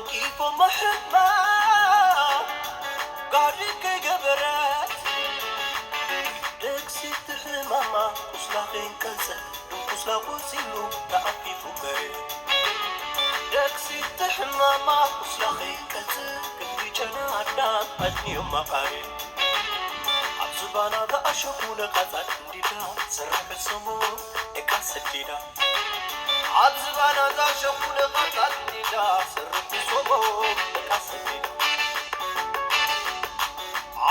ቂፎ መሕማ ጋሪ ከይገበረት ደግሲ ትሕማማ ቁስላ ከይንቀልጸ ቁስላ ቆሲሉ ተኣፊፉ በረ ደግሲ ትሕማማ ቁስላ ከይንቀልጸ ክንዲ ጨና ኣዳም ኣድንዮም መቓረ ኣብ ዝባና ዝኣሸኹ ነቓጻት እንዲዳ ሰርሕ ሰሞ ደቃ ሰዲዳ ኣብ ዝባና ዝኣሸኹ ነቓጻት እንዲዳ ሰርሕ ሰሞ ደቃ ሰዲዳ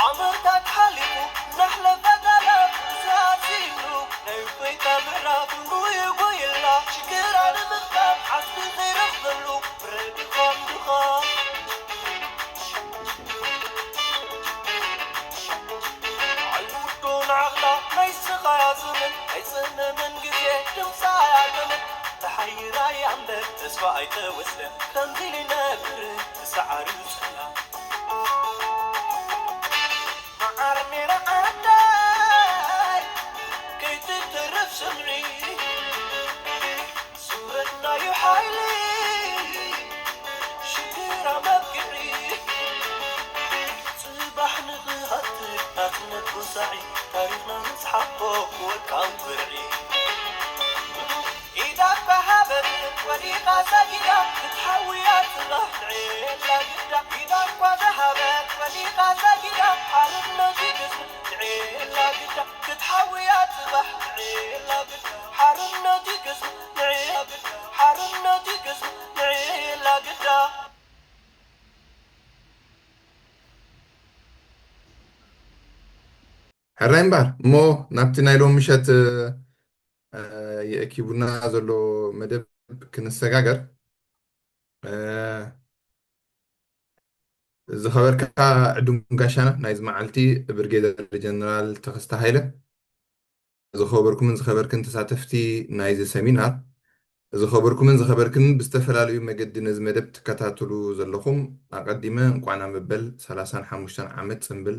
ዓመታት ሓሊፉ ናሕለፈ ጋላፍ ዝሃሲሉ ናይ እፎይታ ምዕራፍ ንጉይጉይላ ሽግራ ንምኽታም ዓስቢ ዘይረኽበሉ ረዲኾም ድኾም ኣይውዶን ዓቕላ ናይ ስቓያ ዘመን ኣይጸመመን ግዜ ድምፃ ኣያመመን ተሓይራ እያ እምበር ተስፋ ኣይተወስደን ከምዚ ልነብር ተሰዓሪ ጸላ መዓር ሜራ ዓዳይ ከይትተርፍ ስምዒ ስምረትናዩ ሓይሊ ሽግራ መብቅዒ ጽባሕ ንኽሃትር ናጽነት ጎሳዒ ታሪኽና ንጽሓፎ ክወቃው ብርዒ ኢዳ ተሃበት ወዲቓ ሰጊዳ ክትሓውያ ጽባሕ ንዕላ ግዳ ኢዳ እኳ ተሃበት ወዲቓ ሰጊዳ ሓርነት ይግዝ ንዕላ ግዳ ክትሓውያ ጽባሕ ንዕላ ግዳ ሓርነት ይግዝ ንዕላ ግዳ ሓርነት ይግዝ ንዕላ ግዳ ሕራይ እምበር እሞ ናብቲ ናይ ሎም ምሸት የእኪቡና ዘሎ መደብ ክንሰጋገር ዝኸበርካ ዕዱም ጋሻና ናይዚ መዓልቲ ብርጌደር ጀነራል ተኸስተ ሃይለ ዝኸበርኩምን ዝኸበርክን ተሳተፍቲ ናይዚ ሰሚናር ዝኸበርኩምን ዝኸበርክን ብዝተፈላለዩ መገዲ ነዚ መደብ ትከታተሉ ዘለኹም ኣቐዲመ እንቋዕ ናብ መበል ሰላሳን ሓሙሽተን ዓመት ጽንብል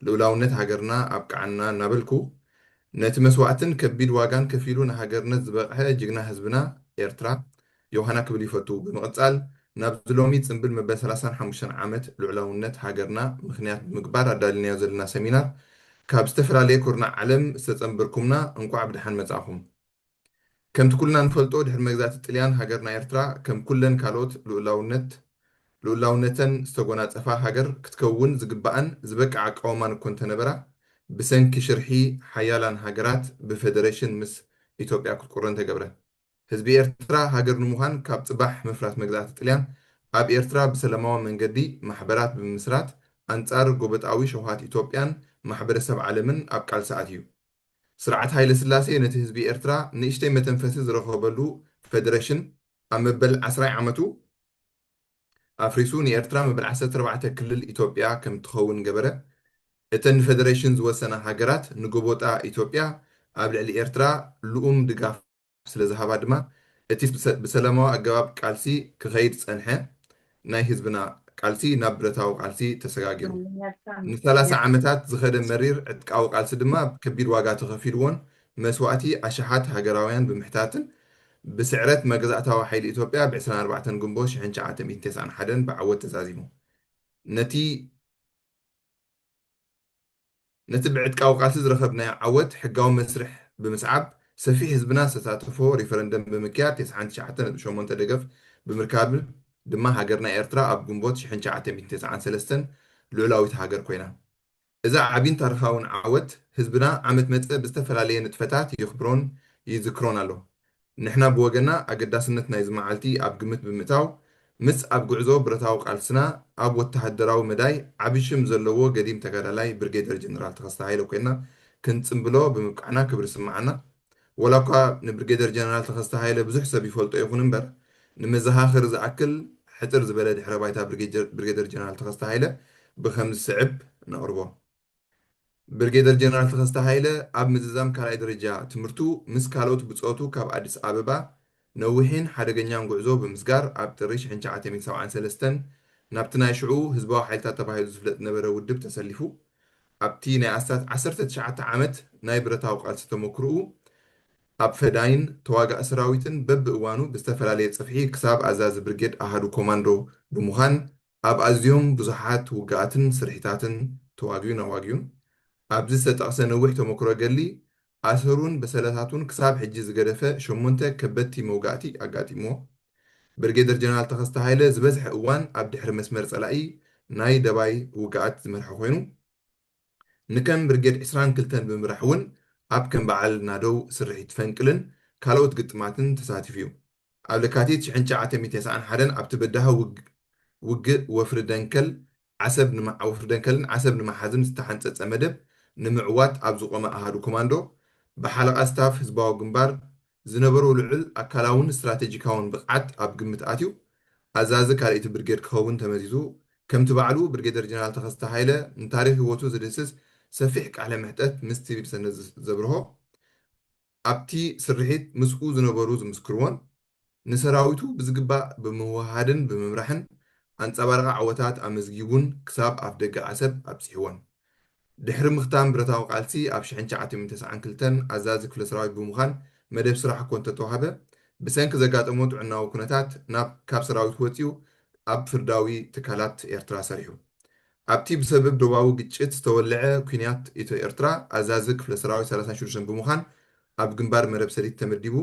ልኡላውነት ሃገርና ኣብቅዓና እናበልኩ ነቲ መስዋእትን ከቢድ ዋጋን ከፊሉ ንሃገርነት ዝበቕሐ ጅግና ህዝብና ኤርትራ ዮሃና ክብል ይፈቱ። ብምቕጻል ናብዚ ሎሚ ጽንብል መበል ሰላሳን ሓሙሽተን ዓመት ልዑላውነት ሃገርና ምኽንያት ብምግባር ኣዳሊናዮ ዘለና ሰሚናር ካብ ዝተፈላለየ ኩርናዕ ዓለም ዝተጸንበርኩምና እንቋዕ ብደሓን መጻእኹም። ከምቲ ኩልና ንፈልጦ ድሕሪ መግዛእቲ ጥልያን ሃገርና ኤርትራ ከም ኩለን ካልኦት ልኡላውነት ልኡላውነተን ዝተጎናጸፋ ሃገር ክትከውን ዝግባኣን ዝበቅዓ ኣቃውማን እኮ እንተነበራ ብሰንኪ ሽርሒ ሓያላን ሃገራት ብፈደረሽን ምስ ኢትዮጵያ ክትቁረን ተገብረ። ህዝቢ ኤርትራ ሃገር ንምዃን ካብ ጽባሕ ምፍራስ መግዛእቲ ጥልያን ኣብ ኤርትራ ብሰለማዊ መንገዲ ማሕበራት ብምምስራት ኣንጻር ጎበጣዊ ሸውሃት ኢትዮጵያን ማሕበረሰብ ዓለምን ኣብ ቃልሲ ኣትዩ። ስርዓት ሃይለስላሴ ነቲ ህዝቢ ኤርትራ ንእሽተይ መተንፈሲ ዝረኸበሉ ፈደረሽን ኣብ መበል ዓስራይ ዓመቱ ኣፍሪሱ ንኤርትራ መበል ዓሰርተ ኣርባዕተ ክልል ኢትዮጵያ ከም ትኸውን ገበረ። እተን ንፈደረሽን ዝወሰና ሃገራት ንጎቦጣ ኢትዮጵያ ኣብ ልዕሊ ኤርትራ ልኡም ድጋፍ ስለ ዝሃባ ድማ እቲ ብሰ- ብሰላማዊ ኣገባብ ቃልሲ ክኸይድ ዝጸንሐ ናይ ህዝብና ቃልሲ ናብ ብረታዊ ቃልሲ ተሰጋጊሩ። ንሰላሳ ዓመታት ዝኸደ መሪር ዕጥቃዊ ቃልሲ ድማ ከቢድ ዋጋ ተኸፊልዎን መስዋእቲ ኣሽሓት ሃገራውያን ብምሕታትን ብስዕረት መግዛእታዊ ሓይሊ ኢትዮጵያ ብ ዕስራን ኣርባዕተን ግንቦት ሽሕን ትሽዓተ ሚእትን ተስዓን ሓደን ብዓወት ተዛዚሙ። ነቲ ነቲ ብዕጥቃዊ ቃልሲ ዝረኸብናዮ ዓወት ሕጋዊ መስርሕ ብምስዓብ ሰፊሕ ህዝብና ዝተሳተፎ ሪፈረንደም ብምክያድ ተስዓን ትሽዓተ ነጥቢ ሸሞንተ ደገፍ ብምርካብ ድማ ሃገርና ኤርትራ ኣብ ግንቦት ሽሕን ትሽዓተ ሚእትን ተስዓን ሰለስተን ልዑላዊት ሃገር ኮይና። እዚ ዓቢን ታሪኻውን ዓወት ህዝብና ዓመት መጸ ብዝተፈላለየ ንጥፈታት የኽብሮን ይዝክሮን ኣሎ። ንሕና ብወገና ኣገዳስነት ናይዚ መዓልቲ ኣብ ግምት ብምእታው ምስ ኣብ ጉዕዞ ብረታዊ ቃልስና ኣብ ወተሃደራዊ መዳይ ዓቢ ሽም ዘለዎ ገዲም ተጋዳላይ ብርጌደር ጀነራል ተኸስተ ሃይለ ኮይና ክንጽንብሎ ብምብቃዕና ክብሪ ይስምዓና። ወላ እኳ ንብርጌደር ጀነራል ተኸስተ ሃይለ ብዙሕ ሰብ ይፈልጦ ይኹን እምበር ንመዘኻኸሪ ዝኣክል ሕጽር ዝበለ ድሕረ ባይታ ብርጌደር ጀነራል ተኸስተ ሃይለ ብኸምዚ ዝስዕብ ነቕርቦ። ብርጌደር ጀነራል ተኸስተ ሃይለ ኣብ ምዝዛም ካልኣይ ደረጃ ትምህርቱ ምስ ካልኦት ብጾቱ ካብ ኣዲስ ኣበባ ነዊሕን ሓደገኛን ጉዕዞ ብምስጋር ኣብ ጥሪ ሽሕን ትሽዓተ ሚእትን ሰብዓን ሰለስተን ናብቲ ናይ ሽዑ ህዝባዊ ሓይልታት ተባሂሉ ዝፍለጥ ዝነበረ ውድብ ተሰሊፉ። ኣብቲ ናይ ኣስታት ዓሰርተ ትሽዓተ ዓመት ናይ ብረታዊ ቃልሲ ተመክርኡ ኣብ ፈዳይን ተዋጋእ ሰራዊትን በብእዋኑ ብዝተፈላለየ ጽፍሒ ክሳብ ኣዛዚ ብርጌድ ኣሃዱ ኮማንዶ ብምዃን ኣብ ኣዝዮም ብዙሓት ውግኣትን ስርሒታትን ተዋግዩን ኣዋግዩን። ኣብዚ ዝተጠቕሰ ነዊሕ ተመክሮ ገድሊ ኣሰሩን በሰለታቱን ክሳብ ሕጂ ዝገደፈ ሸሞንተ ከበድቲ መውጋእቲ ኣጋጢምዎ። ብርጌደር ጀነራል ተኸስተ ሃይለ ዝበዝሐ እዋን ኣብ ድሕሪ መስመር ጸላኢ ናይ ደባይ ውግኣት ዝመርሐ ኮይኑ፣ ንከም ብርጌድ ዕስራን ክልተን ብምምራሕ እውን ኣብ ከም በዓል ናደው ስርሒት ፈንቅልን ካልኦት ግጥማትን ተሳቲፉ እዩ። ኣብ ለካቲት ሽሕን ትሽዓተ ሚእትን ተስዓን ሓደን ኣብቲ በዳሂ ውግ- ውግእ ወፍሪ ደንከል ዓሰብ ንማ- ወፍሪ ደንከልን ዓሰብ ንመሓዝን ዝተሓንጸጸ መደብ ንምዕዋት ኣብ ዝቖመ ኣሃዱ ኮማንዶ ብሓለቓ ስታፍ ህዝባዊ ግንባር ዝነበሮ ልዑል ኣካላውን ስትራቴጂካውን ብቕዓት ኣብ ግምት ኣትዩ ኣዛዚ ካልኣይቲ ብርጌድ ክኸውን ተመዚዙ። ከምቲ ባዕሉ ብርጌደር ጀነራል ተኸስተ ሃይለ ንታሪኽ ህይወቱ ዝድህስስ ሰፊሕ ቃለ መሕተት ምስ ቲቪ ሰነ ዘብርሆ ኣብቲ ስርሒት ምስኡ ዝነበሩ ዝምስክርዎን ንሰራዊቱ ብዝግባእ ብምውህሃድን ብምምራሕን ኣንጸባረቓ ዓወታት ኣመዝጊቡን ክሳብ ኣፍደገ ዓሰብ ኣብጺሕዎን። ድሕሪ ምኽታም ብረታዊ ቃልሲ ኣብ ሽሕን ትሽዓተ ሚእትን ተስዓን ክልተን ኣዛዚ ክፍለ ሰራዊት ብምዃን መደብ ስራሕ እኮ እንተተዋህበ፣ ብሰንኪ ዘጋጠሞ ጥዕናዊ ኩነታት ናብ ካብ ሰራዊት ወጺኡ ኣብ ፍርዳዊ ትካላት ኤርትራ ሰሪሑ። ኣብቲ ብሰበብ ዶባዊ ግጭት ዝተወልዐ ኲናት ኢትዮ ኤርትራ ኣዛዚ ክፍለ ሰራዊት ሰላሳን ሽዱሽተን ብምዃን ኣብ ግንባር መረብ ሰሊጥ ተመዲቡ።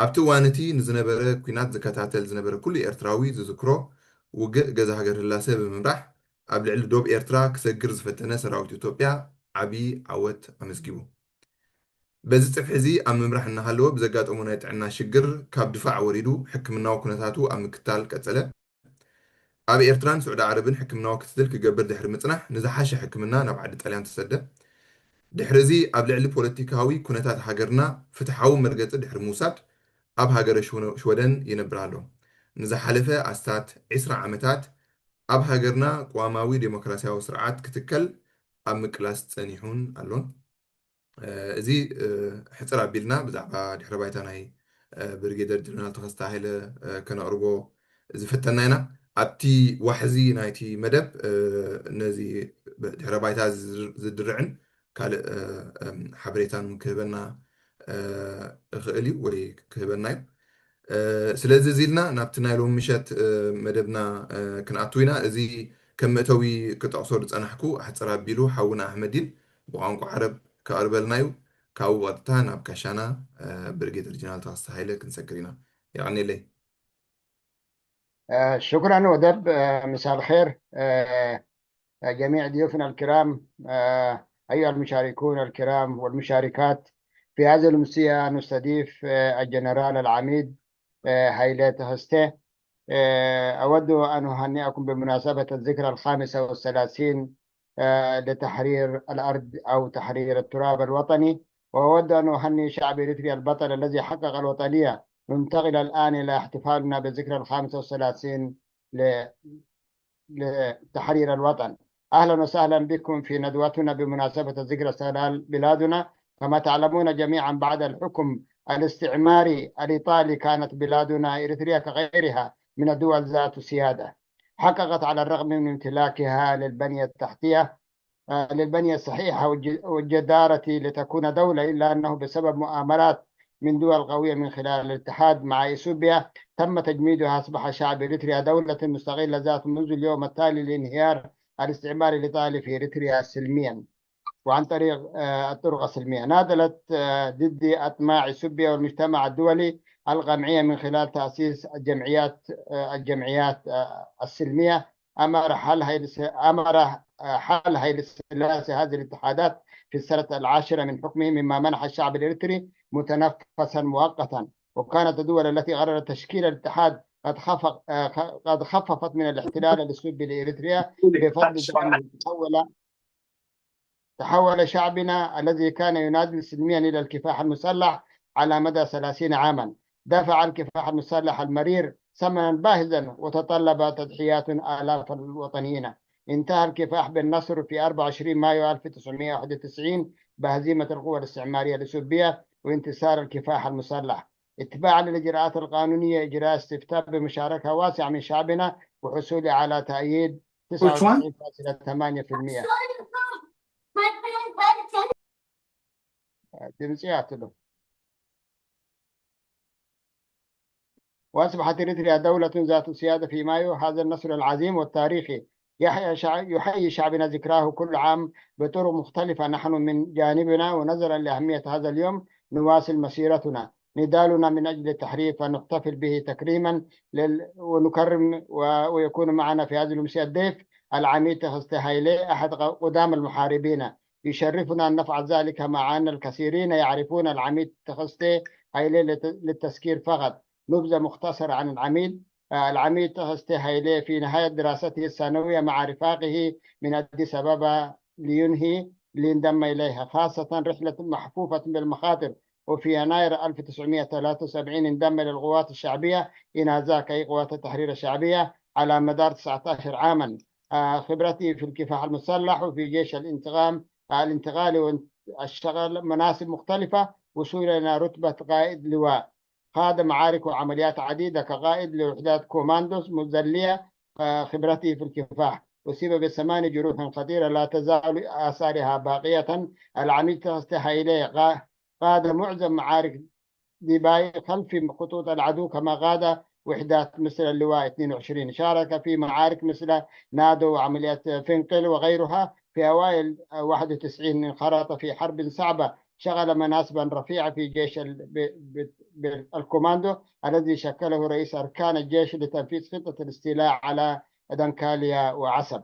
ኣብቲ እዋን እቲ ንዝነበረ ኲናት ዝከታተል ዝነበረ ኩሉ ኤርትራዊ ዝዝክሮ ውግእ ገዛ ሃገር ህላሰ ብምምራሕ ኣብ ልዕሊ ዶብ ኤርትራ ክሰግር ዝፈተነ ሰራዊት ኢትዮጵያ ዓቢ ዓወት ኣመዝጊቡ። በዚ ጽፍሒ እዚ ኣብ ምምራሕ እናሃለወ ብዘጋጠሞ ናይ ጥዕና ሽግር ካብ ድፋዕ ወሪዱ ሕክምናዊ ኩነታቱ ኣብ ምክታል ቀጸለ። ኣብ ኤርትራን ስዑዲ ዓረብን ሕክምናዊ ክትትል ክገብር ድሕሪ ምጽናሕ ንዝሓሸ ሕክምና ናብ ዓዲ ጣልያን ተሰደ። ድሕሪ እዚ ኣብ ልዕሊ ፖለቲካዊ ኩነታት ሃገርና ፍትሓዊ መርገጺ ድሕሪ ምውሳድ ኣብ ሃገረ ሽወ- ሽወደን ይነብር ኣሎ። ንዝሓለፈ ኣስታት ዕስራ ዓመታት ኣብ ሃገርና ቅዋማዊ ዴሞክራሲያዊ ስርዓት ክትከል ኣብ ምቅላስ ጸኒሑን ኣሎን። እዚ ሕፅር ኣቢልና ብዛዕባ ድሕረ ባይታ ናይ ብሪጌደር ጀነራል ተኸስተ ሃይለ ከነቕርቦ ዝፈተና ኢና። ኣብቲ ዋሕዚ ናይቲ መደብ ነዚ ድሕረ ባይታ ዝድርዕን ካልእ ሓበሬታን ክህበና እኽእል እዩ ወይ ክህበና እዩ። ስለዚ እዚ ኢልና ናብቲ ናይ ሎሚ ምሸት መደብና ክንኣቱ ኢና። እዚ ከም መእተዊ ክጠቕሶ ዝጸናሕኩ ኣሕጽር ኣቢሉ ሓውና ኣሕመዲን ብቋንቋ ዓረብ ከቕርበልና እዩ። ካብኡ ብቐጥታ ናብ ካሻና ብርጌደር ጀነራል ተኸስተ ሃይለ ክንሰግር ኢና። የቐኔለይ። شكرا ودب. مساء الخير. جميع ضيوفنا الكرام، أيها المشاركون الكرام والمشاركات. في هذه الأمسية نستضيف الجنرال العميد هايلي تخستي. أود أن أهنئكم بمناسبة الذكرى الخامسة والثلاثين لتحرير الأرض أو تحرير التراب الوطني. وأود أن أهنئ شعب إريتريا البطل الذي حقق الوطنية. ننتقل الآن إلى احتفالنا بالذكرى الخامسة والثلاثين لتحرير الوطن. أهلا وسهلا بكم في ندوتنا بمناسبة ذكرى استقلال بلادنا. كما تعلمون جميعا، بعد الحكم الاستعماري الإيطالي كانت بلادنا إريتريا كغيرها من الدول ذات السيادة، حققت على الرغم من امتلاكها للبنية التحتية للبنية الصحيحة والجدارة لتكون دولة، إلا أنه بسبب مؤامرات من دول قوية من خلال الاتحاد مع إثيوبيا تم تجميدها. أصبح شعب إريتريا دولة مستقلة ذات منذ اليوم التالي لانهيار الاستعمار الإيطالي في إريتريا سلميا وعن طريق الطرق السلمية. ناضلت ضد أطماع إثيوبيا والمجتمع الدولي القمعية من خلال تأسيس الجمعيات الجمعيات السلمية. أمر حل هيلس أمر حل هيلس سلاسي هذه الاتحادات في السنة العاشرة من حكمه، مما منح الشعب الإريتري متنفسا مؤقتا. وكانت الدول التي قررت تشكيل الاتحاد قد خفق قد خففت من الاحتلال الإثيوبي لإريتريا بفضل دعم تحول تحول شعبنا الذي كان يناضل سلميا إلى الكفاح المسلح على مدى ثلاثين عاما. دفع الكفاح المسلح المرير ثمنا باهظا وتطلب تضحيات آلاف الوطنيين. انتهى الكفاح بالنصر في أربعة وعشرين مايو ألف وتسعمية وواحد وتسعين بهزيمة القوى الاستعمارية الإثيوبية وانتصار الكفاح المسلح. اتباعا للإجراءات القانونية، إجراء استفتاء بمشاركة واسعة من شعبنا وحصول على تأييد تسعة وتسعين فاصلة ثمانية في المية. ድምፂ ኣትሉ وأصبحت إريتريا دولة ذات سيادة في مايو. هذا النصر العظيم والتاريخي يحيى شع-، يحيي شعبنا ذكراه كل عام بطرق مختلفة. نحن من جانبنا ونظرا لأهمية هذا اليوم نواصل مسيرتنا. نضالنا من أجل التحرير فنحتفل به تكريما لل-، ونكرم و-، ويكون معنا في هذه الأمسية الضيف العميد تخستي هايلي أحد ق-، قدام المحاربين. يشرفنا أن نفعل ذلك مع أن الكثيرين يعرفون العميد تخستي هايلي لت-، للتذكير فقط. نبذة مختصرة عن العميد. آه، العميد تخستي هايلي في نهاية دراسته الثانوية مع رفاقه من أديس أبابا لينهي لينضم إليها، خاصة رحلة محفوفة بالمخاطر. وفي يناير ألف وتسعمية وتلاتة وسبعين انضم إلى القوات الشعبية إنازاك، أي قوات التحرير الشعبية، على مدار تسعتاشر عاما. آه، خبرته في الكفاح المسلح وفي جيش الانتقام، آه، الانتقالي والشغل مناصب مختلفة، وصولا إلى رتبة قائد لواء. خاض معارك وعمليات عديدة كقائد لوحدات كوماندوز مزلية. آه، خبرته في الكفاح. أصيب بثمان جروح خطيرة لا تزال آثارها باقية. العميد تخستي هايلي قا-، قاد معظم معارك ديباي خلف خطوط العدو، كما قاد وحدات مثل اللواء اثنين وعشرين. شارك في معارك مثل نادو وعمليات فينقل وغيرها. في أوائل واحد وتسعين انخرط في حرب صعبة شغل مناصبا رفيعة في جيش ال-، ب-، ب-، ب-، الكوماندو الذي شكله رئيس أركان الجيش لتنفيذ خطة الاستيلاء على دنكاليا وعسب.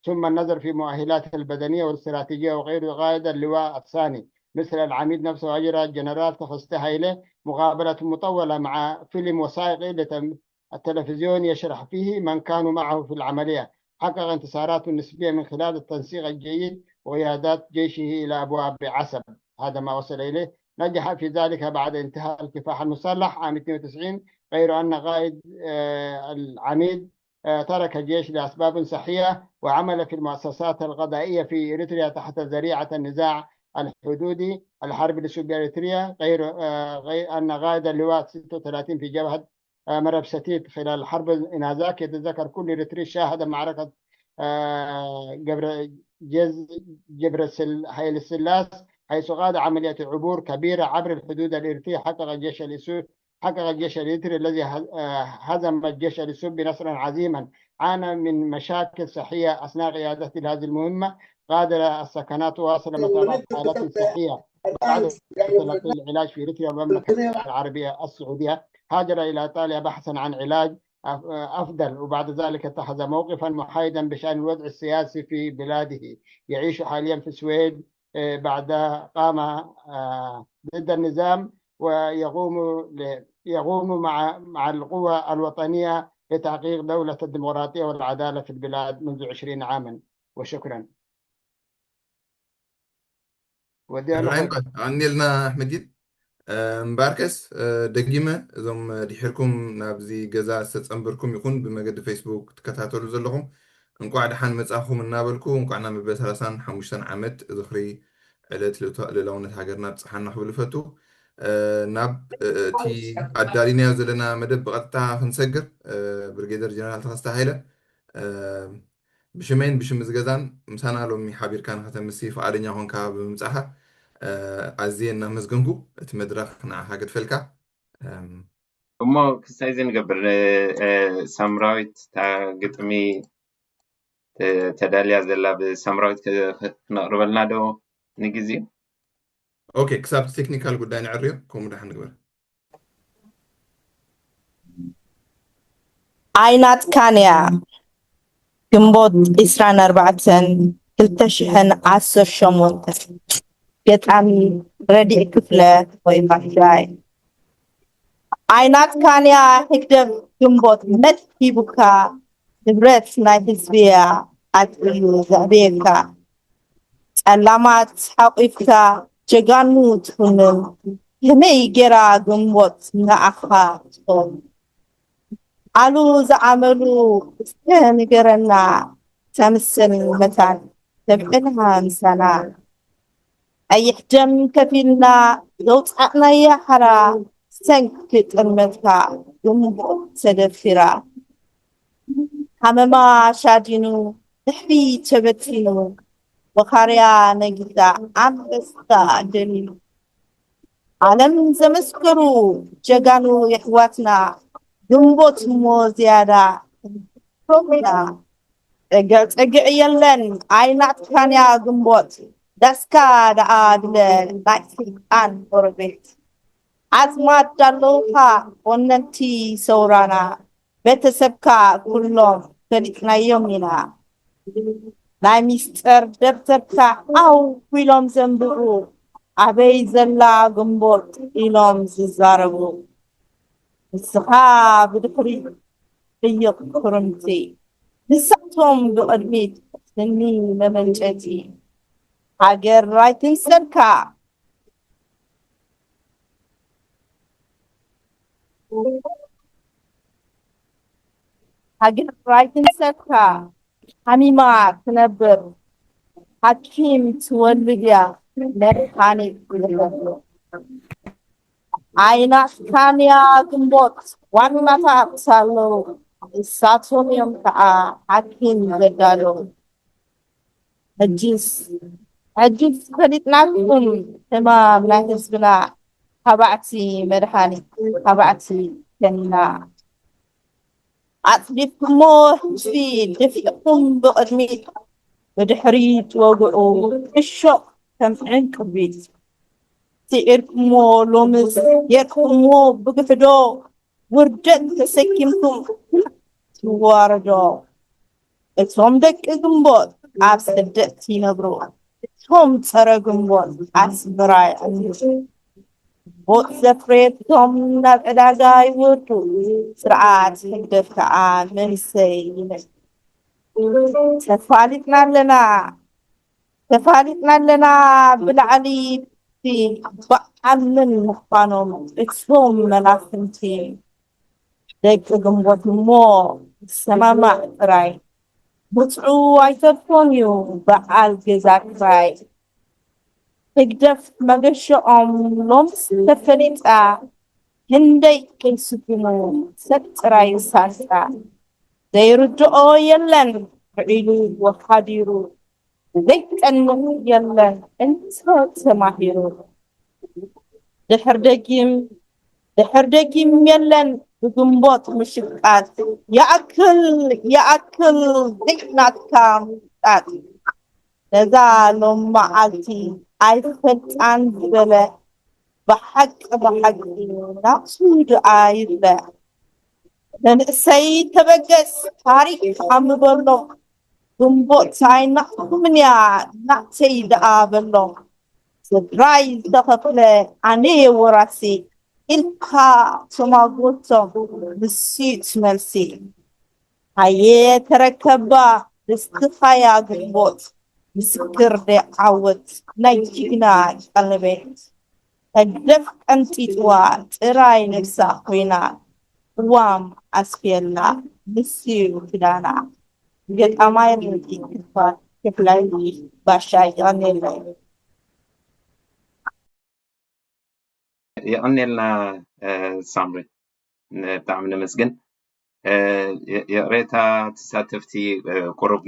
ثم النظر في مؤهلاته البدنية والاستراتيجية وغيره. قائد اللواء الثاني مثل العميد نفسه أجرى الجنرال تخستي هايلي مقابلة مطولة مع فيلم وثائقي لتم-، التلفزيون يشرح فيه من كانوا معه في العملية. حقق انتصارات نسبية من خلال التنسيق الجيد وقيادات جيشه إلى أبواب عسب. هذا ما وصل إليه. نجح في ذلك بعد انتهاء الكفاح المسلح عام اثنين وتسعين، غير أن قائد، آه، العميد، آه، ترك الجيش لأسباب صحية وعمل في المؤسسات القضائية في إريتريا تحت ذريعة النزاع الحدودي، الحرب الإثيوبية إريتريا، غير، آه، غير أن قائد اللواء ستة وثلاثين في جبهة آه، مربستيت خلال حرب إنازاك. يتذكر كل إريتري شاهد معركة، آه، جبر-، جز-، جبر السل-، حيل السلاس، حيث قاد عملية عبور كبيرة عبر الحدود الإريترية. حقق الجيش الإسو-، حقق الجيش الإريتري الذي ه-، آه، هزم الجيش الإثيوبي نصرا عظيما. عانى من مشاكل صحية أثناء قيادته لهذه المهمة. قاد السكنات واصل متابعة حالات صحية. بعد تلقي العلاج في إريتريا والمملكة العربية السعودية، هاجر إلى إيطاليا بحثا عن علاج أف-، أفضل، وبعد ذلك اتخذ موقفا محايدا بشأن الوضع السياسي في بلاده. يعيش حاليا في السويد، آه، بعد قام، آه، ضد النظام، ويقوم ل-، يقوم مع، مع القوى الوطنية لتحقيق دولة الديمقراطية والعدالة في البلاد منذ عشرين عاما. وشكرا. ወዲ ኣነ ሕራይ እምበር፣ ኣንየልና ኣሕመዲን። እ፣ እምበኣርከስ፣ እ፣ ደጊመ እዞም፣ እ፣ ድሒርኩም ናብዚ ገዛ ዝተጸንበርኩም ይኹን ብመገዲ ፌስቡክ ትከታተሉ ዘለኹም፣ እንቋዕ ደሓን መጻኹም እናበልኩ፣ እንቋዕ ናብ መበል ሰላሳን ሓሙሽተን ዓመት ዝኽሪ ዕለት ልእቶ-፣ ልእላውነት ሃገርና ኣብጽሓና ክብል እፈቱ። እ፣ ናብ፣ እ፣ እቲ ኣዳሊናዮ ዘለና መደብ ብቐጥታ ክንሰግር፣ እ፣ ብርጌደር ጀነራል ተኸስተ ሃይለ፣ እ፣ ብሽመይን ብሽም እዚ ገዛን ምሳና ሎሚ ሓቢርካ ንኸተምሲ ፍቓደኛ ኾንካ ብምምጻኻ፣ እ፣ ኣዝየ እናመስገንኩ እቲ መድረኽ ንዓኻ ገድፈልካ። እም፣ እሞ ክሳይ እዚ ንገብር፣ እ፣ እ፣ ሳምራዊት እታ ግጥሚ ተ-፣ ተዳልያ ዘላ ብሳምራዊት ክ-፣ ክ-፣ ክነቕርበልና ዶ ንግዜኡ? ኦኬ፣ ክሳብ እቲ ቴክኒካል ጉዳይ ንዕርዮ፣ ከምኡ ደሓን ንግበር። ኣይናትካን እያ። ግንቦት ዕስራን ኣርባዕተን ክልተ ሽሕን ዓሰርተ ሸሞንተን። ገጣሚ ረዲእ ክፍለ ወይ ባሻይ። ኣይናትካን እያ ህግደፍ ግንቦት መት ሂቡካ፣ ንብረት ናይ ህዝቢ እያ ኣጥርዩ ዘዕብየካ። ጸላማት ሓቂፍካ ጀጋኑ ትኹንን፣ ከመይ ጌራ ግንቦት ንዓኻ ትኾን? ኣሉ ዝዓመሉ እስከ ንገረና፣ ተምስል መታን ተብዕልሃ ምሳና። ቀይሕ ደም ከፊልና ዘውጻእናያ ሓራ፣ ሰንኪ ጥልመትካ ግንቦት ተደፊራ። ሃመማ ሻዲኑ ድሕሪ ተበቲኑ፣ ወኻርያ ነጊሳ ኣንበሳ ደኒኑ። ዓለም ዘመስከሩ ጀጋኑ የሕዋትና፣ ግንቦት እሞ ዝያዳ ሮሚና ጸግዕ ጸግዕ የለን ኣይናትካንያ ግንቦት ዳስካ ደኣ ድለ ናይ ስልጣን ጎረቤት ኣዝማድ ኣለውኻ ወነንቲ ሰውራና ቤተሰብካ ኩሎም ፈሊጥናዮም ኢና ናይ ሚስጥር ደብተርካ ኣው ኢሎም ዘንብቡ ኣበይ ዘላ ግንቦት ኢሎም ዝዛረቡ ንስኻ ብድሕሪ ጥይቕ ክርምቲ ንሳቶም ብቕድሚት ስኒ መመንጨቲ ሃገር ኣይትምሰልካ ሃገር ኣይትምሰልካ ሓሚማ ትነብር ሓኪም ትወልድ እያ መድሓኒት ትገብር ኣይናትካንያ ግንቦት ዋናታት ኣለዉ ንሳቶም እዮም ከዓ ሓኪም ዘዳለዉ ሕጅስ ሕጅስ ፈሊጥናኩም ሕማም ናይ ህዝብና ታባዕቲ መድሓኒት ታባዕቲ ከኒና ኣፅዲፍኩሞ ህዝቢ ደፊእኩም ብቕድሚት ብድሕሪት ወግዑ እሾቕ ከም ዕንቅቢት ስዒርኩሞ ሎምስ ጌርኩሞ ብግሕዶ ውርደት ተሰኪምኩም ትዋረዶ እቶም ደቂ ግንቦት ኣብ ስደት ይነብሩ እቶም ፀረ ግንቦት ኣስመራ ይዕምሩ ቦጥ ዘፍሬቶም ናብ ዕዳጋ ይወርዱ ስርዓት ህግደፍ ከዓ መንሰይ ይነግዱ ተፋሊጥና ኣለና ተፋሊጥና ኣለና ብላዕሊ በዓል መን ምዃኖም እቶም መላፍንቲ ደቂ ግንቦት እሞ ዝሰማማዕ ጥራይ ብፅዑ ኣይተርፎን እዩ በዓል ገዛ ክራይ ህግደፍ መገሸኦም ሎምስ ተፈሊጣ ክንደይ ከይስጉሙ ሰብ ጥራይ ሳልጣ ዘይርድኦ የለን ውዒሉ ወሓዲሩ ዘይጠንቕ የለን እንተ ተማሂሩ ድሕር ደጊም ድሕር ደጊም የለን ብግንቦት ምሽቃጥ ይኣክል ይኣክል ዘይናትካ ምጣጥ ነዛ ሎም መዓልቲ ኣይፈልጣን ዝበለ ብሓቂ ብሓቂ ናብሱ ድኣ ይብለ መንእሰይ ተበገስ ታሪክ ኣምበሎም ግንቦት ኣይናትኩምን እያ ናተይ ደኣ በሎም ስድራይ ዝተኸፍለ ኣነየ ወራሲ ኢልካ ተማጎቶም ንሱ እቲ መልሲ ሃየ ተረከባ ንስኻያ ግንቦት ምስክር ደይ ዓወት ናይ ጅግና ቀለቤት ህግደፍ ቀንጢጥዋ ጥራይ ነብሳ ኮይና ቅዋም ኣስፍየላ ንሱ እዩ ክዳና ገጣማይ ርኢት ክፋል ክፍላይ ባሻ ይቐንየለይ የቐንየልና ሳምሪ ብጣዕሚ ነመስግን ይቕሬታ ተሳተፍቲ ቁሩብ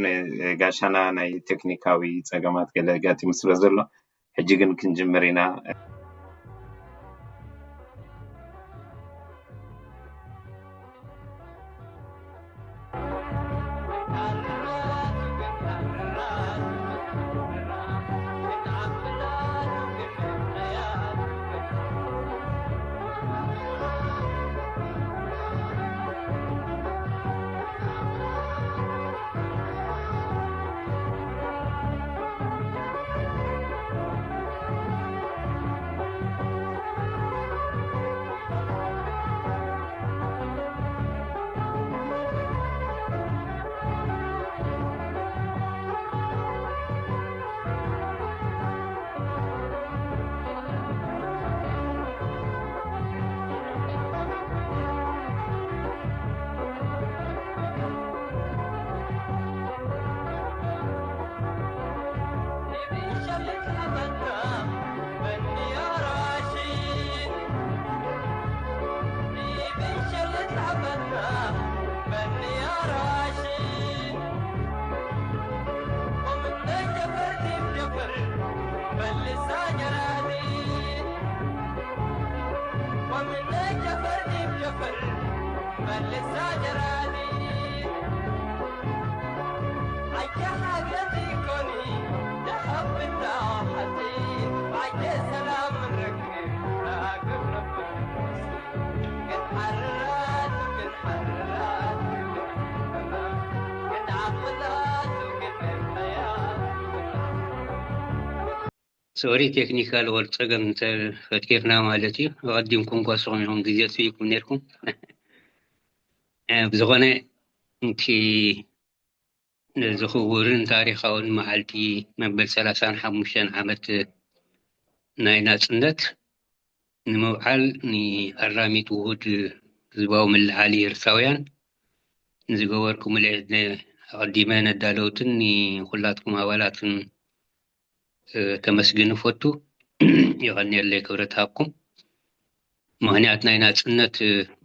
ጋሻና ናይ ቴክኒካዊ ፀገማት ገለ ጋጢሙ ስለ ዘሎ ሕጂ ግን ክንጅምር ኢና ሶሪ፣ ቴክኒካል ወር ጸገም ተፈጢርና ማለት እዩ። ኣቐዲምኩም እኳ ንስኹም ኢኹም ግዜ ስኢኩም ነርኩም። ብዝኾነ፣ እቲ ነዚ ክቡርን ታሪኻውን መዓልቲ መበል ሰላሳን ሓሙሽተን ዓመት ናይ ናጽነት ንምብዓል፣ ንኣራሚት ውሁድ ህዝባዊ ምልዓል ኤርትራውያን ንዝገበርኩምለይ ኣቐዲመ ነዳለውትን ንኹላትኩም ኣባላትን ከመስግን እፈቱ። የቐንየለይ፣ ክብረት ሃብኩም። ምኽንያት ናይ ናጽነት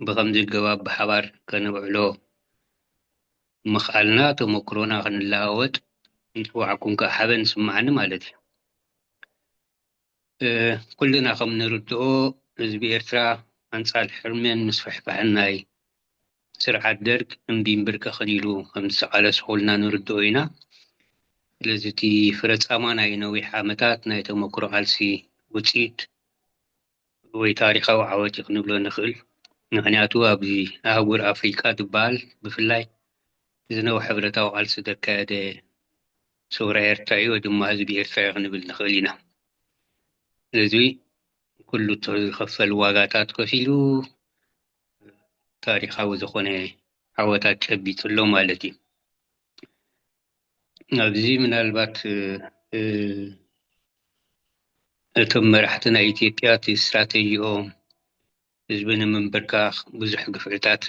ብኸምዚ ኣገባብ ብሓባር ከነብዕሎ ምኽኣልና፣ ተመክሮና ክንለዋወጥ ምጽዋዕኩም ከኣ ሓበን ይስምዓኒ ማለት እዩ። ኩልና ከም ንርድኦ፣ ህዝቢ ኤርትራ ኣንጻር ሕርሜን ምስፍሕፋሕን ናይ ስርዓት ደርግ እምቢ እምብርከኽን ኢሉ ከም ዝተቓለሰ ኩልና ንርድኦ ኢና። ስለዚ እቲ ፍረ ጻማ ናይ ነዊሕ ዓመታት ናይ ተመክሮ ቃልሲ ውጽኢት ወይ ታሪኻዊ ዓወት እዩ ክንብሎ ንኽእል። ምኽንያቱ ኣብዚ ኣህጉር ኣፍሪቃ ዝበሃል ብፍላይ ዝነውሐ ብረታዊ ቃልሲ ዘካየደ ሰውራ ኤርትራ እዩ፣ ወይ ድማ ህዝቢ ኤርትራ እዩ ክንብል ንኽእል ኢና። ስለዚ ኩሉ እቲ ዝኸፈል ዋጋታት ከፊሉ ታሪኻዊ ዝኾነ ዓወታት ጨቢጡ ኣሎ ማለት እዩ። ኣብዚ ምናልባት፣ እ፣ እቶም መራሕቲ ናይ ኢትዮጵያ እቲ ስትራተጂኦም ህዝቢ ንምንብርካኽ ብዙሕ ግፍዕታት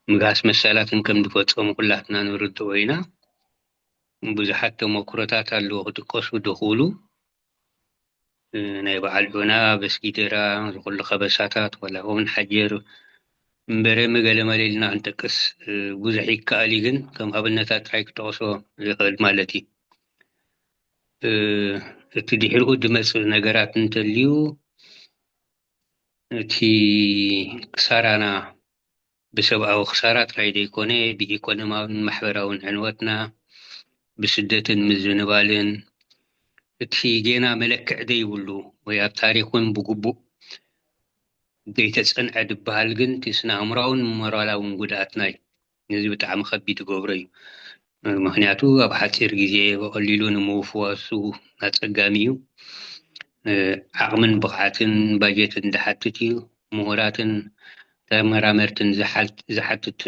ምግሃስ መሳላትን ከም ዝፈጸሙ ኩላትና ንርድኦ ኢና። ብዙሓት ተመክሮታት ኣለዉ ክጥቀሱ ዝኽእሉ። እ፣ ናይ በዓል ዑና፣ በስጊደራ፣ ዝኹሉ ከበሳታት፣ ወላ ኦምን ሓጀር፣ እምበረሚ ገለ መለ ኢልና ክንጠቅስ፣ እ፣ ብዙሕ ይከኣል እዩ፣ ግን ከም ኣብነታት ጥራይ ክጠቕሶ ዝኽእል ማለት እዩ። እ፣ እቲ ድሕሪኡ ዝመጽእ ነገራት እንተልዩ፣ እቲ ክሳራና ብሰብኣዊ ክሳራ ጥራይ ዘይኮነ፣ ብኢኮኖማውን ማሕበራውን ዕንወትና፣ ብስደትን ምዝንባልን፣ እቲ ጌና መለክዕ ዘይብሉ ወይ ኣብ ታሪኽ እውን ብግቡእ ዘይተጸንዐ ዝበሃል ግን፣ እቲ ስነ ኣእምራውን ሞራላውን ጉድኣትና እዩ። ነዚ ብጣዕሚ ከቢድ ይገብሮ እዩ። ምኽንያቱ ኣብ ሓጺር ግዜ ብቐሊሉ ንምውፍዋሱ ኣጸጋሚ እዩ። እ፣ ዓቕምን ብቕዓትን ባጀትን ዝሓትት እዩ። ምሁራትን ተመራመርትን ዝሓል-፣ ዝሓትት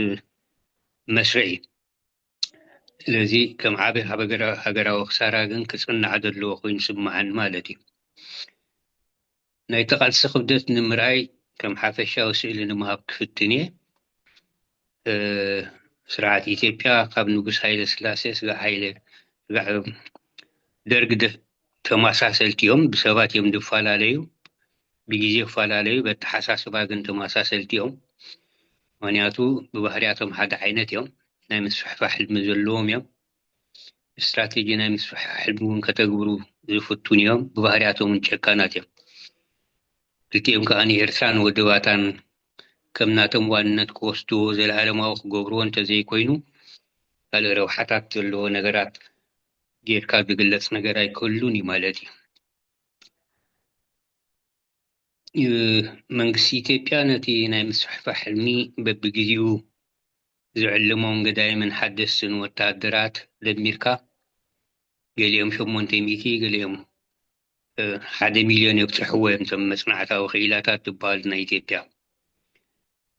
መስርሕ እዩ። ስለዚ ከም ዓቢ ሃገራ-፣ ሃገራዊ ክሳራ ግን ክጽናዕ ዘለዎ ኮይኑ ይስምዓኒ ማለት እዩ። ናይቲ ቃልሲ ክብደት ንምርኣይ ከም ሓፈሻዊ ስእሊ ንምሃብ ክፍትን እየ። እ፣ ስርዓት ኢትዮጵያ ካብ ንጉስ ሃይለ ስላሴ ስጋዕ ሃይለ፣ ስጋዕ ደርግ ደ-፣ ተመሳሰልቲ እዮም። ብሰባት እዮም ዝፈላለዩ፣ ብግዜ ይፈላለዩ፣ በተሓሳስባ ግን ተመሳሰልቲ እዮም። ምኽንያቱ ብባህርያቶም ሓደ ዓይነት እዮም። ናይ ምስፍሕፋሕ ሕልሚ ዘለዎም እዮም። ስትራቴጂ ናይ ምስፍሕፋሕ ሕልሚ እውን ከተግብሩ ዝፍቱን እዮም። ብባህርያቶም እውን ጨካናት እዮም። ክልቲኦም ከኣ ንኤርትራን ወደባታን ከም ናቶም ዋንነት ክወስድዎ፣ ዘለኣለማዊ ክገብርዎ እንተዘይኮይኑ፣ ካልእ ረብሓታት ዘለዎ ነገራት ጌርካ ዝግለጽ ነገር ኣይክህሉን እዩ ማለት እዩ። እ፣ መንግስቲ ኢትዮጵያ ነቲ ናይ ምስፍሕፋሕ ሕልሚ በብግዜኡ ዝዕልሞም ገዳይምን ሓደስትን ወተሃደራት ደሚርካ፣ ገሊኦም ሸሞንተ ሚእቲ፣ ገሊኦም፣ እ፣ ሓደ ሚልዮን የብጽሕዎ እዮም፣ እቶም መጽናዕታዊ ክኢላታት ዝበሃሉ ናይ ኢትዮጵያ።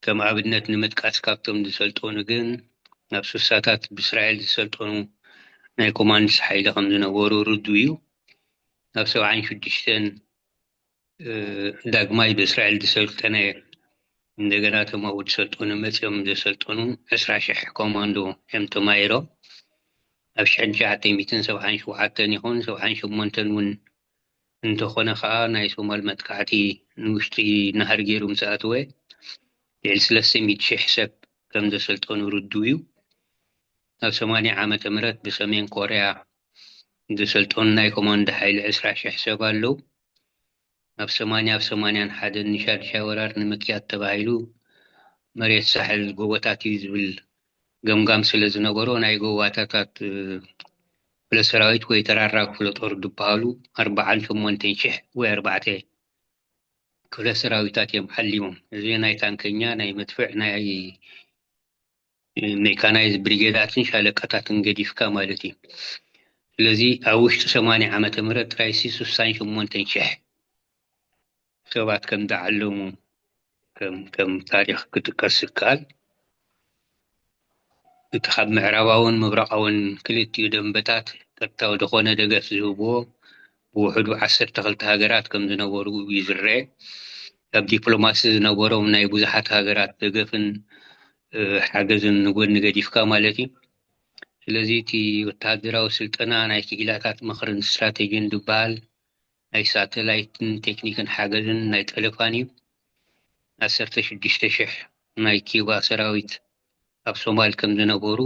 ከም ኣብነት ንምጥቃስ፣ ካብቶም ዝሰልጠኑ ግን፣ ናብ ሱሳታት ብእስራኤል ዝሰልጠኑ ናይ ኮማንድስ ሓይሊ ከም ዝነበሩ ርዱእ እዩ። ናብ ሰብዓን ሽዱሽተን፣ እ፣ ዳግማይ ብእስራኤል ዝሰልጠነ፣ እንደገና እቶም ኣብኡ ዝሰልጠኑ መጺኦም ዘሰልጠኑ ዕስራ ሽሕ ኮማንዶ እዮም ተማሂሮም። ኣብ ሽሕን ትሽዓተ ሚእትን ሰብዓን ሸውዓተን ይኹን ሰብዓን ሸሞንተን እውን እንተኾነ ኸኣ፣ ናይ ሶማል መጥቃዕቲ ንውሽጢ ናህሪ ገይሩ ምስ ኣተወ፣ ልዕሊ ሰለስተ ሚእቲ ሽሕ ሰብ ከም ዘሰልጠኑ ርዱእ እዩ። ኣብ ሰማንያ ዓመተ ምህረት ብሰሜን ኮርያ ዘሰልጠኑ ናይ ኮማንዶ ሓይሊ ዕስራ ሽሕ ሰብ ኣለዉ። ኣብ ሰማንያ ኣብ ሰማንያን ሓደን ንሻድሻይ ወራር ንምክያድ ተባሂሉ፣ መሬት ሳሕል ጎቦታት እዩ ዝብል ገምጋም ስለ ዝነበሮ፣ ናይ ጎባታታት፣ እ፣ ክፍለ ሰራዊት ወይ ተራራ ክፍለ ጦር ዝበሃሉ ኣርባዓን ሸሞንተን ሽሕ ወይ ኣርባዕተ ክፍለ ሰራዊታት እዮም ሓሊሞም። እዚ ናይ ታንከኛ፣ ናይ መድፍዕ፣ ናይ ሜካናይዝ ብሪጌዳትን ሻለቃታትን ገዲፍካ ማለት እዩ። ስለዚ ኣብ ውሽጢ ሰማንያ ዓመተ ምህረት ጥራይ ሲ ስሳን ሸሞንተን ሽሕ ሰባት ከም ዝዓለሙ ከም ከም ታሪኽ ክጥቀስ ይከኣል። እቲ ካብ ምዕራባውን ምብራቓውን ክልቲኡ ደንበታት ቀጥታዊ ዝኾነ ደገፍ ዝህብዎ ብውሕዱ ዓሰርተ ክልተ ሃገራት ከም ዝነበሩ ይዝረ። ኣብ ዲፕሎማሲ ዝነበሮም ናይ ብዙሓት ሃገራት ደገፍን ሓገዝን ንጎኒ ገዲፍካ ማለት እዩ። ስለዚ እቲ ወተሃደራዊ ስልጠና ናይ ክኢላታት ምኽርን ስትራቴጂን ዝበሃል ናይ ሳተላይትን ቴክኒክን ሓገዝን ናይ ጠለፋን እዩ። ዓሰርተ ሽዱሽተ ሽሕ ናይ ኪባ ሰራዊት ኣብ ሶማል ከም ዝነበሩ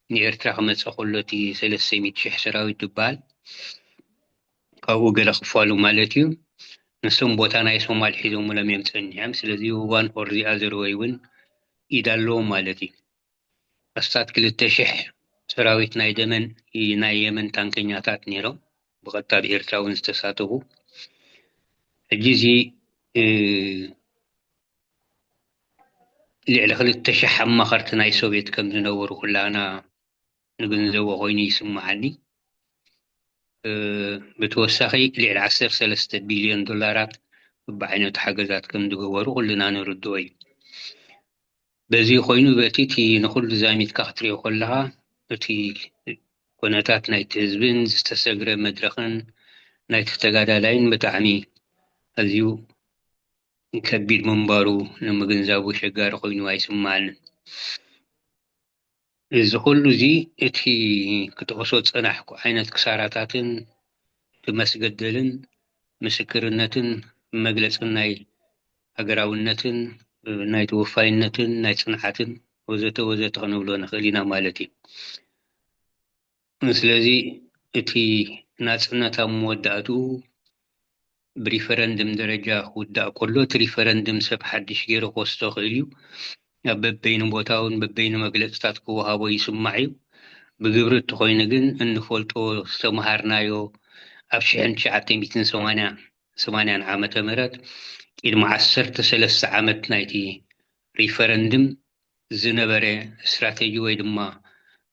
ንኤርትራ ክመፀ ከሎ እቲ ሰለስተ ሚእቲ ሽሕ ሰራዊት ዝበሃል ካብኡ ገለ ክፋሉ ማለት እዩ። ንሶም ቦታ ናይ ሶማል ሒዞምሎም እዮም ፀኒሖም። ስለዚ one or the other way እውን ኢድ ኣለዎም ማለት እዩ። ኣስታት ክልተ ሽሕ ሰራዊት ናይ ደመን ናይ የመን ታንከኛታት ነይሮም ብቐጥታ ብኤርትራ እውን ዝተሳተፉ። ሕጂ እዚ ልዕሊ ክልተ ሽሕ ኣማኸርቲ ናይ ሶቪየት ከም ዝነበሩ ኩላና ንግንዘቦ ኮይኑ ይስምዓኒ። ብተወሳኺ ልዕሊ ዓሰርተ ሰለስተ ቢልዮን ዶላራት ብዓይነቱ ሓገዛት ከም ዝገበሩ ኩልና ንርድኦ እዩ። በዚ ኮይኑ በቲ እቲ ንኹሉ ዛሚትካ ክትሪኦ ከለኻ እቲ ኩነታት ናይቲ ህዝብን ዝተሰግረ መድረኽን ናይቲ ተጋዳላይን ብጣዕሚ ኣዝዩ ከቢድ ምንባሩ ንምግንዛቡ ኣሸጋሪ ኮይኑ ኣይስምዓንን። እዚ ኩሉ እዚ እቲ ክጠቕሶ ዝጸናሕኩ ዓይነት ክሳራታትን እቲ መስገደልን ምስክርነትን መግለጽን ናይ ሃገራውነትን ናይ ተወፋይነትን ናይ ጽንዓትን ወዘተ ወዘተ ክንብሎ ንኽእል ኢና ማለት እዩ። ስለዚ እቲ ናጽነት ኣብ መወዳእትኡ ብሪፈረንድም ደረጃ ክውዳእ ከሎ እቲ ሪፈረንድም ሰብ ሓድሽ ገይሩ ክወስዶ ክእል እዩ። ኣብ በበይኑ ቦታውን በበይኑ መግለጽታት ክወሃቦ ይስማዕ እዩ። ብግብሪ እተኾይኑ ግን እንፈልጦ ዝተምሃርናዮ ኣብ ሽሕን ትሽዓተ ሚእትን ሰማንያን ዓመተ ምህረት ቅድሚ ዓሰርተ ሰለስተ ዓመት ናይቲ ሪፈረንድም ዝነበረ ስትራቴጂ ወይ ድማ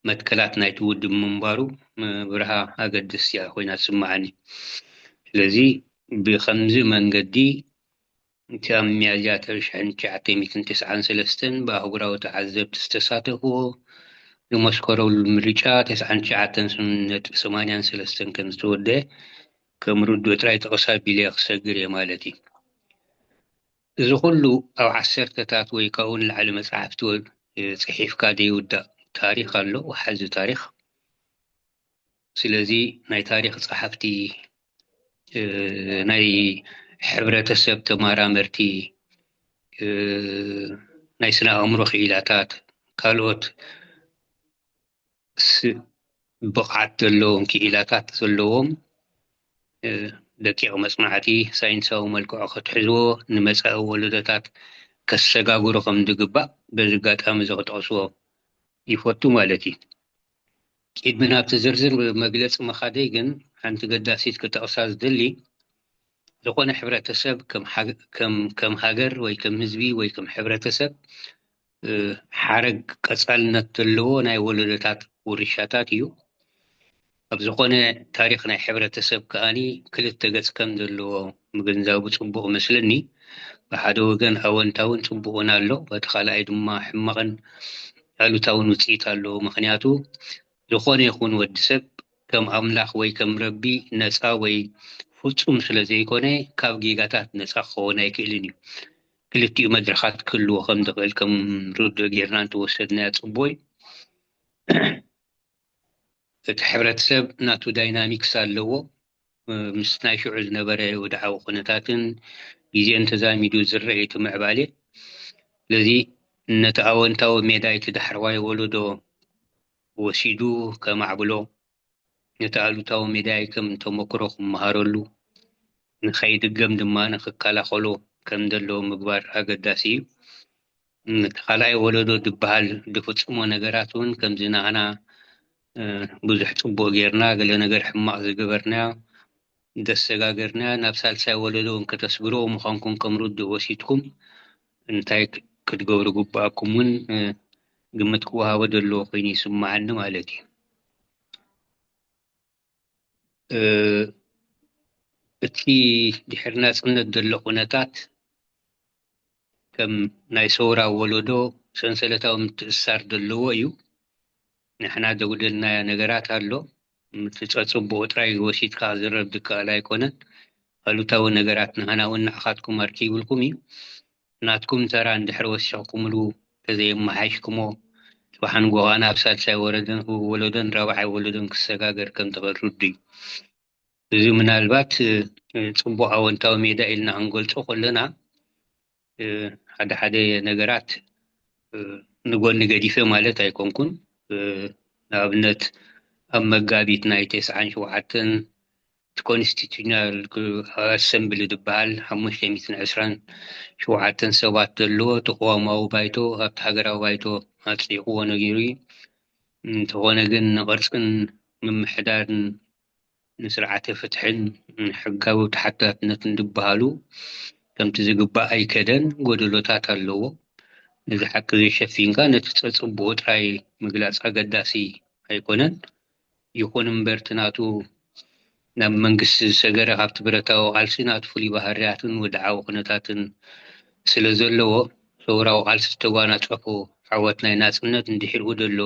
መትከላት ናይቲ ውድብ ምንባሩ ምብርሃ ኣገድስቲ እያ ኮይና ትስምዓኒ። ስለዚ ብኸምዚ መንገዲ እቲ ኣብ ሚያዝያ ሽሕን ትሽዓተ ሚእትን ተስዓን ሰለስተን ብኣህጉራዊ ተዓዘብቲ ዝተሳተፍዎ ዝመስከረሉ ምርጫ ተስዓን ትሽዓተን ነጥቢ ሰማንያን ሰለስተን ከም ዝተወደአ ከም ርዱእ ጥራይ ጠቕሳ ቢለ ክሰግር እየ ማለት እዩ። እዚ ኩሉ ኣብ ዓሰርተታት ወይ ካብኡ ንላዕሊ መጽሓፍቲ ጽሒፍካ ዘይውዳእ ታሪኽ ኣሎ፣ ወሓዚ ታሪኽ። ስለዚ ናይ ታሪኽ ጸሓፍቲ፣ ናይ ሕብረተሰብ ተመራመርቲ፣ ናይ ስነ ኣእምሮ ክኢላታት፣ ካልኦት ብቕዓት ዘለዎም ክኢላታት ዘለዎም ደቂቕ መጽናዕቲ ሳይንሳዊ መልክዖ ክትሕዝዎ ንመጻኢ ወለዶታት ከሰጋግሩ ከም ዝግባእ በዚ ኣጋጣሚ እዚ ክጠቕስዎ ይፈቱ ማለት እዩ። ቅድሚ ናብቲ ዝርዝር መግለጺ ምኻደይ ግን ሓንቲ ገዳሲት ክጠቕሳ ዝደሊ፣ ዝኾነ ሕብረተሰብ ከም ሃገር ወይ ከም ህዝቢ ወይ ከም ሕብረተሰብ ሓረግ ቀጻልነት ዘለዎ ናይ ወለዶታት ውርሻታት እዩ። ኣብ ዝኾነ ታሪኽ ናይ ሕብረተሰብ ከኣኒ ክልተ ገጽ ከም ዘለዎ ምግንዛቡ ጽቡቕ መስለኒ። ብሓደ ወገን ኣወንታውን ጽቡቕን ኣሎ፣ በቲ ካልኣይ ድማ ሕማቕን ኣሉታውን ውጽኢት ኣለዎ። ምኽንያቱ ዝኾነ ይኹን ወዲ ሰብ ከም ኣምላኽ ወይ ከም ረቢ ነጻ ወይ ፍጹም ስለ ዘይኮነ ካብ ጌጋታት ነጻ ክኸውን ኣይክእልን እዩ። ክልቲኡ መድረኻት ክህልዎ ከም ዝኽእል ከም ርዱእ ጌርና እንተወሰድናዮ ጽቡቕ እዩ። እቲ ሕብረተሰብ ናቱ ዳይናሚክስ ኣለዎ። ምስ ናይ ሽዑ ዝነበረ ወድዓዊ ኩነታትን ግዜን ተዛሚዱ ዝረአ እቲ ምዕባለ። ስለዚ ነቲ ኣወንታዊ ሜዳ እቲ ዳሕረዋይ ወለዶ ወሲዱ ከማዕብሎ፣ ነቲ ኣሉታዊ ሜዳይ ከም ተመክሮ ክመሃረሉ፣ ንኸይድገም ድማ ንክከላኸሎ ከም ዘለዎ ምግባር ኣገዳሲ እዩ። እቲ ካልኣይ ወለዶ ዝበሃል ዝፍጽሞ ነገራት እውን ከምዚ ንኣና ብዙሕ ጽቡቕ ጌርና ገለ ነገር ሕማቕ ዝገበርናዮ ደሰጋገርና ናብ ሳልሳይ ወለዶ እውን ከተስግርዎ ምዃንኩም ከም ርዱእ ወሲድኩም እንታይ ክትገብሩ ግብኣኩም እውን ግምት ክወሃቦ ዘለዎ ኮይኑ ይስምዓኒ ማለት እዩ። እቲ ድሕሪ ናጽነት ዘሎ ኩነታት ከም ናይ ሰውራ ወለዶ ሰንሰለታዊ ምትእስሳር ዘለዎ እዩ። ንሕና ዘጉደልናዮ ነገራት ኣሎ። እቲ ጸጽቡቑ ጥራይ ወሲድካ ክዝረብ ዝከኣል ኣይኮነን። ኣሉታዊ ነገራት ንሕና እውን ንዓኻትኩም ኣርኪብልኩም እዩ። ናትኩም ተራ እንድሕር ወሲኽኩምሉ ተዘየመሓይሽኩሞ፣ ጽባሕ ንጎ ከኣ ናብ ሳልሳይ ወረደን፣ ወለዶን ራብዓይ ወለዶን ክሰጋገር ከም ዝኽእል ርዱእ እዩ። እዚ ምናልባት፣ እ፣ ጽቡቕ ኣወንታዊ ሜዳ ኢልና ክንገልጾ ከለና፣ እ፣ ሓደ ሓደ ነገራት፣ እ፣ ንጎኒ ገዲፈ ማለት ኣይኮንኩን። እ፣ ንኣብነት ኣብ መጋቢት ናይ ተስዓን ሸውዓተን እቲ ኮንስቲቱሽናል ኣሰምብሊ ዝበሃል ሓሙሽተ ሚእትን ዕስራን ሸውዓተን ሰባት ዘለዎ ተቋማዊ ባይቶ ኣብቲ ሃገራዊ ባይቶ ኣጽዲቕዎ ነጊሩ እዩ። እንተኾነ ግን ንቕርጽን ምምሕዳርን ንስርዓተ ፍትሕን ንሕጋዊ ተሓታትነትን ዝበሃሉ ከምቲ ዝግባእ ኣይከደን፣ ጎደሎታት ኣለዎ። ነዚ ሓቂ እዚ ሸፊንካ ነቲ ጸጽቡቑ ጥራይ ምግላጽ ኣገዳሲ ኣይኮነን። ይኹን እምበር እቲ ናቱ ናብ መንግስቲ ዝሰገረ ካብቲ ብረታዊ ቃልሲ ናቱ ፍሉይ ባህርያትን ወድዓዊ ኩነታትን ስለ ዘለዎ፣ ሰውራዊ ቃልሲ ዝተጓናጸፎ ዓወት ናይ ናጽነት እንድሕሪኡ ዘሎ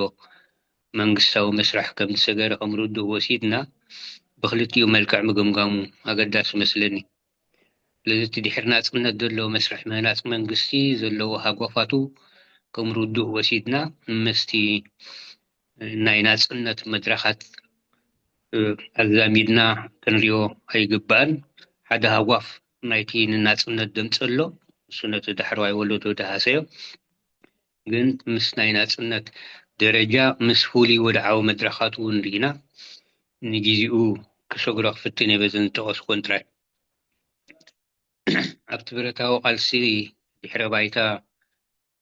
መንግስታዊ መስርሕ ከም ዝሰገረ ከም ርዱእ ወሲድና ብክልቲኡ መልክዕ ምግምጋሙ ኣገዳሲ መስለኒ። ስለዚ እቲ ድሕሪ ናጽነት ዘሎ መስርሕ ምህናጽ መንግስቲ ዘለዎ ሃጓፋቱ ከም ርዱእ ወሲድና ምስቲ ናይ ናጽነት መድረኻት፣ እ፣ ኣዛሚድና ክንሪኦ ኣይግባእን። ሓደ ሃጓፍ ናይቲ ንናጽነት ደምጸሎ እሱ ነቲ ዳሕረዋይ ወለዶ ደሃሰዮ። ግን ምስ ናይ ናጽነት ደረጃ ምስ ፍሉይ ወድዓዊ መድረኻት እውን ርኢና ንግዜኡ ክሰግሮ ክፍትን እየ በዘን ዝጠቐስኩወን ጥራይ። ኣብቲ ብረታዊ ቃልሲ ድሕረ ባይታ፣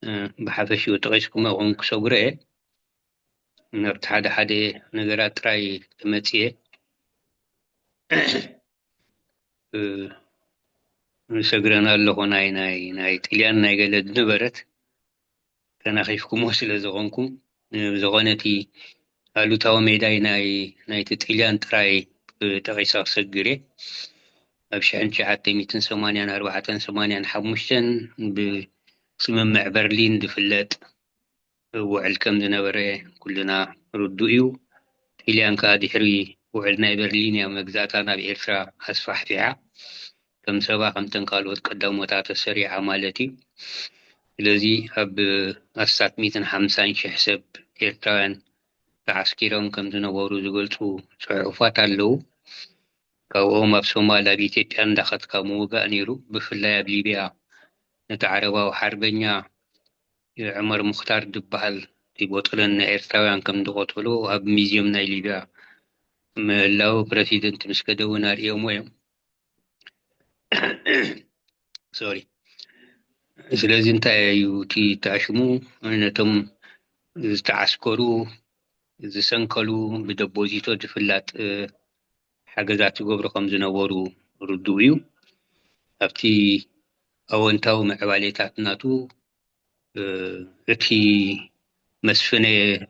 እ፣ ብሓፈሽኡ ጠቒስኩሞ ይኹን ክሰግሮ እየ። ናብቲ ሓደ ሓደ ነገራት ጥራይ ክመጽእ እየ። እ፣ ንሰግረን ኣለኹ ናይ፣ ናይ፣ ናይ ጥልያን ናይ ገለ ዝነበረት ተናኺፍኩሞ ስለ ዝኾንኩም፣ እ፣ ብዝኾነ እቲ ኣሉታዊ ሜዳይ ናይ፣ ናይቲ ጥልያን ጥራይ፣ እ፣ ጠቒሰ ክሰግር እየ። ኣብ ሽሕን ትሽዓተ ሚእትን ሰማንያን ኣርባዕተን ሰማንያን ሓሙሽተን ብስምምዕ በርሊን ዝፍለጥ ውዕል ከም ዝነበረ ኩልና ርዱእ እዩ። ጥልያን ከኣ ድሕሪ ውዕል ናይ በርሊን እያ መግዛእታ ናብ ኤርትራ ኣስፋሕፊሓ። ከም ሰባ ከምተን ካልኦት ቀዳሞታ ተሰሪዓ ማለት እዩ። ስለዚ ኣብ ኣስታት ሚእትን ሓምሳን ሽሕ ሰብ ኤርትራውያን ተዓስኪሮም ከም ዝነበሩ ዝገልጹ ጽሑፋት ኣለዉ። ካብኦም ኣብ ሶማል፣ ኣብ ኢትዮጵያ እንዳኸድካ ምውጋእ ነይሩ። ብፍላይ ኣብ ሊብያ ነቲ ዓረባዊ ሓርበኛ ዑመር ሙኽታር ዝበሃል እቲ ቦጠለን ንኤርትራውያን ከም ዝቐተሎ ኣብ ሚዝየም ናይ ሊብያ ምህላው ፕረሲደንት ምስ ከደ እውን ኣርእዮሞ እዮም። ሶሪ። ስለዚ እንታይ እዩ እቲ ተኣሽሙ? ነቶም ዝተዓስከሩ፣ ዝሰንከሉ፣ ብደቦዚቶ ዝፍላጥ፣ እ፣ ሓገዛት ዝገብሩ ከም ዝነበሩ ርዱእ እዩ። ኣብቲ ኣወንታዊ ምዕባሌታት ናቱ፣ እ፣ እቲ መስፍነ-፣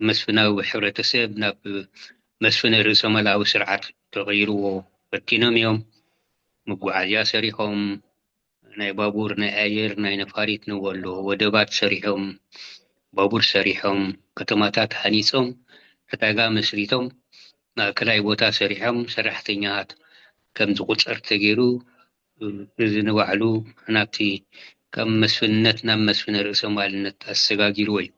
መስፍናዊ ሕብረተሰብ ናብ መስፍነ ርእሰ መላዊ ስርዓት ተቐይርዎ ፈቲኖም እዮም። መጓዓዝያ ሰሪሖም፣ ናይ ባቡር፣ ናይ ኣየር፣ ናይ ነፋሪት ንበሎ ወደባት ሰሪሖም፣ ባቡር ሰሪሖም፣ ከተማታት ሃኒጾም፣ ዕዳጋ መስሪቶም፣ ማእከላይ ቦታ ሰሪሖም፣ ሰራሕተኛታት ከም ዝቑጸር ተገይሩ፣ እዚ ንባዕሉ ናብቲ ካብ መስፍንነት ናብ መስፍን ርእሰ ማልነት ኣሰጋጊርዎ እዩ።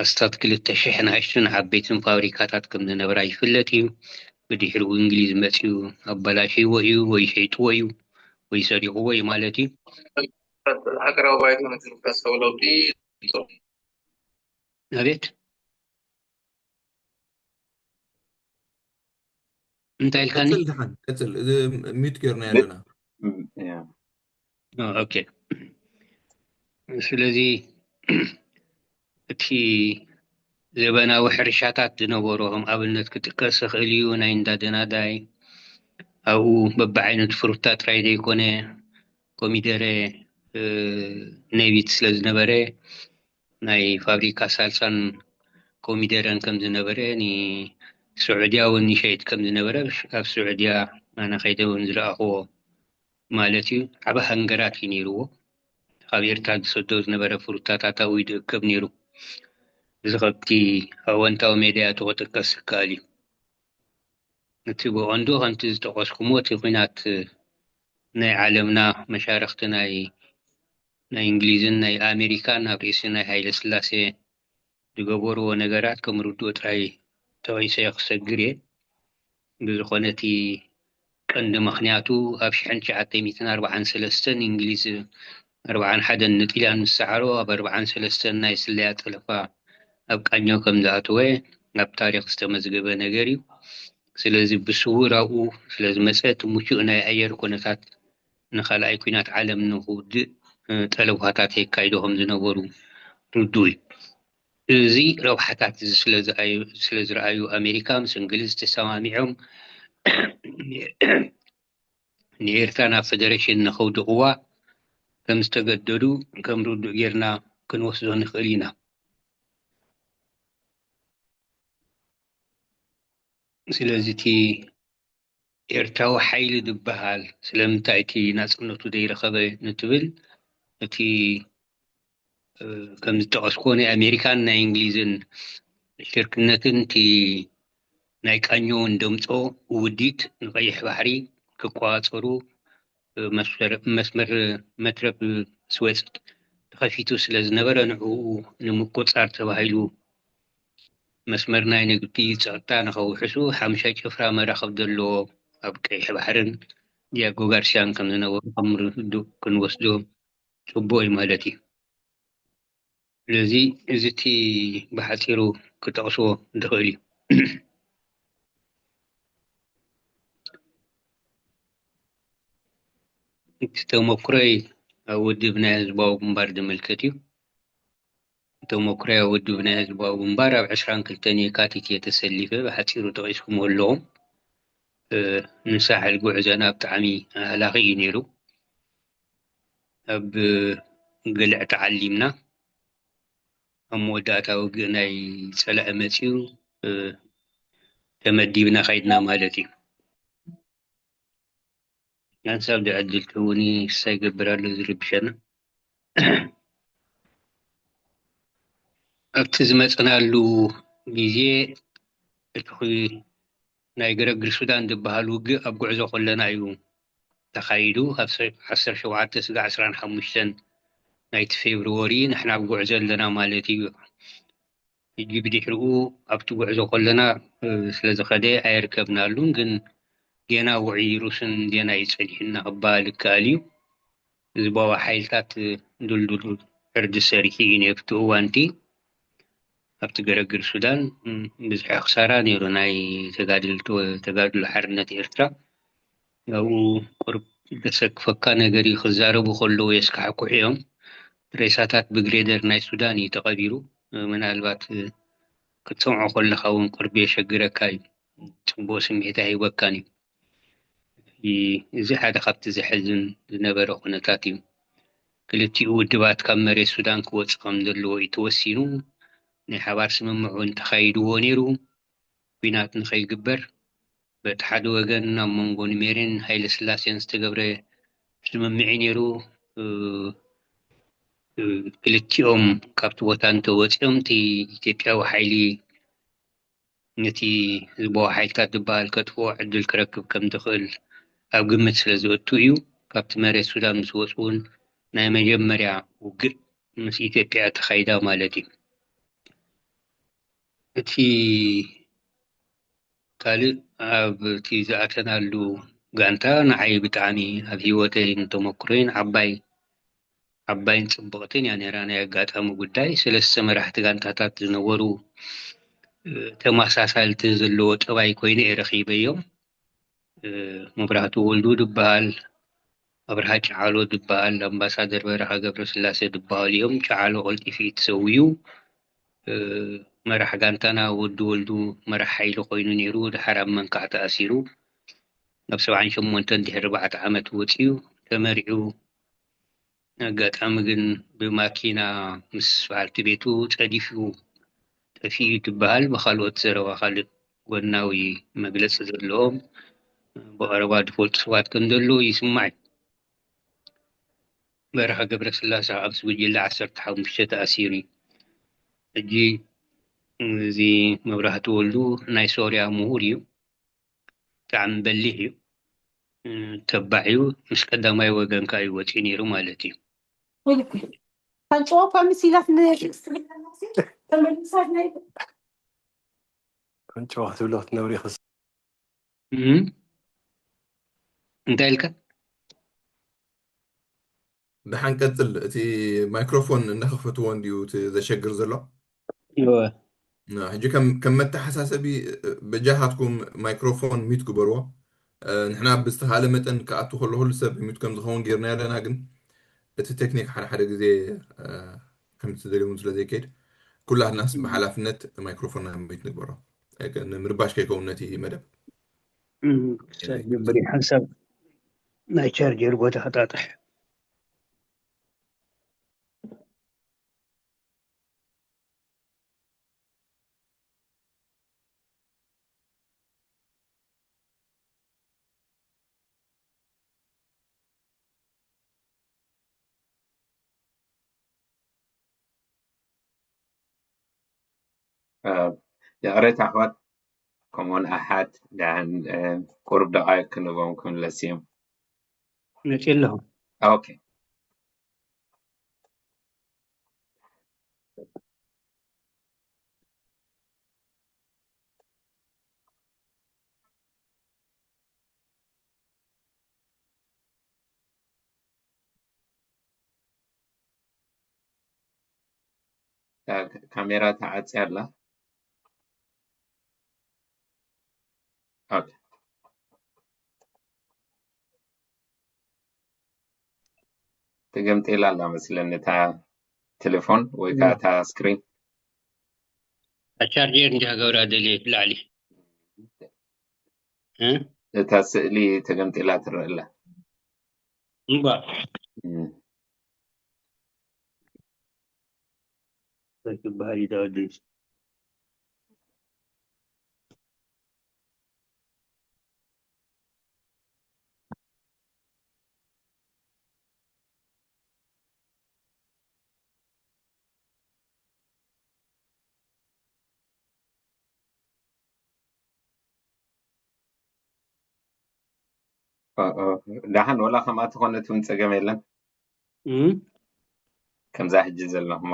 ኣስታት ክልተ ሽሕ ንኣሽቱን ዓበይትን ፋብሪካታት ከም ዝነበራ ይፍለጥ እዩ። ብድሕሪኡ እንግሊዝ መጺኡ ኣበላሽይዎ እዩ፣ ወይ ሸይጥዎ እዩ፣ ወይ ሰሪቕዎ እዩ ማለት እዩ። ሃገራዊ ባይቶ ነቲ ዝከሰቡ ለውጢ ይገልጾ። ኣቤት? እንታይ ኢልካኒ? ቀጽል ደሓን፣ ቀጽል። እዚ ሚዩት ጌርና ያለና። ም-፣ ያ። ኦ፣ ኦኬ። ስለዚ እቲ ዘበናዊ ሕርሻታት ዝነበሮ ከም ኣብነት ክጥቀስ ይኽእል እዩ። ናይ እንዳ ደናዳይ፣ ኣብኡ በብዓይነቱ ፍሩታ ጥራይ ዘይኮነ፣ ኮሚደረ፣ እ፣ ነቢት ስለ ዝነበረ፣ ናይ ፋብሪካ ሳልሳን ኮሚደረን ከም ዝነበረ፣ ን-፣ ስዑድያ እውን ይሸይጥ ከም ዝነበረ ኣብ ስዑድያ ኣነ ከይደ እውን ዝረኣኽዎ ማለት እዩ። ዓበ ሃንገራት እዩ ነይርዎ። ካብ ኤርትራ ዝሰዶ ዝነበረ ፍሩታታት ኣብኡ ይድእከብ ነይሩ። እዚ ከብቲ ኣወንታዊ ሜዳያቱ ክጥቀስ ይከኣል እዩ። እቲ ብቐንዱ ከምቲ ዝጠቐስኩሞ እቲ ኲናት ናይ ዓለምና መሻርኽቲ ናይ ናይ እንግሊዝን ናይ ኣሜሪካን ኣብ ርእሲ ናይ ሃይለ ስላሴ ዝገበርዎ ነገራት ከም ርዱእ ጥራይ ጠቒሰ ክሰግር እየ። ብዝኾነ እቲ ቀንዲ ምኽንያቱ ኣብ ሽሕን ትሽዓተ ሚእትን ኣርባዓን ሰለስተን እንግሊዝ ኣርባዓን ሓደን ንጥልያን ምስ ሰዓሮ ኣብ ኣርባዓን ሰለስተን ናይ ስለያ ጠለፋ ኣብ ቃኘው ከም ዝኣተወ ኣብ ታሪኽ ዝተመዝገበ ነገር እዩ። ስለዚ ብስውር ኣብኡ ስለ ዝመጸ እቲ ምቹእ ናይ ኣየር ኩነታት ንኻልኣይ ኲናት ዓለም ንኽውድእ ጠለባታት የካይዱ ከም ዝነበሩ ርዱእ እዩ። እዚ ረብሓታት እዚ ስለ ዝረኣዩ ኣሜሪካ ምስ እንግሊዝ ተሰማሚዖም ንኤርትራ ናብ ፈደረሽን ንኸውድቕዋ ከም ዝተገደዱ ከም ርዱእ ጌርና ክንወስዶ ንኽእል ኢና። ስለዚ እቲ ኤርትራዊ ሓይሊ ዝበሃል ስለምንታይ እቲ ናጽነቱ ዘይረኸበ ንትብል እቲ ከም ዝጠቐስኩዎ ናይ ኣሜሪካን ናይ እንግሊዝን ሽርክነትን እቲ ናይ ቃኘውን ደምጾ ውዲት ንቐይሕ ባሕሪ ክቋጸሩ መስመር መትረብ ስዌጽ ተኸፊቱ ስለ ዝነበረ ንዕኡ ንምቁጻር ተባሂሉ መስመር ናይ ንግዲ ጸጥታ ንኸውሕሱ ሓምሻይ ጭፍራ መራኽብ ዘለዎ ኣብ ቀይሕ ባሕርን ዲያጎ ጋርሲያን ከም ዝነበሩ ከም ርዱእ ክንወስዶ ጽቡቕ እዩ ማለት እዩ። ስለዚ እዚ እቲ ብሓጺሩ ክጠቕስዎ ዝኽእል እዩ። እቲ ተመክሮይ ኣብ ውድብ ናይ ህዝባዊ ግንባር ዝምልከት እዩ። ተመክሮይ ኣብ ውድብ ናይ ህዝባዊ ግንባር ኣብ ዕስራን ክልተን የካቲት እየ ተሰሊፈ። ብሓጺሩ ጠቒስኩሞ ኣለኹም። ንሳሕል ጉዕዞና ብጣዕሚ ኣህላኺ እዩ ነይሩ። ኣብ ግልዕ ተዓሊምና ኣብ መወዳእታ ውግእ ናይ ጸላኢ መጺኡ ተመዲብና ካይድና ማለት እዩ። ሓንሳብ ድዕድል ትህውኒ ሳይ ገብር ኣሎ ዝርብሸና። ኣብቲ ዝመጽናሉ ግዜ እቲ ናይ ገረግር ሱዳን ዝበሃል ውግእ ኣብ ጉዕዞ ከለና እዩ ተኻይዱ። ኣብ ዓሰርተ ሸውዓተ ስጋ ዓስራን ሓሙሽተን ናይቲ ፌብርወሪ ንሕና ኣብ ጉዕዞ ኣለና ማለት እዩ። ሕጂ ብድሕሪኡ ኣብቲ ጉዕዞ ከለና ስለ ዝኸደ ኣየርከብናሉን፣ ግን ጌና ውዕይ ሩስን ጌና እዩ ጸኒሕና ክበሃል ይከኣል እዩ። ህዝባዊ ሓይልታት ድልዱል ዕርዲ ሰሪሑ እዩ ነብቲ እዋንቲ ኣብቲ ገረግር ሱዳን ብዙሕ ክሳራ ነይሩ ናይ ተጋድልቲ ተጋድሎ ሓርነት ኤርትራ። ኣብኡ ቁርብ ዘሰክፈካ ነገር እዩ። ክዛረቡ ከለዉ የስካሕኩሑ እዮም። ሬሳታት ብግሬደር ናይ ሱዳን እዩ ተቐቢሩ። ምናልባት ክትሰምዖ ከለኻ እውን ቁርብ የሸግረካ እዩ። ጽቡቕ ስምዒት ኣይህበካን እዩ። እዚ ሓደ ካብቲ ዘሕዝን ዝነበረ ኩነታት እዩ። ክልቲኡ ውድባት ካብ መሬት ሱዳን ክወጽእ ከም ዘለዎ እዩ ተወሲኑ። ናይ ሓባር ስምምዕ እውን ተኻይድዎ ነይሩ። ኲናት ንኸይግበር በቲ ሓደ ወገን ኣብ መንጎ ኑሜርን ሃይለ ስላሴን ዝተገብረ ስምምዕ ነይሩ። ክልቲኦም ካብቲ ቦታ እንተወፂኦም እቲ ኢትዮጵያዊ ሓይሊ ነቲ ህዝባዊ ሓይልታት ዝበሃል ከጥፍኦ ዕድል ክረክብ ከም ዝኽእል ኣብ ግምት ስለ ዝእቱ እዩ። ካብቲ መሬት ሱዳን ምስ ወፁ እውን ናይ መጀመርያ ውግእ ምስ ኢትዮጵያ ተኻይዳ ማለት እዩ። እቲ ካልእ ኣብ እቲ ዝኣተናሉ ጋንታ ንዓይ ብጣዕሚ ኣብ ህይወተይን ተመክሮይን ዓባይ ዓባይን ጽብቕትን እያ ነይራ። ናይ ኣጋጣሚ ጉዳይ ሰለስተ መራሕቲ ጋንታታት ዝነበሩ ተመሳሳልቲ ዘለዎ ጠባይ ኮይኑ እየ ረኺበዮም። መብራህቱ ወልዱ ዝበሃል ኣብርሃ ጨዓሎ ዝበሃል ኣምባሳደር በረኻ ገብረስላሴ ዝበሃሉ እዮም። ጨዓሎ ቀልጢፉ እዩ ተሰውዩ። መራሕ ጋንታና ወዲ ወልዱ መራሕ ሓይሊ ኮይኑ ነይሩ። ድሓር ኣብ መንካዕ ተኣሲሩ። ኣብ ሰብዓን ሸሞንተን ድሕሪ ኣርባዕተ ዓመት ወፂኡ ተመሪዑ። ኣጋጣሚ ግን ብማኪና ምስ በዓልቲ ቤቱ ፀዲፉ ጠፊኡ ትበሃል። ብካልኦት ዘረባ ካልእ ጎናዊ መግለጺ ዘለዎም ብቐረባ ዝፈልጡ ሰባት ከም ዘለዉ ይስማዕ እዩ። በረኸ ገብረስላሴ ኣብ ጉጅለ ዓሰርተ ሓሙሽተ ተኣሲሩ እዩ። ሕጂ እዚ መብራህቲ ወልዱ ናይ ሶርያ ምሁር እዩ። ብጣዕሚ በሊሕ እዩ። ተባዕ እዩ። ምስ ቀዳማይ ወገን ከኣ እዩ ወፂኡ ነይሩ ማለት እዩ። ከንጭወ እኳ ምስ ኢላት ንክስትብለና ተመልሳ ናይ ከንጭዋ ክትብሎ ክትነብሪ ይኽስ እም? እንታይ ኢልካ? ደሓን ቀጽል። እቲ ማይክሮፎን እንዳኸፈትዎ እንድዩ እቲ ዘሸግር ዘሎ። እወ። ና፣ ሕጂ ከም ከም መተሓሳሰቢ፣ በጃኻትኩም ማይክሮፎን ሚት ግበርዎ። ንሕና ብዝተኻለ መጠን ክኣቱ ከሎ ኩሉ ሰብ ሚት ከም ዝኸውን ጌርና ኣለና፣ ግን እቲ ቴክኒክ ሓደ ሓደ ግዜ ከምቲ ዝደልዮም ስለ ዘይከይድ፣ ኩላትናስ ብሓላፍነት ማይክሮፎንና ሚት ንግበሮ። ንምርባሽ ከይከውን ነቲ መደብ። እም፣ ክሳብ ጀምር ሓንሳብ ናይ ቻርጀር ቦታ ክጣጥሕ። ይቕሬታ ኣሕዋት፣ ከምኡውን ኣሓት ደሓን ቁሩብ ደቓይቕ ክንህቦም ክምለስ እዮም። መፅእ ኣለኹ። ኦኬ። ካሜራ ተዓፅያ ኣላ። ኦኬ። ተገምጢላ ኣላ መስለኒ እታ ቴሌፎን ወይ ከዓ እታ ስክሪን። ቻርጀር እንዲያ ገብራ ደልየ ብላዕሊ። እታ ስእሊ ተገምጢላ ትረአ ኣላ። እምባ ትበሃል ኢዳ ወዲ ደሓን ወላ ከምኣ ተኾነት እውን ፀገም የለን። እም? ከምዛ ሕጂ ዘለኹማ።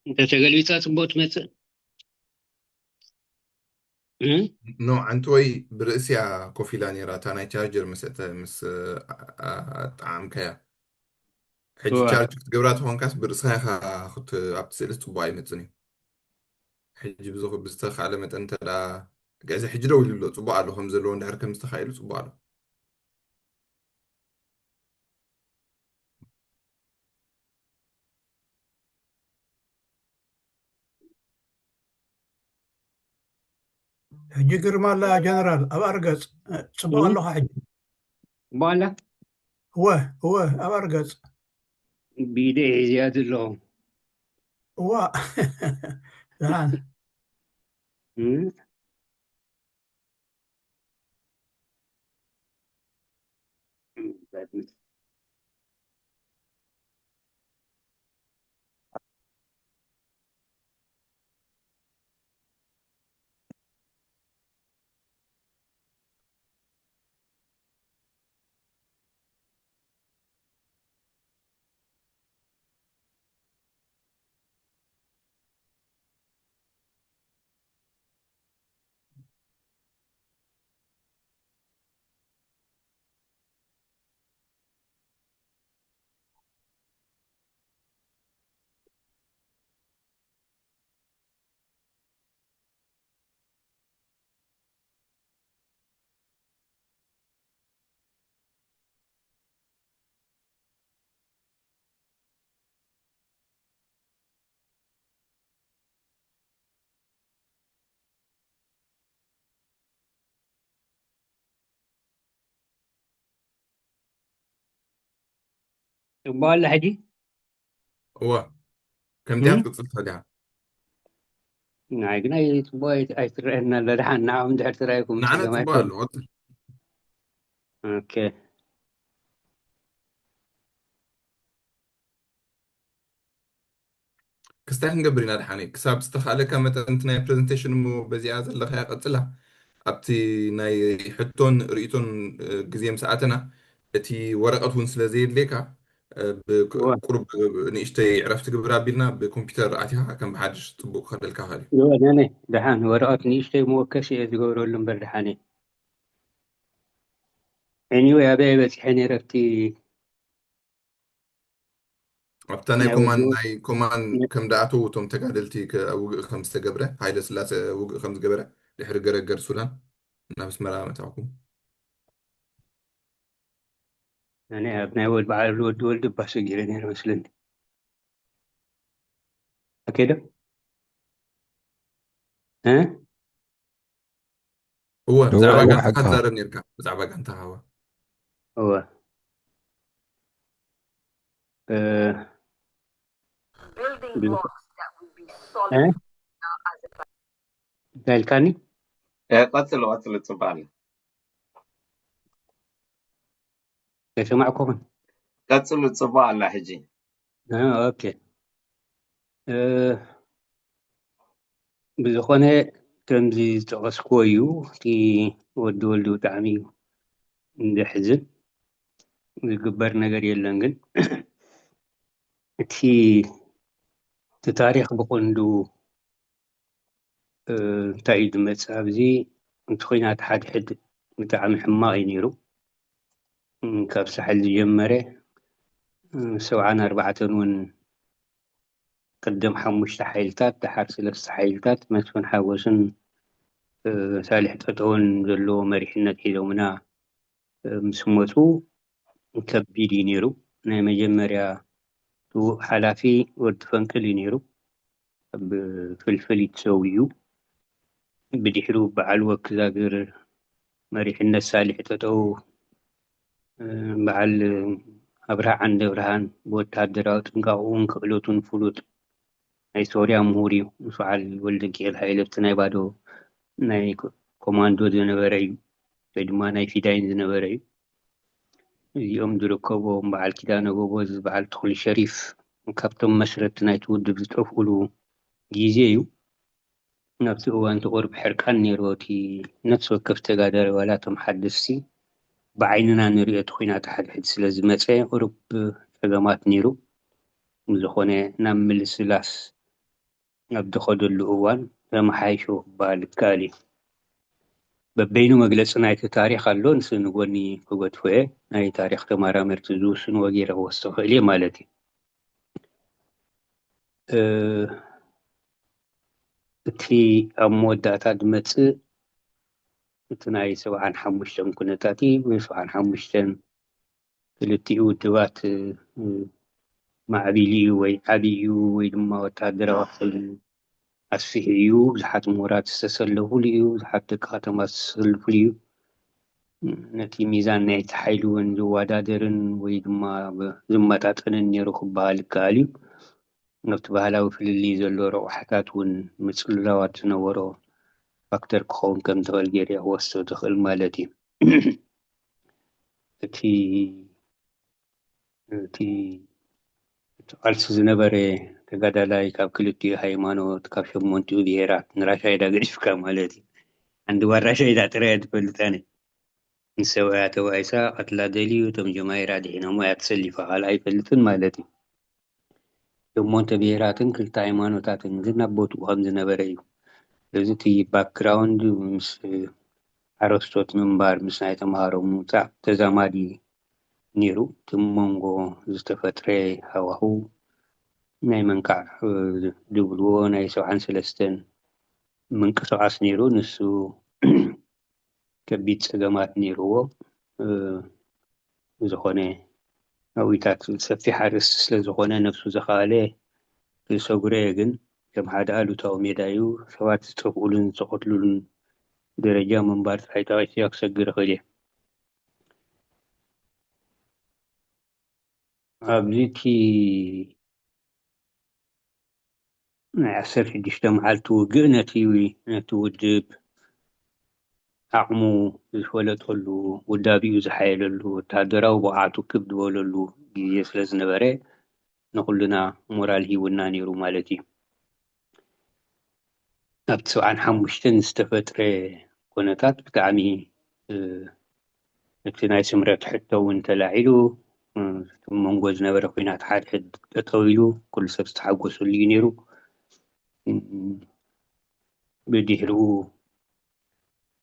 እንተ ተገልቢጣ ጽቡቅ ትመጽእ። እም? ኖ፣ ዓንትወይ ብርእስያ ኮፍ ኢላ ነይራ፣ እታ ናይ ቻርጀር ምስ እተ-፣ ምስ፣ ኣ-፣ ኣ-፣ ኣጠዓምካያ። ሕጂ እዋ። ቻርጅ ክትገብራ ተኾንካስ ብርእስኻ ኢኻ ክት-፣ ኣብቲ ስእሊ ጽቡቅ ኣይመጽን እዩ። ሕጂ ብዝኹ-፣ ብዝተኻእለ መጠን እንተ ደኣ፣ እዚ ሕጂ ደው ኢሉ ኣሎ፣ ጽቡቅ ኣሎ፣ ከም ዘለዎ እንድሕር ከም ዝተኻኢሉ ጽቡቅ ኣሎ። ሕጂ ግርማ ኣላ ጀነራል፣ ኣብ ኣርገጽ፣ ጽቡቕ እም? ኣለኻ ሕጂ። በኋላ እወ፣ እወ፣ ኣብ ኣርገጽ። ብኢደ ሒዝያ ዘለኹ። እዋ። ደሓን። እም? ጽቡቕ ኣላ ሕጂ? እወ። ከምዚኣ እም? ትቅጽል ተሊያ። ንዓይ ግን ኣይ-፣ ጽቡቕ ኣይ-፣ ኣይትረአየና ኣላ። ደሓን ንዓኹም ድሕር ትረኣየኩም ንዓና ጸገም ጽቡቕ ኣይኮነን። ኣሎ። ቀጽል። ኦኬ። ክስታይ ክንገብር ኢና ደሓነይ። ክሳብ ዝተኻእለካ መጠን እቲ ናይ ፕሬዘንቴሽን እሞ በዚኣ ዘለኻያ ቀጽላ። ኣብቲ ናይ ሕቶን ርእይቶን፣ እ፣ ግዜ ምስ ኣተና፣ እቲ ወረቐት እውን ስለ ዘየድልየካ፣ እ፣ ብ-፣ እወ። ቁሩብ ንእሽተይ ዕረፍቲ ግብር ኣቢልና ብኮምፒውተር ኣቲኻ ከም ብሓድሽ ጽቡቕ ክኸደልካ ይኽእል እዩ። እወ፣ ነነ፣ ደሓን ወረቐት ንእሽተይ መወከሲ እየ ዝገብረሉ እምበር ደሓን እየ። ኤኒወይ፣ ኣበይ በጺሐ ነይረ ኣብቲ ኣብታ ናይ ናይ ኮማን-፣ ወዲ-፣ ናይ ኮማን ነ-፣ ከም ደኣተዉ እቶም ተጋደልቲ ከ-፣ ውግእ ከም ዝተገብረ፣ ሃይለ ስላሴ ውግእ ከም ዝገበረ ድሕሪ ገረገር ሱዳን ናብ ኣስመራ መታኹም። ነነ ኣብ ናይ ወድ-፣ በዓል ወዲ ወልድ እባ ሰጊረ ነይረ መስለኒ። ኣኬዶ? እ? እወ፣ እወ፣ ብዛዕባ እወ፣ ጋንታኻ ሓቅኻ። ትዛረብ ነይርካ፣ ብዛዕባ ጋንታኻ እወ። እወ። እ፣ Building ብ-፣ blocks that will be እ? solid now as a እንታይ ኢልካኒ? እ፣ ቀጽሉ፣ ቀጽሉ፣ ጽቡቕ ኣሎ። ኣይሰማዕኩኹን። ቀጽሉ፣ ጽቡቕ ኣላ ሕጂ። እ፣ ኦኬ። እ፣ ብዝኾነ ከምዚ ዝጠቐስክዎ እዩ። እቲ ወዲ ወልዱ ብጣዕሚ እዩ ዘሕዝን። ዝግበር ነገር የለን። ግን እቲ፣ እቲ ታሪኽ ብቐንዱ፣ እ፣ እንታይ እዩ ዝመጽእ ኣብዚ፣ እቲ ኲናት ሓድሕድ ብጣዕሚ ሕማቕ እዩ ነይሩ። እም፣ ካብ ሳሕል ዝጀመረ፣ እ፣ ሰብዓን ኣርባዕተን እውን ቅድም ሓሙሽተ ሓይልታት፣ ደሓር ሰለስተ ሓይልታት፣ መስፍን ሓጎስን፣ እ፣ ሳልሕ ጠጠውን ዘለዎ መሪሕነት ሒዞምና፣ እ፣ ምስ መጹ ከቢድ እዩ ነይሩ። ናይ መጀመርያ ስዉእ ሓላፊ ወዲ ፈንቅል እዩ ነይሩ። ኣብ ፍልፍል እዩ ተሰዊኡ። ብድሕሩ በዓል ወክዛግር መሪሕነት ሳልሕ ጠጠው፣ እ፣ በዓል ኣብርሃ ዓንደ ብርሃን ብወታደራዊ ጥንቃቕኡን ክእለቱን ፍሉጥ ናይ ሶርያ ምሁር እዩ። ምስ በዓል ወልደ ሚካኤል ሃይለ ኣብቲ ናይ ባዶ ናይ ኮ-፣ ኮማንዶ ዝነበረ እዩ፣ ወይ ድማ ናይ ፊዳይን ዝነበረ እዩ። እዚኦም ዝርከብዎም በዓል ኪዳነ ጎበዝ፣ በዓል ተኽሉ ሸሪፍ ካብቶም መስረትቲ ናይቲ ውድብ ዝጠፍኡሉ ግዜ እዩ። ናብቲ እዋን እቲ ቁሩብ ሕርቃን ነይሩ። እቲ ነፍሲ ወከፍ ተጋዳላይ ዋላ እቶም ሓደስቲ ብዓይንና ንሪኦ እቲ ኲናት ሓድሕድ ስለ ዝመጸ ቁሩብ ጸገማት ነይሩ። ብዝኾነ ናብ ምልስላስ ኣብ ዝኸደሉ እዋን ተመሓይሹ ክበሃል ይከኣል እዩ። በበይኑ መግለጺ ናይቲ ታሪኽ ኣሎ፣ ንሱ ንጎኒ ክገድፎ እየ። ናይ ታሪኽ ተመራመርቲ ዝውስንዎ ገይረ ክወስዶ ክእል እየ ማለት እዩ። እ፣ እቲ ኣብ መወዳእታ ዝመጽእ እቲ ናይ ሰብዓን ሓሙሽተን ኩነታት እዩ። ብሰብዓን ሓሙሽተን ክልቲኡ ውድባት፣ እ፣ ማዕቢሉ እዩ ወይ ዓብዩ ወይ ድማ ወታደራዊ ሓይሉ ኣስፊሑ እዩ። ብዙሓት ምሁራት ዝተሰለፉሉ እዩ። ብዙሓት ደቂ ከተማ ዝተሰለፉሉ እዩ። ነቲ ሚዛን ናይቲ ሓይሊ እውን ዝወዳደርን ወይ ድማ ብ-፣ ዝመጣጠንን ነይሩ ክበሃል ይከኣል እዩ። ኣብቲ ባህላዊ ፍልልይ ዘሎ ረቑሓታት እውን ምጽልላዋት ዝነበሮ ፋክተር ክኸውን ከም ዝኽእል ገይረ እየ ክወስዶ ዝኽእል ማለት እዩ። እቲ፣ እቲ፣ እቲ ቃልሲ ዝነበረ ተጋዳላይ ካብ ክልቲኡ ሃይማኖት፣ ካብ ሸሞንቲኡ ብሄራት፣ ንራሻይዳ ገዲፍካ ማለት እዩ። ዓንዲ ጓል ራሻይዳ ጥራይ እየ ዝፈልጥ ኣነ። ንሰብኣያ ተባኢሳ ቀትላ ደልዩ፣ እቶም ጀማይራ ድሒኖሞ እያ ተሰሊፋ፣ ካልእ ኣይፈልጥን ማለት እዩ። ሸሞንተ ብሄራትን ክልተ ሃይማኖታትን ግን ኣብ ቦትኡ ከም ዝነበረ እዩ። ስለዚ እቲ ባክግራውንድ ምስ ሓረስቶት ምንባር፣ ምስ ናይ ተምሃሮ ምውጻእ ተዛማዲ ነይሩ። እቲ መንጎ ዝተፈጥረ ሃዋህው ናይ መንካዕ፣ እ፣ ዝብልዎ ናይ ሰብዓን ሰለስተን ምንቅስቓስ ነይሩ። ንሱ ከቢድ ጸገማት ነይርዎ። እ፣ ዝኾነ ኣብታት ሰፊሕ ኣርእስቲ ስለ ዝኾነ ነብሱ ዝኸኣለ ክሰጉረ እየ፣ ግን ከም ሓደ ኣሉታዊ ሜዳ እዩ። ሰባት ዝጠፍኡሉን ዝተቐትሉሉን ደረጃ ምንባር ጥራይ ጠቒሰዮ ክሰግር እኽእል እየ። ኣብዚ እቲ ናይ ዓሰርተ ሽዱሽተ መዓልቲ ውግእ ነቲ ነቲ ውድብ ዓቕሙ ዝፈለጠሉ፣ ውዳቢኡ ዝሓየለሉ፣ ወተሃደራዊ ብቕዓቱ ክብ ዝበለሉ ግዜ ስለ ዝነበረ ንኹልና ሞራል ሂቡና ነይሩ ማለት እዩ። ኣብቲ ሰብዓን ሓሙሽተን ዝተፈጥረ ኩነታት ብጣዕሚ እቲ ናይ ስምረት ሕቶ እውን ተላዒሉ፣ እቲ መንጎ ዝነበረ ኩናት ሓድሕድ ጠጠው ኢሉ ኩሉ ሰብ ዝተሓጎሰሉ እዩ ነይሩ። ብድሕሪኡ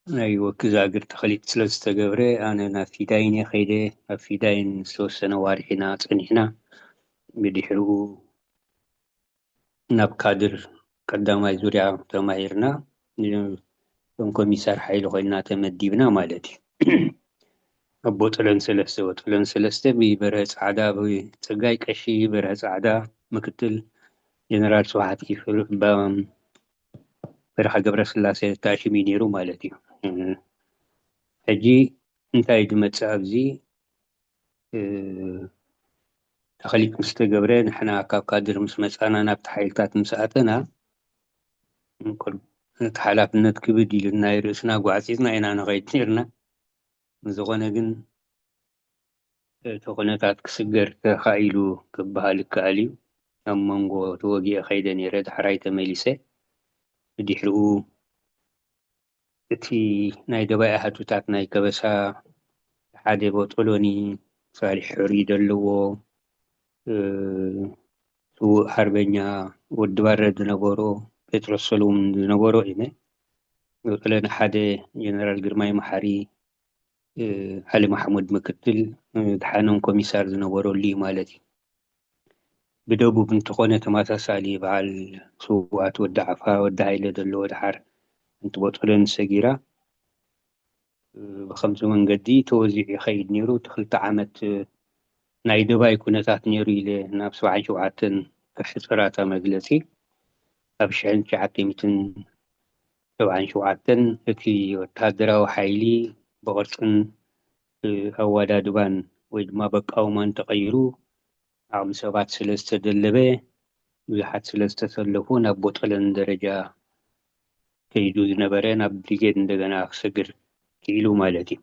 ናይ ወክዛግር ተኸሊት ስለ ዝተገብረ ኣነ ናብ ፊዳይን እየ ከይደ። ኣብ ፊዳይን ዝተወሰነ ዋርሒና ጸኒሕና። ብድሕሪኡ ናብ ካድር ቀዳማይ ዙርያ ተማሂርና፣ ከም ኮሚሳር ሓይሊ ኮይና ተመዲብና ማለት እዩ። ኣብ ቦጠለን ሰለስተ፣ ቦጠለን ሰለስተ ብበርሀ ጻዕዳ፣ ብጸጋይ ቀሺ በርሀ ጻዕዳ፣ ምክትል ጀነራል ስብሓት ይፍር በርሀ ገብረስላሴ ታሽም እዩ ነይሩ ማለት እዩ። ሕጂ እንታይ ዝመጽእ ኣብዚ ተኸሊት ምስ ተገብረ፣ ንሕና ካብ ካድር ምስ መጻና፣ ናብቲ ሓይልታት ምስ ኣተና፣ ነቲ ሓላፍነት ክብድ ኢሉ ናይ ርእስና ጓዕጺጽና ኢና ንኸይድ ነርና። ንዝኾነ ግን እቲ ኩነታት ክስገር ተኻኢሉ ክበሃል ይከኣል እዩ። ኣብ መንጎ ተወጊአ ከይደ ነይረ፣ ዳሕራይ ተመሊሰ። ብድሕሪኡ እቲ ናይ ደባይ ኣሃዱታት ናይ ከበሳ ሓደ ቦጦሎኒ ሳሊሕ ሕሩይ ዘለዎ፣ እ፣ ስዉእ ሓርበኛ ወዲ ባረ ዝነበሮ፣ ጴጥሮስ ሰሎሙን ዝነበሮ ኢነ፣ ቦጦሎኒ ሓደ ጀነራል ግርማይ መሓሪ፣ እ፣ ዓሊ ማሕሙድ ምክትል፣ እ፣ ድሓኖም ኮሚሳር ዝነበረሉ እዩ ማለት እዩ። ብደቡብ እንተኾነ ተመሳሳሊ፣ በዓል ስውኣት ወዲ ዓፋ፣ ወዲ ሃይለ ዘለዎ፣ ድሓር ሓንቲ ቦጦሎኒ ሰጊራ፣ እ፣ ብኸምዚ መንገዲ ተወዚዑ ይኸይድ ነይሩ። እቲ ክልተ ዓመት፣ እ፣ ናይ ደባይ ኩነታት ነይሩ ኢለ ናብ ሰብዓን ሸውዓተን ከሕጽራ እታ መግለጺ። ኣብ ሽሕን ትሽዓተ ሚእትን ሰብዓን ሸውዓተን እቲ ወተሃደራዊ ሓይሊ ብቕርጽን፣ እ፣ ኣወዳድባን ወይ ድማ በቃውማን ተቐይሩ፣ ዓቕሚ ሰባት ስለ ዝተደለበ፣ ብዙሓት ስለ ዝተሰለፉ፣ ናብ ቦጠለን ደረጃ ከይዱ ዝነበረ ናብ ብሪጌድ እንደገና ክሰግር ክኢሉ ማለት እዩ።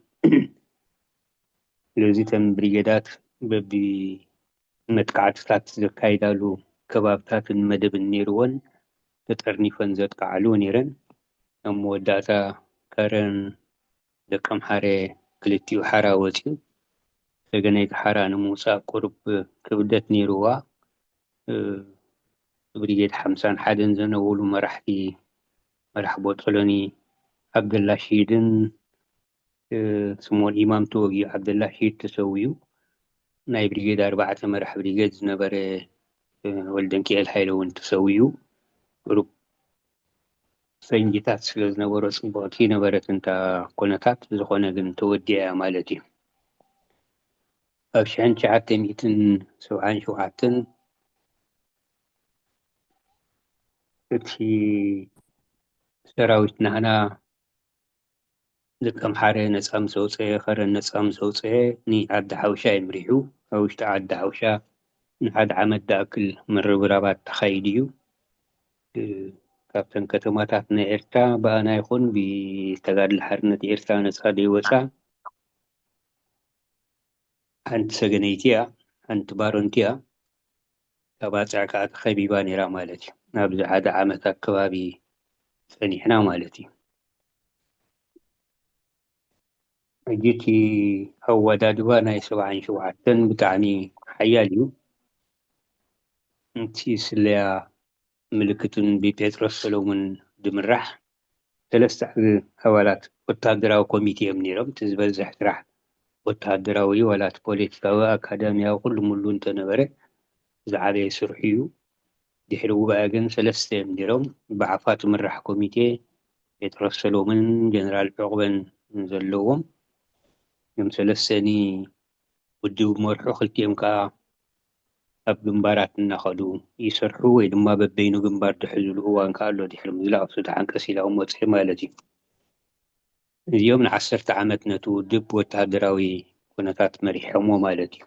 ስለዚ እተን ብሪጌዳት በቢ መጥቃዕትታት ዘካይዳሉ ከባብታትን መደብን ነይርወን፣ ተጠርኒፈን ዘጥቃዓሉ ነይረን። ኣብ መወዳእታ ከረን ደቀምሓረ ክልቲኡ ሓራ ወፂኡ፣ ሰገነይቲ ሓራ ንምውፃእ ቁሩብ ክብደት ነይርዋ። እ፣ ብሪጌድ ሓምሳን ሓደን ዝነበሩ መራሕቲ፣ መራሕ ቦጦሎኒ ዓብደላ ሽሂድን፣ እ፣ ስምኦን ኢማም ተወጊኡ፣ ዓብደላ ሽሂድ ተሰዊኡ። ናይ ብሪጌድ ኣርባዕተ መራሕ ብሪጌድ ዝነበረ፣ እ፣ ወልደንኪኤል ሃይለ እውን ተሰዊኡ። ቁሩብ ፈንጂታት ስለ ዝነበሮ ጽብቕቲ ነበረት እንታ ኮነታት፣ ዝኾነ ግን ተወዲኣ እያ ማለት እዩ። ኣብ ሽሕን ትሽዓተ ሚእትን ሰብዓን ሸውዓተን እቲ ሰራዊት ናህና ደቀምሓረ ነጻ ምስ ኣውጽአ፣ ከረን ነጻ ምስ ኣውጽአ፣ ንዓዲ ሓውሻ ይምሪሑ። ኣብ ውሽጢ ዓዲ ሓውሻ ንሓደ ዓመት ዝኣክል ምርብራባት ተኻይዱ እዩ። እ፣ ካብተን ከተማታት ናይ ኤርትራ ብኣና ይኹን ብተጋድሎ ሓርነት ኤርትራ ነጻ ዘይወጻ ሓንቲ ሰገነይቲ እያ፣ ሓንቲ ባሮንቲ እያ። ካብ ኣጽዕ ከኣ ተኸቢባ ነይራ ማለት እዩ። ኣብዚ ሓደ ዓመት ኣከባቢ ጸኒሕና ማለት እዩ። ሕጂ እቲ ኣወዳድባ ናይ ሰብዓን ሸውዓተን ብጣዕሚ ሓያል እዩ። እቲ ስለያ ምልክትን ብጴጥሮስ ሰሎሙን ዝምራሕ ሰለስተ ኣባላት ወተሃደራዊ ኮሚቴ እዮም ነይሮም። እቲ ዝበዝሕ ስራሕ ወተሃደራዊ እዩ፣ ዋላ እቲ ፖለቲካዊ፣ ኣካዳሚያዊ፣ ኩሉ ሙሉ እንተነበረ ዝዓበየ ስርሑ እዩ። ድሕሪ ጉባኤ ግን ሰለስተ እዮም ነይሮም። ብዓፋ ትምራሕ ኮሚቴ ጴጥሮስ ሰሎምን ጀነራል ዑቕበን ዘለዎም እዮም። ሰለስተ ኒ ውድብ መርሑ፣ ክልቲኦም ከኣ ኣብ ግንባራት እናኸዱ ይሰርሑ ወይ ድማ በበይኑ ግንባር ዝሕዝሉ እዋን ከኣ ኣሎ። ድሕሪ ምዝላቕ ሱዳን ቀስ ኢላ እውን ወጽእ ማለት እዩ። እዚኦም ንዓሰርተ ዓመት ነቲ ውድብ ወተሃደራዊ ኩነታት መሪሖሞ ማለት እዩ።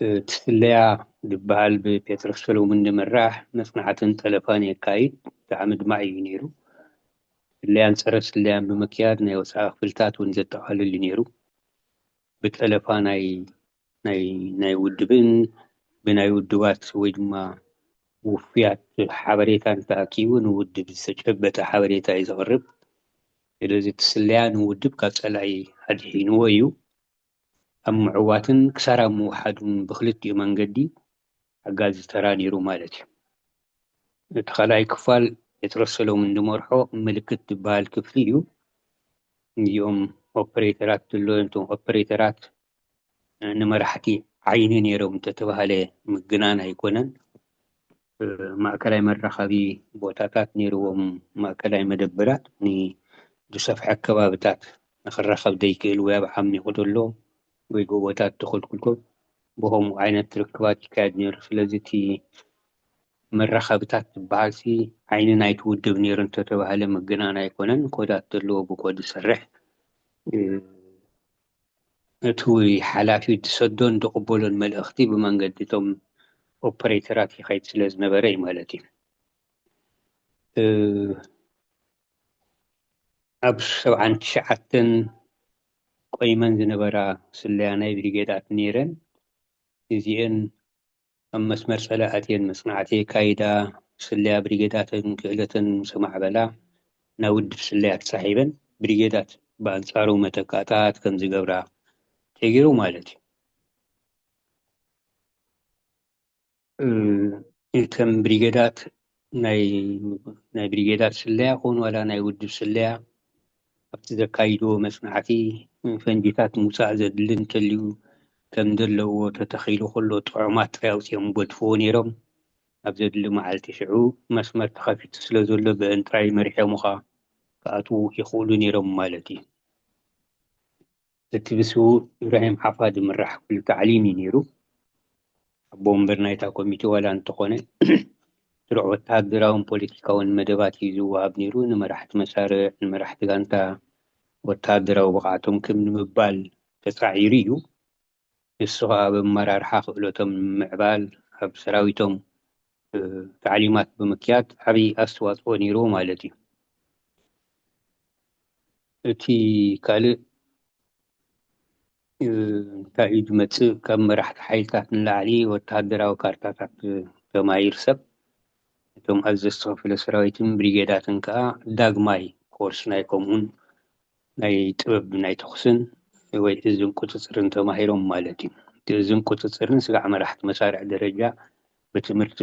እቲ ስለያ ዝበሃል ብፔትሮስ ሰሎሙን ዝምራሕ መጽናዕትን ጠለፋን የካይድ። ብጣዕሚ ድማ እዩ ነይሩ። ስለያን ጸረ ስለያን ብምክያድ ናይ ወጻኢ ክፍልታት እውን ዘጠቓልል እዩ ነይሩ። ብጠለፋ ናይ ናይ ናይ ውድብን ብናይ ውድባት ወይ ድማ ውፍያት ሓበሬታን ተኣኪቡ ንውድብ ዝተጨበጠ ሓበሬታ እዩ ዘቕርብ። ስለዚ እቲ ስለያ ንውድብ ካብ ጸላኢ ኣድሒንዎ እዩ። ኣብ ምዕዋትን ክሳራ ምውሓዱን ብክልቲኡ መንገዲ ሓጋዚ ተራ ነይሩ ማለት እዩ። እቲ ካልኣይ ክፋል ጴጥሮስ ሰሎሙን ዝመርሖ ምልክት ዝበሃል ክፍሊ እዩ። እዚኦም ኦፐሬተራት ዘለዉ እዮም። እቶም ኦፐሬተራት ንመራሕቲ ዓይኒ ነይሮም እንተተባሃለ ምግናን ኣይኮነን። ማእከላይ መራኸቢ ቦታታት ነይርዎም፣ ማእከላይ መደበራት ንዝሰፍሐ ከባብታት ንኽራኸብ ዘይክእል ወይ ኣብ ዓሚቑ ዘሎ ወይ ጎቦታት ተኾልኩልኮ ብኸምኡ ዓይነት ርክባት ይካየድ ነይሩ። ስለዚ እቲ መራኸብታት ዝበሃል ሲ ዓይኒ ናይቲ ውድብ ነይሩ እንተተባህለ ምግናን ኣይኮነን። ኮዳት ዘለዎ ብኮድ ዝሰርሕ እቲ ሓላፊ ዝሰዶን ዝቕበሎን መልእኽቲ ብመንገዲ እቶም ኦፐሬተራት ይኸይድ ስለ ዝነበረ እዩ ማለት እዩ። ኣብ ሰብዓን ትሽዓተን ቆይመን ዝነበራ ስለያ ናይ ብሪጌዳት ነይረን። እዚአን ኣብ መስመር ጸላእቲ እየን መጽናዕቲ የካይዳ። ስለያ ብሪጌዳትን ክእለትን ምስ ኣማዕበላ ናብ ውድብ ስለያ ተሳሒበን። ብሪጌዳት ብኣንጻሩ መተካእታት ከም ዝገብራ ተገይሩ ማለት እዩ። እተን ብሪጌዳት ናይ ናይ ብሪጌዳት ስለያ ኮን ዋላ ናይ ውድብ ስለያ ኣብቲ ዘካይድዎ መጽናዕቲ ፈንጂታት ምውጻእ ዘድሊ እንተልዩ ከም ዘለዎ ተተኺሉ ከሎ ጥዑማት ጥራይ ኣውጺኦም ይገድፍዎ ነይሮም። ኣብ ዘድሊ መዓልቲ ሽዑ መስመር ተኸፊቱ ስለ ዘሎ ብአን ጥራይ መሪሖምኻ ክኣትዉ ይኽእሉ ነይሮም ማለት እዩ። እቲ ብስዉእ ኢብራሂም ሓፋ ዝምራሕ ክፍሊ ታዕሊም እዩ ነይሩ። ኣቦ ወንበር ናይታ ኮሚቴ ዋላ እንተኾነ ስሩዕ ወተሃደራውን ፖለቲካውን መደባት እዩ ዝወሃብ ነይሩ። ንመራሕቲ መሳርዕ፣ ንመራሕቲ ጋንታ ወተሃደራዊ ብቕዓቶም ክብ ንምባል ተጻዒሩ እዩ። ንሱ ኸኣ ኣብ ኣመራርሓ ክእለቶም ንምምዕባል ኣብ ሰራዊቶም ታዕሊማት ብምክያድ ዓብዪ ኣስተዋፅኦ ነይርዎ ማለት እዩ። እቲ ካልእ እንታይ እዩ ዝመፅእ? ካብ መራሕቲ ሓይልታት ንላዕሊ ወተሃደራዊ ካርታታት ተማሂር ሰብ እቶም ኣዘዝቲ ክፍለ ሰራዊትን ብሪጌዳትን ከዓ ዳግማይ ኮርስ ናይ ከምኡን ናይ ጥበብ ናይ ተኹስን ወይ እዝን ቁፅፅርን ተማሂሮም ማለት እዩ። እቲ እዝን ቁፅፅርን ስጋዕ መራሕቲ መሳርዕ ደረጃ ብትምህርቲ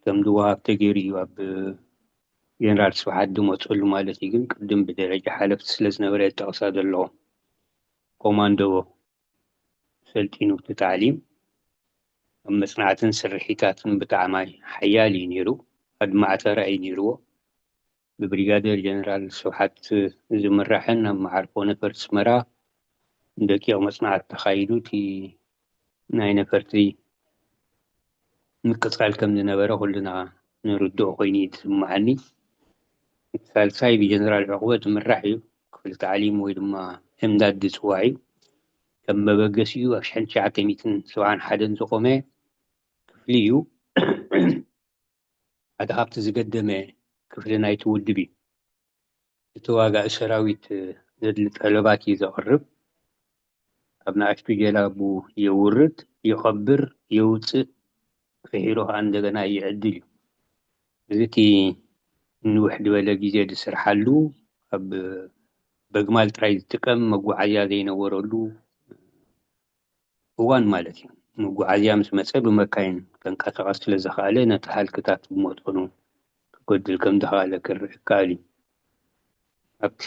ከም ዝወሃብ ተገይሩ እዩ ኣብ ጀነራል ስብሓት ዝመፀሉ ማለት እዩ። ግን ቅድም ብደረጃ ሓለፍቲ ስለ ዝነበረ ጠቕሳ ዘለኹ ኮማንዶ ሰልጢኑ እቲ ታዕሊም ኣብ መፅናዕትን ስርሒታትን ብጣዕማይ ሓያል እዩ ነይሩ። ኣድማዕተ ራእይ ነይርዎ። ብብሪጋደር ጀነራል ስብሓት ዝምራሕን ኣብ መዓርፎ ነፈርቲ ኣስመራ ደቂቕ መፅናዕቲ ተኻይዱ እቲ ናይ ነፈርቲ ምቅፃል ከም ዝነበረ ኩልና ንርድኦ ኮይኑ እዩ ዝስምዓኒ። እቲ ሳልሳይ ብጀነራል ዕቑበት ዝምራሕ እዩ። ክፍሊ ታዕሊም ወይ ድማ እምዳድ ዝፅዋዕ እዩ። ከም መበገሲኡ ኣብ ሽሕን ትሽዓተ ሚእትን ሰብዓን ሓደን ዝቖመ ክፍሊ እዩ። ሓደ ካብቲ ዝገደመ ክፍሊ ናይቲ ውድብ እዩ። እቲ ዋጋእ ሰራዊት ዘድሊ ጠለባት እዩ ዘቕርብ። ኣብ ንኣሽቱ ጀላቡ የውርድ፣ ይቐብር፣ የውፅእ፣ ፍሒሩ ከዓ እንደገና ይዕድል እዩ። እዚ እቲ ንውሕ ዝበለ ግዜ ዝስርሓሉ ኣብ በግማል ጥራይ ዝጥቀም መጓዓዝያ ዘይነበረሉ እዋን ማለት እዩ። መጓዓዝያ ምስ መፀ ብመካይን ከንቀሳቐስ ስለ ዝኸኣለ ነቲ ሃልክታት ብመጠኑ ክጎድል ከም ዝኸኣለ ክርእ ይከኣል እዩ። ኣብቲ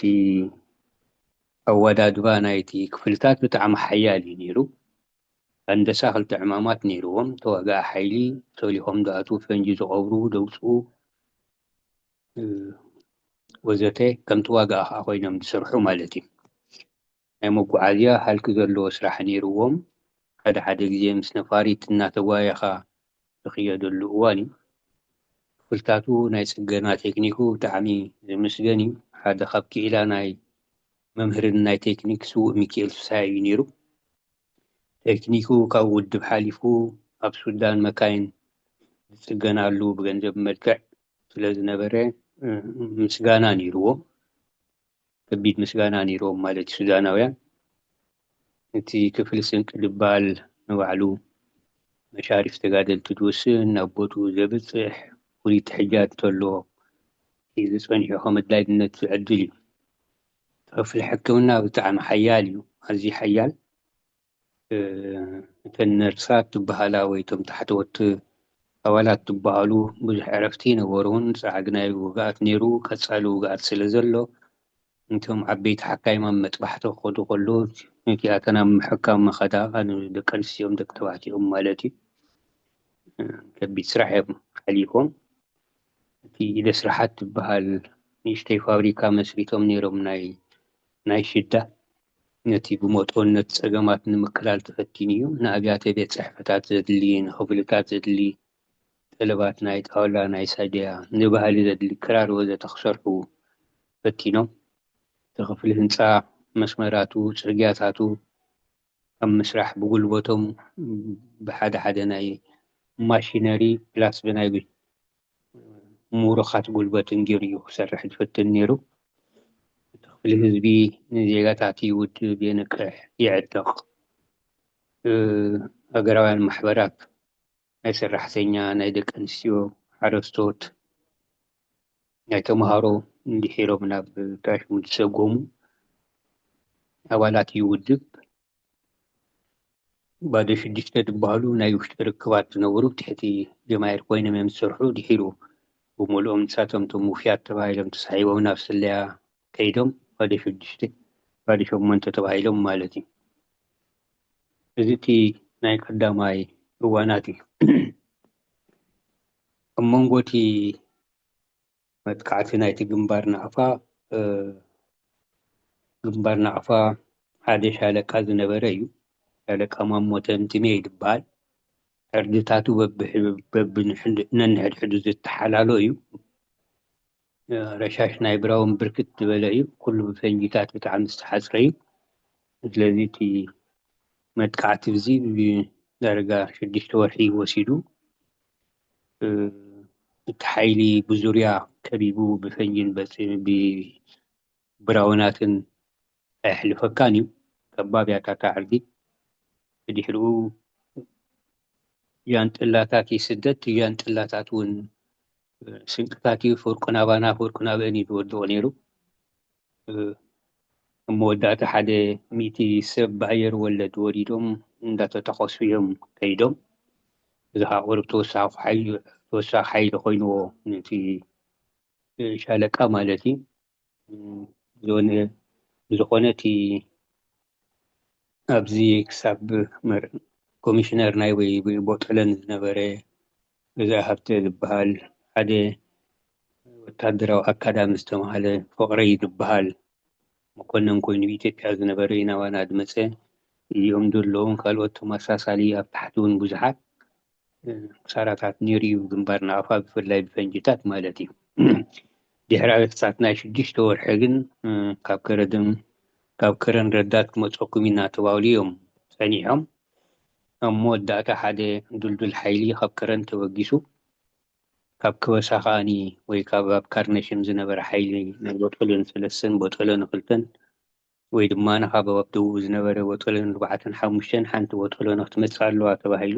ኣወዳድባ ናይቲ ክፍልታት ብጣዕሚ ሓያል እዩ ነይሩ። ሃንደሳ ክልተ ዕማማት ነይርዎም። ተዋጋኢ ሓይሊ ሰሊኾም ዝኣትዉ፣ ፈንጂ ዝቐብሩ፣ ዘውፅኡ ወዘተ ከምቲ ዋጋኣ ከዓ ኮይኖም ዝሰርሑ ማለት እዩ። ናይ መጓዓዝያ ሃልኪ ዘለዎ ስራሕ ነይርዎም። ሓደ ሓደ ግዜ ምስ ነፋሪት እናተጓየኻ ዝኽየደሉ እዋን እዩ። ክፍልታቱ ናይ ፅገና ቴክኒኩ ብጣዕሚ ዝምስገን እዩ። ሓደ ካብ ክኢላ ናይ መምህርን ናይ ቴክኒክ ስዉእ ሚኪኤል ፍስሃ እዩ ነይሩ። እቲ ቴክኒኩ ካብ ውድብ ሓሊፉ ኣብ ሱዳን መካይን ዝፅገናሉ ብገንዘብ መልክዕ ስለ ዝነበረ ምስጋና ነይርዎ። ከቢድ ምስጋና ነይርዎም ማለት እዩ ሱዳናውያን። እቲ ክፍሊ ስንቂ ድባል ንባዕሉ መሻሪፍ ተጋደልቲ ዝውስን፣ ናብ ቦትኡ ዘብፅሕ፣ ፍሉይ ትሕጃ እንተሎ ሒዙ ፀኒሑ ከም ኣድላይነት ዝዕድል እዩ። ክፍሊ ሕክምና ብጣዕሚ ሓያል እዩ፣ ኣዝዩ ሓያል። እተን ነርሳት ዝበሃላ ወይ እቶም ታሕተወቲ ኣባላት ዝበሃሉ ብዙሕ ዕረፍቲ ኣይነበሩን። ጸዓግናይ ውግኣት ነይሩ፣ ቀጻሊ ውግኣት ስለ ዘሎ እቶም ዓበይቲ ሓካይም ኣብ መጥባሕቲ ክኸዱ ከለዉ ነቲኣተን ኣብ ምሕካም መኸዳ ንደቂ ኣንስትዮኦም ደቂ ተባዕትዮኦም ማለት እዩ ከቢድ ስራሕ እዮም ሓሊፎም። እቲ ኢደ ስራሓት ዝበሃል ንእሽተይ ፋብሪካ መስሪቶም ነይሮም ናይ ናይ ሽዳ ነቲ ብመጠኑ ነቲ ጸገማት ንምክላል ተፈቲኑ እዩ። ንኣብያተ ቤት ጽሕፈታት ዘድሊ፣ ንኽፍልታት ዘድሊ ጠለባት ናይ ጣውላ፣ ናይ ሳድያ፣ ንባህሊ ዘድሊ ክራር ወዘተ ክሰርሑ ፈቲኖም። እቲ ክፍሊ ህንጻ መስመራቱ፣ ጽርግያታቱ ኣብ ምስራሕ ብጉልበቶም ብሓደ ሓደ ናይ ማሽነሪ ፕላስ ብናይ ምሩኻት ጉልበትን ገይሩ እዩ ክሰርሕ ዝፍትን ነይሩ። እቲ ክፍሊ ህዝቢ ንዜጋታት ይውድብ፣ የንቅሕ፣ የዕጥቕ። ሃገራውያን ማሕበራት፣ ናይ ሰራሕተኛ፣ ናይ ደቂ ኣንስትዮ፣ ሓረስቶት፣ ናይ ተምሃሮ እንድሒሮም ናብ ታሽሙ ዝሰጎሙ ኣባላት ይውድብ። ባዶ ሽዱሽተ ዝበሃሉ ናይ ውሽጢ ርክባት ዝነበሩ ትሕቲ ጀማይር ኮይኖም እዮም ዝሰርሑ። ድሒሩ ብምሉኦም ንሳቶም እቶም ውፍያት ተባሂሎም ተሳሒቦም ናብ ስለያ ከይዶም ባዶ ሽዱሽተ፣ ባዶ ሸሞንተ ተባሂሎም ማለት እዩ። እዚ እቲ ናይ ቀዳማይ እዋናት እዩ። ኣብ መንጎ እቲ መጥቃዕቲ ናይቲ ግንባር ናቕፋ ግንባር ናቕፋ ሓደ ሻለቃ ዝነበረ እዩ። ሻለቃ ማሞ ተምትሜ ይበሃል። ዕርድታቱ ነንሕድሕዱ ዝተሓላሎ እዩ። ረሻሽ ናይ ብራውን ብርክት ዝበለ እዩ። ኩሉ ብፈንጂታት ብጣዕሚ ዝተሓፅረ እዩ። ስለዚ እቲ መጥቃዕቲ እዚ ብዳርጋ ሽዱሽተ ወርሒ ወሲዱ እቲ ሓይሊ ብዙርያ ከቢቡ ብፈንጂን ብብራውናትን ኣየሕልፈካን እዩ። ከባብ ያታታ ዕርዲ ብድሕሪኡ ጃንጥላታት ይስደድ። ጃንጥላታት እውን ስንቅታት እዩ። ፍርቁ ናባና ፍርቁ ናብአን እዩ ዝወድቕ ነይሩ። ኣብ መወዳእታ ሓደ ሚእቲ ሰብ ብኣየር ወለድ ወሪዶም እንዳተተኸሱ እዮም ከይዶም። እዚ ከዓ ቁሩብ ተወሳኺ ሓይሊ ተወሳኺ ሓይሊ ኮይንዎ ነቲ ሻለቃ ማለት እዩ። ዝኾነ ብዝኾነ እቲ ኣብዚ ክሳብ ኮሚሽነር ናይ ወይ ቦጠለን ዝነበረ ገዛ ሃብተ ዝበሃል ሓደ ወታደራዊ ኣካዳሚ ዝተማሃለ ፍቕረይ ዝበሃል መኮነን ኮይኑ ብኢትዮጵያ ዝነበረ ናባና ዝመፀ እዮም ዘለዎም። ካልኦት ተመሳሳሊ ኣብ ታሕቲ እውን ብዙሓት ክሳራታት ነይሩ እዩ ግንባር ናቕፋ ብፍላይ ብፈንጅታት ማለት እዩ። ድሕሪ ክሳት ናይ ሽዱሽተ ወርሒ ግን ካብ ከረድም ካብ ከረን ረዳት ክመፀኩም ኢና ተባብሉ እዮም ፀኒሖም። ኣብ መወዳእታ ሓደ ዱልዱል ሓይሊ ካብ ከረን ተበጊሱ ካብ ከበሳ ከኣኒ ወይ ካብ ኣብ ካርነሽም ዝነበረ ሓይሊ ናይ ቦጦሎን ሰለስተን ቦጦሎን ክልተን ወይ ድማ ንካብ ኣብ ደቡብ ዝነበረ ቦጦሎን ኣርባዕተን ሓሙሽተን ሓንቲ ቦጦሎን ክትመፅእ ኣለዋ ተባሂሉ።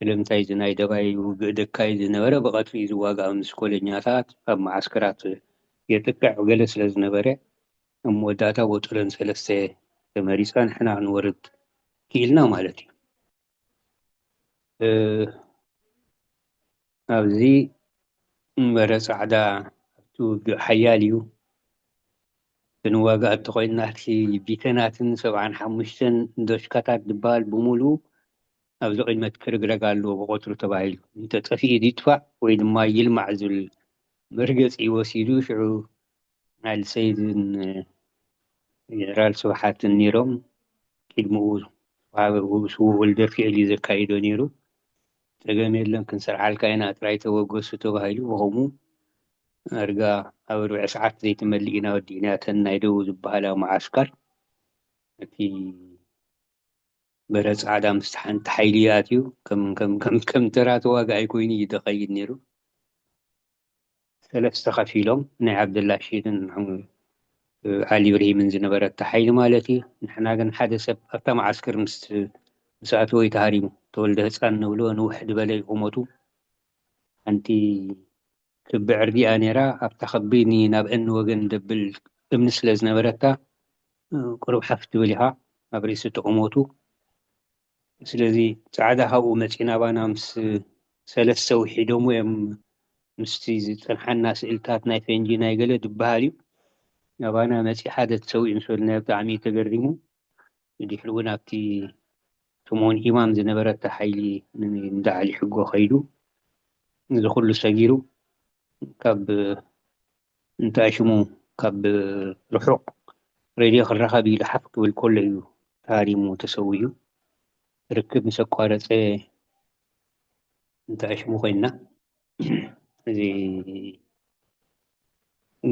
ስለምንታይ እዚ ናይ ደባይ ውግእ ደካይ ዝነበረ ብቐትሪ ዝዋጋእ ምስ ኮለኛታት ኣብ መዓስከራት የጥቅዕ ገለ ስለ ዝነበረ ኣብ መወዳእታ ቦጦሎን ሰለስተ ተመሪፃ ንሕና ክንወርድ ክኢልና ማለት እዩ። ኣብዚ እምበረ ጻዕዳ ኣብቲ ውግእ ሓያል እዩ። ክንዋጋእ እንተኾይንና እቲ ቢተናትን ሰብዓን ሓሙሽተን ዶሽካታት ዝበሃል ብምሉኡ ኣብዚ ቅድመት ክርግረግ ኣለዎ ብቐትሩ ተባሂሉ። እንተጠፊኡ ይጥፋእ ወይ ድማ ይልማዕ ዝብል መርገጺ ወሲዱ ሽዑ ናይልሰይድን ጀነራል ስብሓትን ነይሮም። ቅድሚኡ ስውእ ወልደርፍኤል እዩ ዘካይዶ ነይሩ። ጸገም የለን ክንሰርዓልካ ኢና ጥራይ ተበገሱ ተባሂሉ። ብኸምኡ ኣርጋ ኣብ ኣርብዒ ሰዓት ዘይትመልእ ኢና ወዲእና እተን ናይ ደቡብ ዝበሃላ መዓስከር። እቲ በረ ጻዕዳ ምስቲ ሓንቲ ሓይሊ ኣትዩ ከም ከም ከም ከም ተራ ተዋጋኣይ ኮይኑ እዩ ዝኸይድ ነይሩ። ሰለስተ ከፊሎም ናይ ዓብደላ ሺድን ዓሊ ብርሂምን ዝነበረታ ሓይሊ ማለት እዩ። ንሕና ግን ሓደ ሰብ ኣብታ መዓስከር ምስ ምስ ኣተወ እዩ ተሃሪሙ። ተወልደ ህፃን ንብሎ ንውሕ ዝበለ እዩ ቁመቱ። ሓንቲ ክቢ ዕርዲኣ ነይራ። ኣብታ ክቢ ናብ እኒ ወገን ደብል እምኒ ስለ ዝነበረታ ቁሩብ ሓፍ ትብል ኢኻ ኣብ ርእሲ እቲ ቁመቱ። ስለዚ ጻዕዳ ካብኡ መጺኡ ናባና ምስ ሰለስተ ውሒዶም እዮም ምስቲ ዝጸንሓና ስእልታት ናይ ፈንጂ ናይ ገለ ዝበሃል እዩ። ናባና መጺኡ ሓደ ተሰዊኡ ምስ በልናዮ ብጣዕሚ እዩ ተገሪሙ። ድሕሪኡ ናብቲ ስምኦን ኢማም ዝነበረታ ሓይሊ ንዳዕሊ ሕጎ ከይዱ እዚ ኩሉ ሰጊሩ ካብ እንታይ ሽሙ ካብ ርሑቕ ሬድዮ ክራኸብ ኢሉ ሓፍ ክብል ከሎ እዩ ተሃሪሙ ተሰዊኡ። ርክብ ምስ ኣቋረፀ እንታይ ሽሙ ኮይና እዚ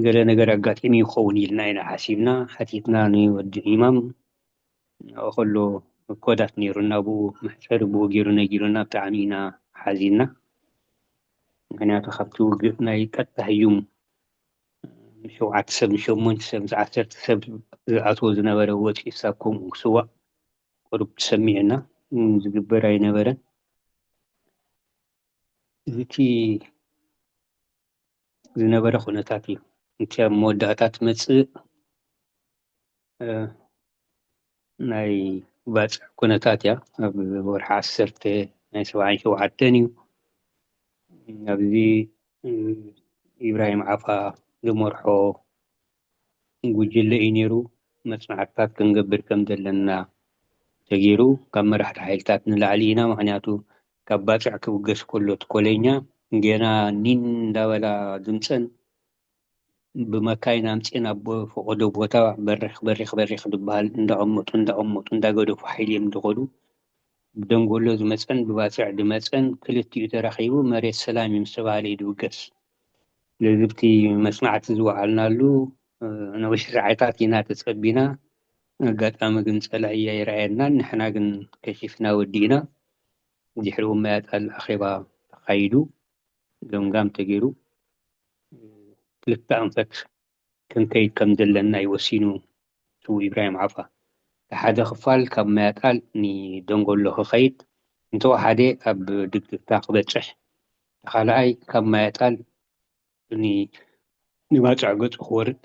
ገለ ነገር ኣጋጢሙ ይኸውን ኢልና ኢና ሓሲብና ሓቲትና ንወዲ ኢማም። ኣብኡ ከሎ ኮዳት ነይሩና ብኡ መሕፀሪ ብኡ ገይሩ ነጊሩና ብጣዕሚ ኢና ሓዚንና። ምክንያቱ ካብቲ ውግእ ናይ ቀጥታ ህዩም ሸውዓተ ሰብ ንሸሞንተ ሰብ ምስ ዓሰርተ ሰብ ዝኣትዎ ዝነበረ ወፂኡ ሳብ ከምኡ ክስዋእ ቁሩብ ተሰሚዑና ዝግበር ኣይነበረን። እዚ እቲ ዝነበረ ኩነታት እዩ። እቲ ኣብ መወዳእታ ትመፅእ ናይ ባፅዕ ኩነታት እያ። ኣብ ወርሒ ዓሰርተ ናይ ሰብዓን ሸውዓተን እዩ። ኣብዚ ኢብራሂም ዓፋ ዝመርሖ ጉጅለ እዩ ነይሩ። መፅናዕትታት ክንገብር ከም ዘለና ተገይሩ ካብ መራሕቲ ሓይልታት ንላዕሊ ኢና። ምክንያቱ ካብ ባፅዕ ክብገስ ከሎ እቲ ኮለኛ ገና ኒን እንዳበላ ድምፀን ብመካይን ኣምፅኤ ናብ ፈቐዶ ቦታ በሪኽ በሪኽ በሪኽ ዝበሃል እንዳቐመጡ እንዳቐመጡ እንዳገደፉ ሓይሊ እዮም ዝኸዱ። ብደንጎሎ ዝመፀን ብባፅዕ ዝመፀን ክልቲኡ ተራኺቡ መሬት ሰላም እዩ ምስ ተባሃለ እዩ ዝብገስ። ስለዚ ብቲ መፅናዕቲ ዝወዓልናሉ ንውሽጢ ሰዓታት ኢና ተፀቢና። ኣጋጣሚ ግን ፀላኢ ኣይረኣየናን። ንሕና ግን ከሺፍና ወዲእና። ድሕሪኡ ማያጣል ኣኼባ ተኻይዱ። ገምጋም ተገይሩ ክልተ ኣንፈት ክንከይድ ከም ዘለና እዩ ወሲኑ ስዉእ ኢብራሂም ዓፋ። እቲ ሓደ ክፋል ካብ ማያጣል ንደንጎሎ ክኸይድ እንተወሓደ ኣብ ድግድግታ ክበፅሕ፣ እቲ ካልኣይ ካብ ማያጣል ንባፅዕ ገፁ ክወርድ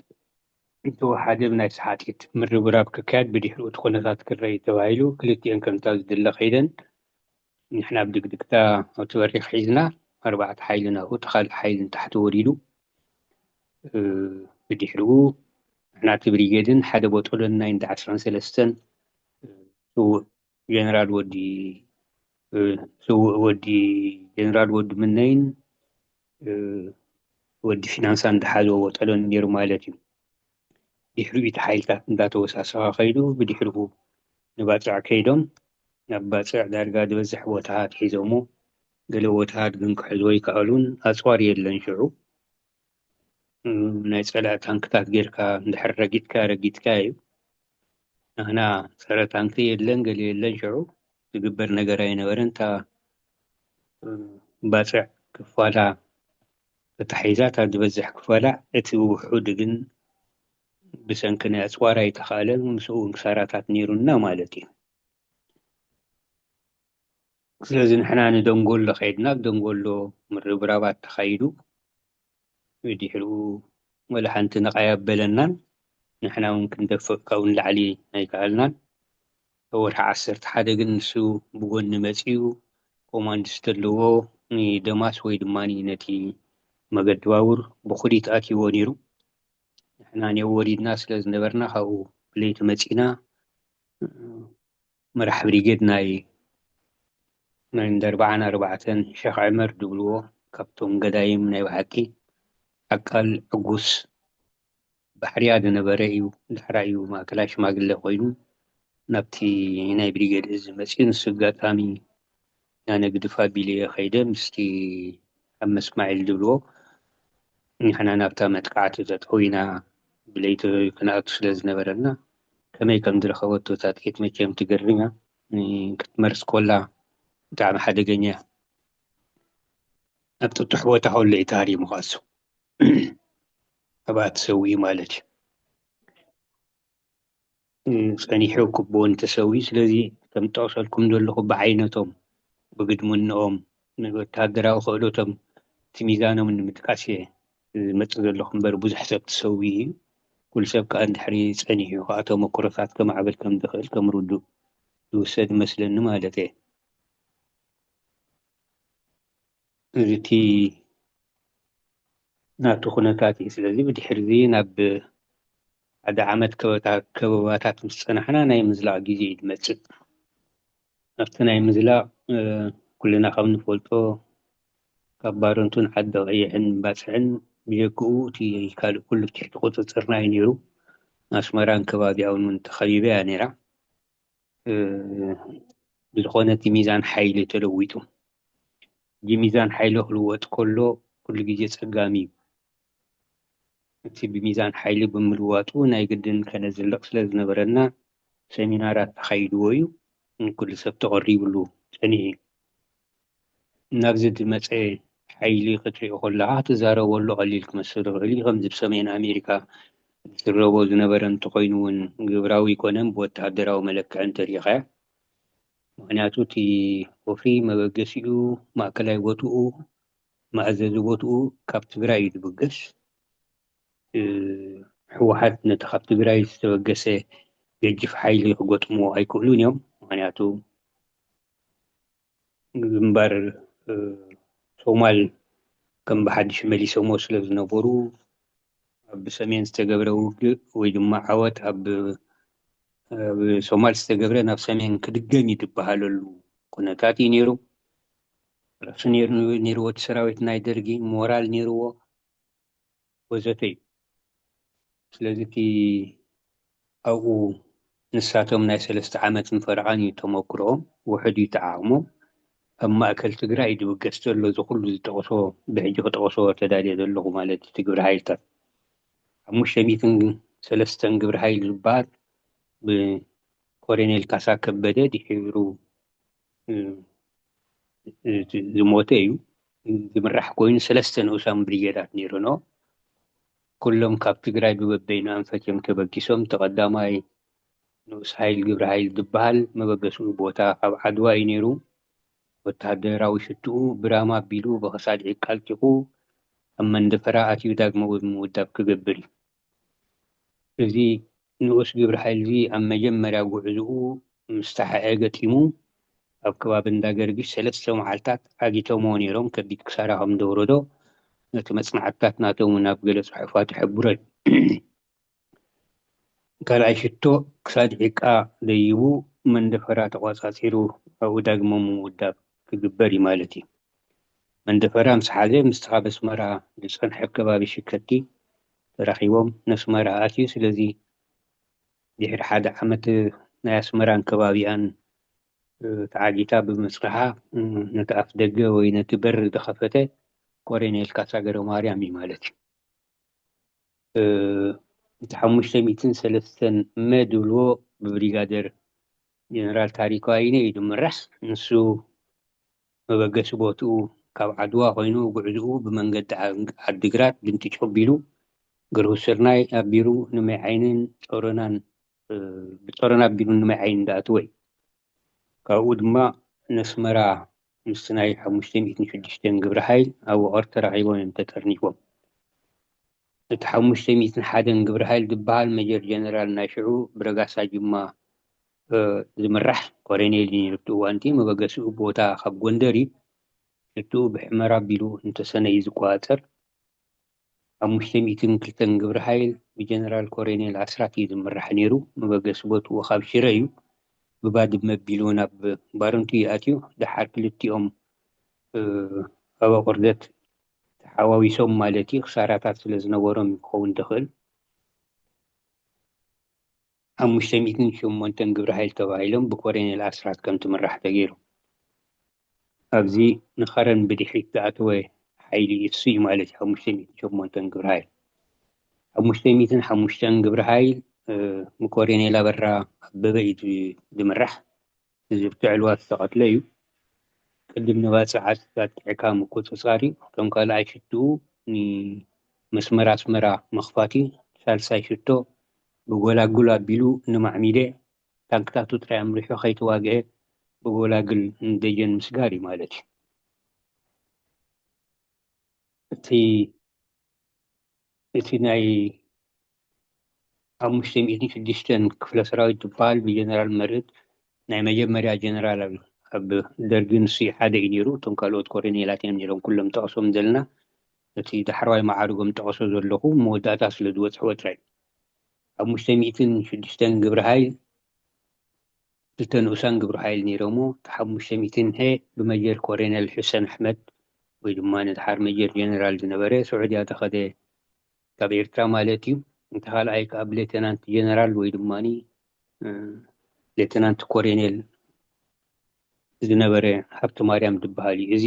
እንተወሓደ ብናይ ሰሓጢት ምርብራብ ክካየድ ብድሕሪኡ እቲ ኩነታት ክረይ ተባሂሉ ክልቲኤን ከምታ ዝድለ ከይደን ንሕና ብድግድግታ ኣብቲ በሪኽ ሒዝና ኣርባዕተ ሓይሊ ናብኡ እቲ ካልእ ሓይሊ ንታሕቲ ወሪዱ። ብድሕሪኡ ንሕና እቲ ብሪጌድን ሓደ ቦጦሎን ናይ እንዳ ዓስራን ሰለስተን ስዉእ ጀነራል ወዲ ስዉእ ወዲ ጀነራል ወዲ ምነይን ወዲ ፊናንሳን ዝሓዘዎ ቦጦሎን ነይሩ ማለት እዩ። ድሕሪኡ እቲ ሓይልታት እንዳተወሳሰኸ ከይዱ ብድሕሪኡ ንባፅዕ ከይዶም ናብ ባፅዕ ዳርጋ ዝበዝሕ ቦታታት ሒዞሞ። ገለ ቦታታት ግን ክሕዝዎ ይከኣሉን ኣፅዋር የለን ሽዑ። ናይ ፀላኢ ታንክታት ጌርካ እንድሕር ረጊጥካ ረጊጥካ እዩ። ንሕና ፀረ ታንኪ የለን ገለ የለን ሽዑ ዝግበር ነገር ኣይነበረን። እታ ባፅዕ ክፋላ ተታሒዛ እታ ዝበዝሕ ክፋላ እቲ ውሑድ ግን ብሰንኪ ናይ ኣፅዋር ኣይተኻለን። ምስኡ እውን ክሳራታት ነይሩና ማለት እዩ። ስለዚ ንሕና ንደንጎሎ ከይድና ኣብ ደንጎሎ ምርብራባት ተኻይዱ። ድሕሪኡ ወላ ሓንቲ ነቓይ ኣበለናን ንሕና እውን ክንደፍእ ካብኡ ንላዕሊ ኣይከኣልናን። ወርሒ ዓሰርተ ሓደ ግን ንሱ ብጎኒ መፂኡ ኮማንድ ዝተለዎ ንደማስ ወይ ድማ ነቲ መገዲ ባቡር ብኹዲት ኣትይዎ ነይሩ። ንሕና ኔው ወሪድና ስለ ዝነበርና ካብኡ ብለይቲ መፂና መራሕ ብሪጌድ ናይ ናይ እንዳ ኣርባዓን ኣርባዕተን ሸኽ ዕመር ድብልዎ ካብቶም ገዳይም ናይ ብሓቂ ዓቃል ዕጉስ ባሕርያ ዝነበረ እዩ። ዳሕራይ እዩ ማእከላይ ሽማግለ ኮይኑ ናብቲ ናይ ብሪጌድ እዚ መፅኡ። ንሱ ኣጋጣሚ ናነግድፍ ኣቢለዮ ከይደ ምስቲ ኣብ መስማዒል ድብልዎ ንሕና ናብታ መጥቃዕቲ ተጠዊና ብለይቲ ክንኣቱ ስለ ዝነበረና ከመይ ከም ዝረኸበቶ እታ ጥይት መቸም ትገርም እያ። ክትመርስ ኮላ ብጣዕሚ ሓደገኛ እያ። ኣብ ጥጡሕ ቦታ ከሎ እዩ ተሃሪሙ ክኣሱ ኣብኣ ትሰውኢ ማለት እዩ። ጸኒሑ ክቦ እንተሰውኢ ስለዚ ከም ጠቕሰልኩም ዘለኹ ብዓይነቶም ብግድምንኦም ንወተሃደራዊ ክእሎቶም እቲ ሚዛኖም ንምጥቃስ እየ ዝመጽእ ዘለኹ እምበር ብዙሕ ሰብ ትሰውኢ እዩ። ኩሉ ሰብ ከዓ እንድሕሪ ጸኒሑ ከዓ ተመክሮታት ከማዕብል ከም ዝኽእል ከም ርዱእ ዝውሰድ ይመስለኒ ማለት እየ። እዚ እቲ ናቱ ኩነታት እዩ። ስለዚ ብድሕሪ እዚ ናብ ሓደ ዓመት ከበታ- ከበባታት ምስ ጸናሕና ናይ ምዝላቕ ግዜ እዩ ዝመጽእ። ኣብቲ ናይ ምዝላቕ ኩልና ከም ንፈልጦ ካብ ባረንቱን ዓዲ ቀይሕን ባፅዕን ብጀክኡ እቲ ካልእ ኩሉ ትሕቲ ቁፅፅርና እዩ ነይሩ። ኣስመራን ከባቢኣውን እውን ተኸቢበ እያ ነይራ። ብዝኾነ እቲ ሚዛን ሓይሊ ተለዊጡ። እዚ ሚዛን ሓይሊ ክልወጥ ከሎ ኩሉ ግዜ ፀጋሚ እዩ። እቲ ብሚዛን ሓይሊ ብምልዋጡ ናይ ግድን ከነዝልቕ ስለ ዝነበረና ሰሚናራት ተኻይድዎ እዩ። ኩሉ ሰብ ተቐሪብሉ ፀኒሑ እዩ። ናብዚ ዝመፀ ሓይሊ ክትሪኦ ከለኻ ትዛረበሉ ቀሊል ክመስል ይኽእል እዩ። ከምዚ ብሰሜን ኣሜሪካ ዝስረቦ ዝነበረ እንተኾይኑ እውን ግብራዊ ይኮነን ብወተሃደራዊ መለክዒ እንተሪኢኻዮ። ምክንያቱ እቲ ወፍሪ መበገሲኡ ማእከላይ ቦትኡ መኣዘዚ ቦትኡ ካብ ትግራይ እዩ ዝብገስ። ህወሓት ነቲ ካብ ትግራይ ዝተበገሰ ገጅፍ ሓይሊ ክገጥምዎ ኣይክእሉን እዮም። ምክንያቱ ግንባር ሶማል ከም ብሓድሽ መሊሶሞ ስለ ዝነበሩ ኣብ ሰሜን ዝተገብረ ውግእ ወይ ድማ ዓወት ኣብ ሶማል ዝተገብረ ናብ ሰሜን ክድገም እዩ ዝበሃለሉ ኩነታት እዩ ነይሩ። ረሱ ነይርዎ እቲ ሰራዊት ናይ ደርጊ ሞራል ነይርዎ ወዘተ እዩ። ስለዚ እቲ ኣብኡ ንሳቶም ናይ ሰለስተ ዓመትን ፈረቓን እዩ ተመክሮኦም፣ ውሕድ እዩ እቲ ዓቕሞም። ኣብ ማእከል ትግራይ እዩ ዝብገስ ዘሎ፣ እዚ ኩሉ ዝጠቕሶ፣ ብሕጂ ክጠቕሶ ተዳልየ ዘለኹ ማለት እዩ፣ እቲ ግብረ ሓይልታት። ሓሙሽተ ሚእትን ሰለስተን ግብረ ሓይል ዝበሃል ብኮሎኔል ካሳ ከበደ ድሒሩ ዝሞተ እዩ ዝምራሕ ኮይኑ ሰለስተ ንኡሳን ብሪጌዳት ነይሩኖ። ኩሎም ካብ ትግራይ ብበበይኑ ኣንፈት እዮም ተበጊሶም። ተቐዳማይ ንኡስ ሓይል ግብረ ሓይል ዝበሃል መበገስኡ ቦታ ካብ ዓድዋ እዩ ነይሩ። ወተሃደራዊ ሽትኡ ብራማ ኣቢሉ ብኸሳድ ዒቃልጢኹ ኣብ መንደፈራ ኣትዩ ዳግመ ምውዳብ ክገብር እዩ። እዚ ንኡስ ግብረ ሓይል እዚ ኣብ መጀመርያ ጉዕዝኡ ምስ ተሓኤ ገጢሙ ኣብ ከባቢ እንዳ ገርጊሽ ሰለስተ መዓልታት ዓጊቶምዎ ነይሮም። ከቢድ ክሳራ ከም ዘውረዶ ነቲ መጽናዕትታት ናቶም እውን ኣብ ገለ ጽሑፋት ይሕብሮ እዩ። ካልኣይ ሽቶ ክሳድ ዒቃ ደይቡ መንደፈራ ተቋጻጺሩ ኣብኡ ዳግመ ምውዳብ ክግበር እዩ ማለት እዩ። መንደፈራ ምስ ሓዘ ምስቲ ካብ ኣስመራ ዝጸንሐ ከባቢ ሽከቲ ተራኺቦም ነስመራ ኣትዩ። ስለዚ ድሕሪ ሓደ ዓመት ናይ ኣስመራን ከባቢኣን ተዓጊታ ብምጽንሓ ነቲ ኣፍ ደገ ወይ ነቲ በር ዝኸፈተ ኮሎኔል ካሳ ገረማርያም እዩ ማለት እዩ። እቲ ሓሙሽተ ሚእትን ሰለስተን መ ዝብልዎ ብብሪጋደር ጀነራል ታሪኩ ኣይነ እዩ ዝምራሕ። ንሱ መበገሲ ቦትኡ ካብ ዓድዋ ኮይኑ ጉዕዝኡ ብመንገዲ ዓድግራት ብንቲጭ ኣቢሉ ገርሁ ስርናይ ኣቢሉ ንማይ ዓይንን ጾሮናን ብጾሮና ኣቢሉ ንማይ ዓይኒ እንዳኣተወ እዩ። ካብኡ ድማ ነስመራ ምስቲ ናይ ሓሙሽተ ሚእትን ሽዱሽተን ግብረ ሓይል ኣብ ውቐር ተራኺቦም እዮም ተጠርኒፎም። እቲ ሓሙሽተ ሚእትን ሓደን ግብረ ሓይል ዝበሃል መጀር ጀነራል ናይ ሽዑ ብረጋሳ ጅማ ዝምራሕ ኮረኔል እዩ ነይሩ። ኣብቲ እዋንቲ መበገሲኡ ቦታ ካብ ጎንደር እዩ። ሽትኡ ብሕመራ ኣቢሉ እንተሰነ እዩ ዝቆጻጸር። ሓሙሽተ ሚእትን ክልተን ግብረ ሓይል ብጀነራል ኮረኔል ኣስራት እዩ ዝምራሕ ነይሩ። መበገሲ ቦትኡ ካብ ሽረ እዩ። ብባድመ ኣቢሉ ናብ ባረንቱ እዩ ኣትዩ። ደሓር ክልቲኦም ኣብ ኣቑርደት ተሓዋዊሶም ማለት እዩ። ክሳራታት ስለ ዝነበሮም ክኸውን ዝኽእል። ሓሙሽተ ሚእትን ሸሞንተን ግብረ ሓይል ተባሂሎም ብኮረኔል ኣስራት ከም ትምራሕ ተገይሩ። ኣብዚ ንኸረን ብድሕሪት ዝኣተወ ሓይሊ እሱ እዩ ማለት እዩ። ሓሙሽተ ሚእትን ሸሞንተን ግብረ ሓይል ሓሙሽተ ሚእትን ሓሙሽተን ግብረ ሓይል ብኮረኔል ኣበራ ኣበበ እዩ ዝምራሕ። ህዝቢ ብትዕልዋ ዝተቐትለ እዩ። ቅድም ንባፅዕ ዓዲ ኣጥቂዕካ ምቁፅፃር እዩ። ከም ካልኣይ ሽትኡ ንመስመር ኣስመራ ምኽፋት እዩ። ሳልሳይ ሽቶ ብጎላጉል ኣቢሉ ንማዕሚደ ታንክታቱ ጥራይ ኣምሪሑ ከይተዋግአ ብጎላግል ንደጀን ምስጋር እዩ ማለት እዩ። እቲ እቲ ናይ ሓሙሽተ ሚእትን ሽዱሽተን ክፍለ ሰራዊት ዝበሃል ብጀነራል መርዕድ ናይ መጀመርያ ጀነራል ኣብ ደርጊ ንሱ ሓደ እዩ ነይሩ። እቶም ካልኦት ኮረኔላት እዮም ነይሮም ኩሎም ጠቕሶም ዘለና። እቲ ዳሕረዋይ መዓርጎም ጠቕሶ ዘለኹ መወዳእታ ስለ ዝበፅሕዎ ጥራይ ሓሙሽተ ሚእትን ሽዱሽተን ግብረ ሓይል ክልተ ንኡሳን ግብረ ሓይል ነይሮሞ። እቲ ሓሙሽተ ሚእትን ሀ ብመጀር ኮረኔል ሑሰን ኣሕመድ ወይ ድማ ንድሓር መጀር ጀነራል ዝነበረ ስዑድያ ተኸደ ካብ ኤርትራ ማለት እዩ። እቲ ካልኣይ ከዓ ብሌተናንት ጀነራል ወይ ድማ ሌተናንት ኮረኔል ዝነበረ ሃብተ ማርያም ዝበሃል እዩ። እዚ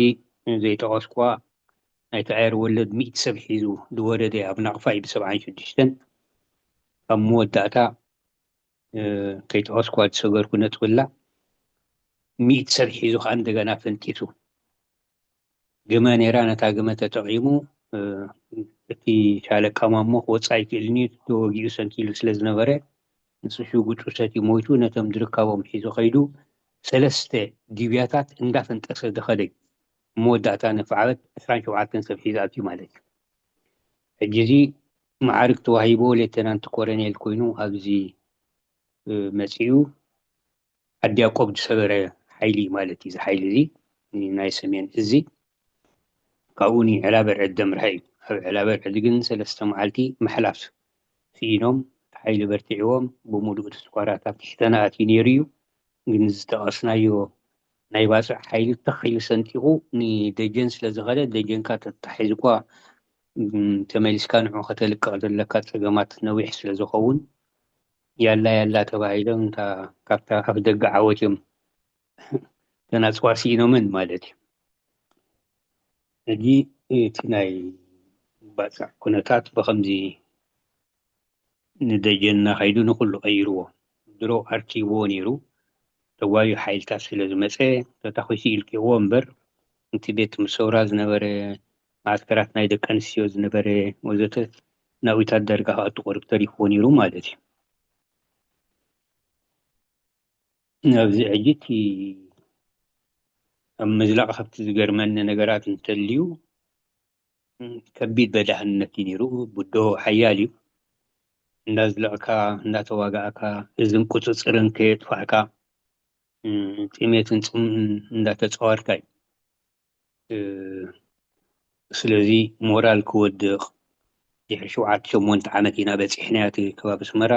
ዘይጠቐስኩዋ ናይቲ ኣየር ወለድ ሚእቲ ሰብ ሒዙ ዝወረደ ኣብ ናቕፋ እዩ ብሰብዓን ሽዱሽተን ኣብ መወዳእታ ከይጠቐስኩዋ ዝሰገርኩ ነጥብላ ሚእቲ ሰብ ሒዙ ከዓ እንደገና ፈንጢሱ። ግመ ነይራ፣ ነታ ግመ ተጠቒሙ እቲ ሻለቃ ማሞ ክወፅእ ኣይክእልን እዩ፣ ተወጊኡ ሰንኪሉ ስለ ዝነበረ ንሱ ሽጉጡ ሰትዩ ሞይቱ፣ ነቶም ዝርካቦም ሒዙ ከይዱ ሰለስተ ዲብያታት እንዳፈንጠሰ ዝኸደ እዩ። መወዳእታ ነፍዓበት ዕስራን ሸውዓተን ሰብ ሒዙ ኣትዩ ማለት እዩ። ሕጂ እዚ መዓርግ ተዋሂቦ ሌተናንት ኮረኔል ኮይኑ ኣብዚ መፂኡ ዓዲ ያቆብ ዝሰበረ ሓይሊ ማለት እዩ። እዚ ሓይሊ እዚ ናይ ሰሜን እዚ ካብኡ ንዕላ በርዕድ ደምርሐ እዩ። ኣብ ዕላ በርዕድ ግን ሰለስተ መዓልቲ ምሕላፍ ስኢኖም ሓይሊ በርቲዕዎም ብሙሉእ ተስኳራት ኣብ ትሕተና ኣትዩ ነይሩ እዩ። ግን ዝጠቐስናዮ ናይ ባፅዕ ሓይሊ ተኺሉ ሰንጢቑ ንደጀን ስለ ዝኸደ ደጀንካ ተታሒዝኳ ተመሊስካ ንዑ ከተልቅቕ ዘለካ ፀገማት ነዊሕ ስለ ዝኸውን ያላ ያላ ተባሂሎም ካብታ ኣፍ ደገ ዓወት እዮም ተናፅዋ ስኢኖመን ማለት እዩ። ሕጂ እቲ ናይ ባፅዕ ኩነታት ብኸምዚ ንደጀንና ከይዱ ንኩሉ ቀይርዎ። ድሮ ኣርቲዎ ነይሩ ተጓዩ ሓይልታት ስለ ዝመፀ ተታኺሱ ኢልክዎ እምበር እቲ ቤት ምሰውራ ዝነበረ ማዕስከራት ናይ ደቂ ኣንስትዮ ዝነበረ ወዘተ ናብኢታት ዳርጋ ከኣቱ ቁሩብ ተሪፍዎ ነይሩ ማለት እዩ። ኣብዚ ሕጂ እቲ ኣብ ምዝላቕ ካብቲ ዝገርመኒ ነገራት እንተልዩ ከቢድ በዳህነት እዩ ነይሩ። ብድሆ ሓያል እዩ። እንዳዝለቕካ እንዳተዋጋእካ እዝን ቁፅፅርን ከየጥፋእካ ጥሜትን ፅምእን እንዳተፃወርካ እዩ። ስለዚ ሞራል ክወድቕ ድሕሪ ሸውዓተ ሸሞንተ ዓመት ኢና በፂሕናዮ እቲ ከባቢ ኣስመራ።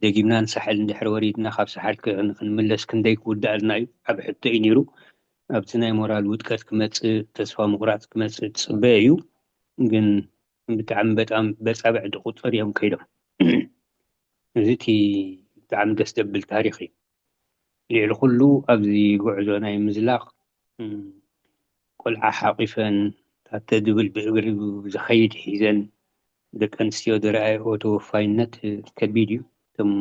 ደጊምና ንሳሕል እንድሕር ወሪድና ካብ ሳሕል ክንምለስ ክንደይ ክውዳእልና እዩ ዓብ ሕቶ እዩ ነይሩ። ኣብቲ ናይ ሞራል ውድቀት ክመፅእ ተስፋ ምቑራፅ ክመፅእ ትፅበ እዩ። ግን ብጣዕሚ በጣም በፃብዕ ዝቑፀር እዮም ከይዶም። እዚ እቲ ብጣዕሚ ደስ ዘብል ታሪኽ እዩ። ልዕሊ ኩሉ ኣብዚ ጉዕዞ ናይ ምዝላቕ ቆልዓ ሓቒፈን ታተ ዝብል ብእግሪ ዝኸይድ ሒዘን ደቂ ኣንስትዮ ዝረኣየኦ ተወፋይነት ከቢድ እዩ። እቶም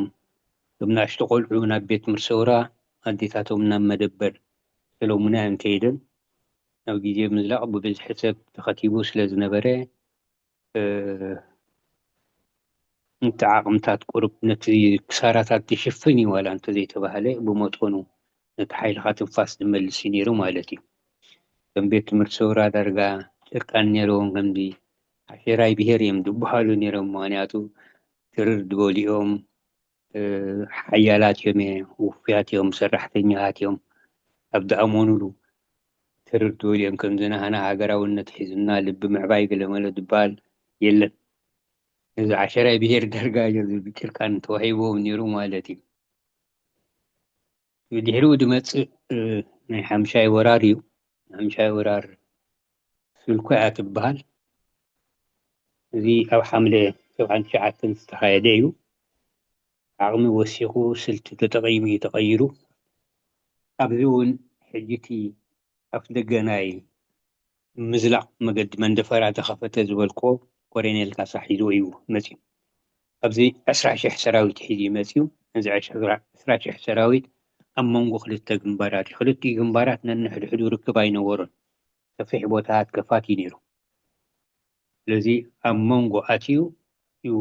ናእሽቱ ቆልዑ ናብ ቤት ምርሰውራ ኣዴታቶም ናብ መደበር ሰሎሙና እዮም ከይደን። ኣብ ግዜ ምዝላቕ ብብዝሒ ሰብ ተኸቲቡ ስለ ዝነበረ እቲ ዓቕምታት ቁሩብ ነቲ ክሳራታት ዝሽፍን እዩ ዋላ እንተዘይተባህለ ብመጠኑ ነቲ ሓይልኻ ትንፋስ ዝመልስ እዩ ነይሩ ማለት እዩ። ከም ቤት ትምህርቲ ሰውራ ዳርጋ ጭርቃን ነይረዎም ከምዚ ዓሸራይ ብሄር እዮም ዝበሃሉ ነይሮም። ምክንያቱ ትርር ዝበሉ እዮም፣ ሓያላት እዮም፣ ውፉያት እዮም፣ ሰራሕተኛታት እዮም። ኣብ ዝኣመኑሉ ትርር ዝበሉ እዮም። ከምዚ ናህና ሃገራውነት ሒዝና ልቢ ምዕባይ ገለመለ ዝበሃል የለን። እዚ ዓሸራይ ብሄር ዳርጋ እዩ ብጭርቃን ተዋሂቦም ነይሩ ማለት እዩ። ብድሕሪኡ ዝመፅእ ናይ ሓምሻይ ወራር እዩ። ሓምሻይ ወራር ስልኮ እያ ትበሃል። እዚ ኣብ ሓምለ ሰብዓን ትሽዓተን ዝተኻየደ እዩ። ዓቕሚ ወሲኹ ስልቲ ተጠቒሙ እዩ ተቐይሩ። ኣብዚ እውን ሕጂ እቲ ኣፍ ደገ ናይ ምዝላቕ መገዲ መንደፈራ ተኸፈተ ዝበልክዎ ኮሬኔል ካሳ ሒዝዎ እዩ መፅዩ። ኣብዚ ዕስራ ሽሕ ሰራዊት ሒዙ እዩ መፅዩ። እዚ ዕስራ ሽሕ ሰራዊት ኣብ መንጎ ክልተ ግንባራት እዩ። ክልቲኡ ግንባራት ነንሕድሕዱ ርክብ ኣይነበሮን። ሰፊሕ ቦታታት ከፋት እዩ ነይሩ። ስለዚ ኣብ መንጎ ኣትዩ እዩ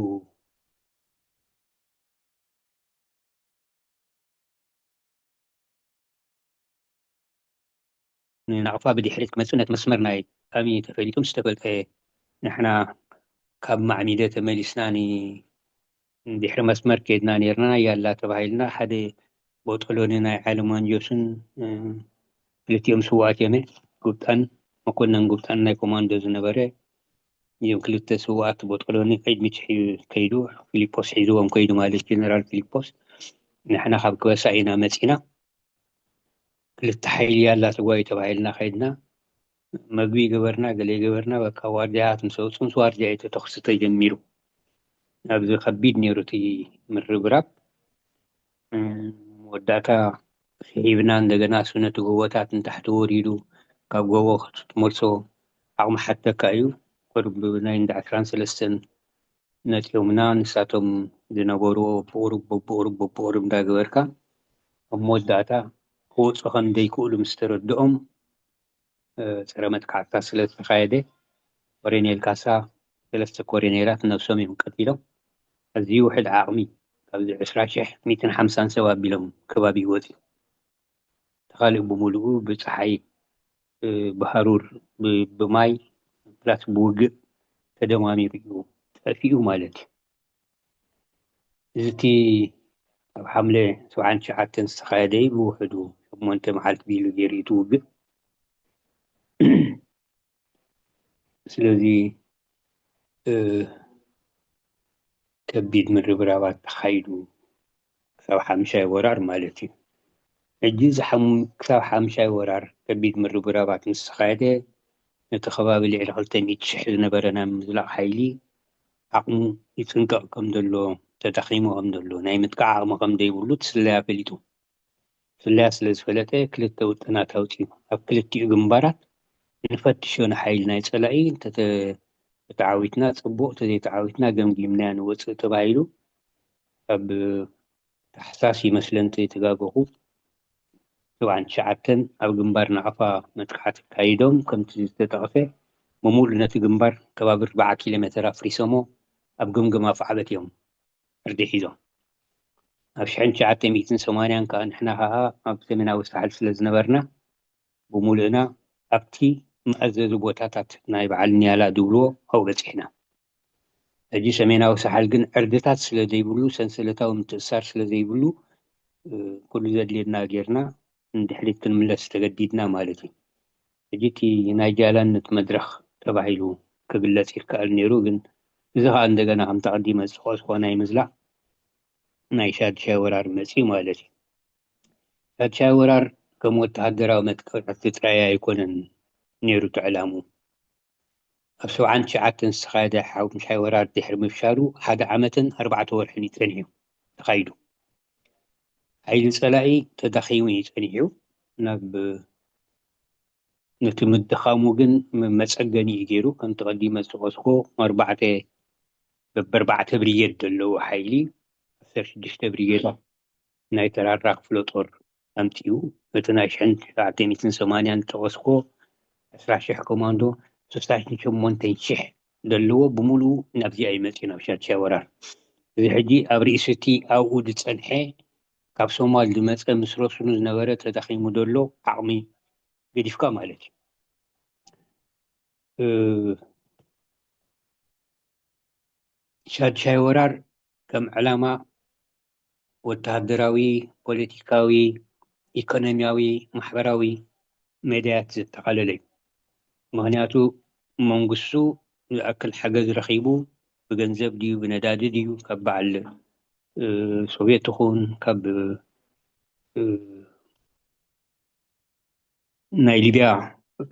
ንናቕፋ ብድሕሪት ክመጽእ ነቲ መስመር ናይ ሳሚ ተፈሊጡ ምስ ተፈልጠ ንሕና ካብ ማዕሚደ ተመሊስና ን ድሕሪ መስመር ከድና ነርና ያላ ተባሂልና ሓደ ቦጦሎኒ ናይ ዓለማንጆስን ክልቲኦም ስውኣት እዮም ጉብጣን መኮነን ጉብጣን ናይ ኮማንዶ ዝነበረ እዮም ክልተ ስውኣት ቦጦሎኒ ቅድሚት ከይዱ ፊሊፖስ ሒዝዎም ከይዱ ማለት ጀነራል ፊሊፖስ ንሕና ካብ ክበሳ ኢና መፂና ክልተ ሓይሊ ያላ ትጓዩ ተባሂልና ከይድና መግቢ ገበርና ገለ ገበርና በቃ ዋርድያት ምስ ኣውፁ ምስ ዋርድያ እዩ ተተኩሲ ተጀሚሩ ኣብዚ ከቢድ ነይሩ እቲ ምርብራብ መወዳእታ ስሒብና እንደገና እሱ ነቲ ጎቦታት ንታሕቲ ወሪዱ ካብ ጎቦ ክትመልሶ ዓቕሚ ሓተካ እዩ ቁርብ ናይ እንዳ ዕስራን ሰለስተን ነፂኦምና ንሳቶም ዝነበርዎ ብቁሩብ ብቁሩብ ብቁሩብ እንዳገበርካ ኣብ መወዳእታ ክወፁ ከም ዘይክእሉ ምስ ተረድኦም ፀረ መጥቃዕትታት ስለ ዝተኻየደ ኮሬኔል ካሳ ሰለስተ ኮሬኔላት ነብሶም እዮም ቀቲሎም። ኣዝዩ ውሕድ ዓቕሚ ካብዚ ዕስራ ሽሕ ሚእትን ሓምሳን ሰብ ኣቢሎም ከባቢ ይወፅኡ። ተኻሊኡ ብምሉኡ ብፀሓይ ብሃሩር ብማይ ፕላስ ብውግእ ተደማሚሩ እዩ ጠፊኡ ማለት እዩ። እዚ እቲ ኣብ ሓምለ ሰብዓን ትሽዓተን ዝተኻየደ እዩ ብውሕዱ ሸሞንተ መዓልቲ ቢሉ ገይሩ እዩ እቲ ውግእ። ስለዚ ከቢድ ምርብራባት ተኻይዱ ክሳብ ሓምሻይ ወራር ማለት እዩ። ሕጂ እዚ ክሳብ ሓምሻይ ወራር ከቢድ ምርብራባት ምስ ተኻየደ ነቲ ከባቢ ልዕሊ ክልተ ሚእቲ ሽሕ ዝነበረ ናይ ምዝላቕ ሓይሊ ዓቕሙ ይፅንቀቕ ከም ዘሎ ተዳኺሙ ከም ዘሎ ናይ ምጥቃዕ ዓቕሚ ከም ዘይብሉ እቲ ስለያ ፈሊጡ። ስለያ ስለ ዝፈለጠ ክልተ ውጥናት ኣውፂኡ ኣብ ክልቲኡ ግንባራት ንፈትሾ ንሓይሊ ናይ ፀላኢ እንተተዓዊትና ፅቡቕ እንተዘይተዓዊትና ገምጊምናያ ንወፅእ ተባሂሉ ኣብ ታሕሳስ ይመስለኒ እንተይተጋገኹ ሰብዓን ትሽዓተን ኣብ ግንባር ናቕፋ መጥቃዕቲ ኣካይዶም ከምቲ ዝተጠቕሰ ብምሉእ ነቲ ግንባር ከባቢ ኣርባዓ ኪሎ ሜተር ኣፍሪሶሞ ኣብ ገምገም ኣፍዓበት እዮም ዕርዲ ሒዞም። ኣብ ሽሕን ትሽዓተ ሚእትን ሰማንያን ከዓ ንሕና ከዓ ኣብ ሰሜናዊ ሳሕል ስለ ዝነበርና ብምሉእና ኣብቲ መኣዘዚ ቦታታት ናይ በዓል ኒያላ ዝብልዎ ኣብኡ በፂሕና። ሕጂ ሰሜናዊ ሳሕል ግን ዕርድታት ስለ ዘይብሉ ሰንሰለታዊ ምትእሳር ስለ ዘይብሉ ኩሉ ዘድልየና ጌርና ንድሕሪት ክንምለስ ተገዲድና ማለት እዩ። ሕጂ እቲ ናይ ጃላነት መድረኽ ተባሂሉ ክግለፅ ይከኣል ነይሩ ግን እዚ ከዓ እንደገና ከምቲ ቀዲመ ዝጠቐስኮ ናይ ምዝላቕ ናይ ሻድሻይ ወራር መፅዩ ማለት እዩ። ሻድሻይ ወራር ከም ወተሃደራዊ መጥቃዕቲ ጥራይ ኣይኮነን ነይሩ እቲ ዕላሙ። ኣብ ሰብዓን ትሽዓተን ዝተኻየደ ሓሙሻይ ወራር ድሕሪ ምፍሻሉ ሓደ ዓመትን ኣርባዕተ ወርሕን እዩ ጸኒሑ ተኻይዱ። ሓይሊ ጸላኢ ተዳኺሙ እዩ ጸኒሑ። ናብ ነቲ ምድኻሙ ግን መጸገኒ እዩ ገይሩ። ከምቲ ቀዲመ ዝጠቐስኮ ኣርባዕተ በብኣርባዕተ ብሪጌድ ዘለዎ ሓይሊ ዓሰርተ ሽዱሽተ ብሪጌድ ናይ ተራራ ክፍለ ጦር ኣምጺኡ። እቲ ናይ ሽሕን ትሽዓተ ሚእትን ሰማንያን ዝጠቐስኮ ዕስራ ሽሕ ኮማንዶ ስሳን ሸሞንተን ሽሕ ዘለዎ ብምሉኡ ናብዚኣ ይመጽእ ናብ ሻድሻይ ወራር። እዚ ሕጂ ኣብ ርእሲ እቲ ኣብኡ ዝጸንሐ ካብ ሶማል ዝመጸ ምስ ረሱኑ ዝነበረ ተዳኺሙ ዘሎ ዓቕሚ ገዲፍካ ማለት እዩ። ሻድሻይ ወራር ከም ዕላማ ወተሃደራዊ፣ ፖለቲካዊ፣ ኢኮኖሚያዊ፣ ማሕበራዊ መዳያት ዘጠቓለለ እዩ። ምኽንያቱ መንግስቱ ዝኣክል ሓገዝ ረኺቡ ብገንዘብ ድዩ ብነዳዲ ድዩ ካብ በዓል ሶቪየት ይኹን ካብ ናይ ሊብያ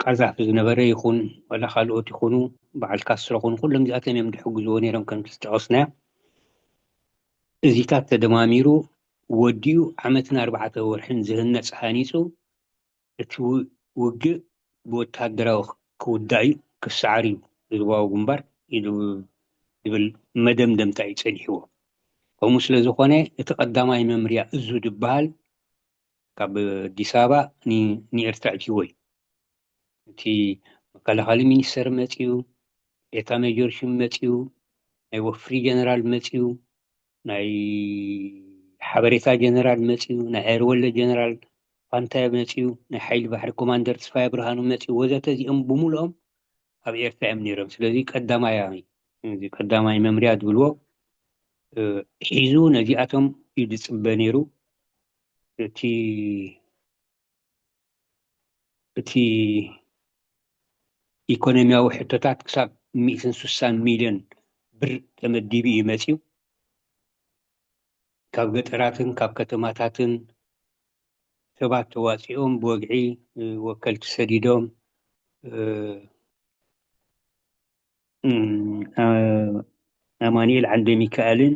ቃዛፊ ዝነበረ ይኹን ዋላ ካልኦት ይኹኑ በዓል ካስትሮ ኹን ኩሎም እዚኣቶም እዮም ዝሕግዝዎ ነይሮም ከም ዝተጠቐስናዮ እዚታት ተደማሚሩ ወዲኡ ዓመትን ኣርባዕተ ወርሕን ዝህነፅ ሃኒፁ እቲ ውግእ ብወታደራዊ ክውዳእ እዩ ክሰዓር እዩ ህዝባዊ ግንባር ዝብል መደምደምታ እዩ ፀኒሕዎ። ከምኡ ስለ ዝኾነ እቲ ቀዳማይ መምርያ እዙ ዝበሃል ካብ ኣዲስ ኣበባ ንኤርትራ እትይዎ እዩ። እቲ መከላኸሊ ሚኒስተር መፅኡ፣ ኤታ ሜጀር ሽም መፅኡ፣ ናይ ወፍሪ ጀነራል መፅኡ፣ ናይ ሓበሬታ ጀነራል መፅኡ፣ ናይ ኣየር ወለድ ጀነራል ፋንታየ መፅኡ፣ ናይ ሓይሊ ባሕሪ ኮማንደር ተስፋየ ብርሃኑ መፅኡ፣ ወዘተ እዚኦም ብምልኦም ኣብ ኤርትራ እዮም ነይሮም። ስለዚ ቀዳማይ ቀዳማይ መምርያ ዝብልዎ ሒዙ ነዚኣቶም እዩ ዝፅበ ነይሩ። እቲ እቲ ኢኮኖሚያዊ ሕቶታት ክሳብ ሚእትን ስሳን ሚልዮን ብር ተመዲቡ እዩ መፅዩ። ካብ ገጠራትን ካብ ከተማታትን ሰባት ተዋፂኦም ብወግዒ ወከልቲ ሰዲዶም ኣማኒኤል ዓንደ ሚካኤልን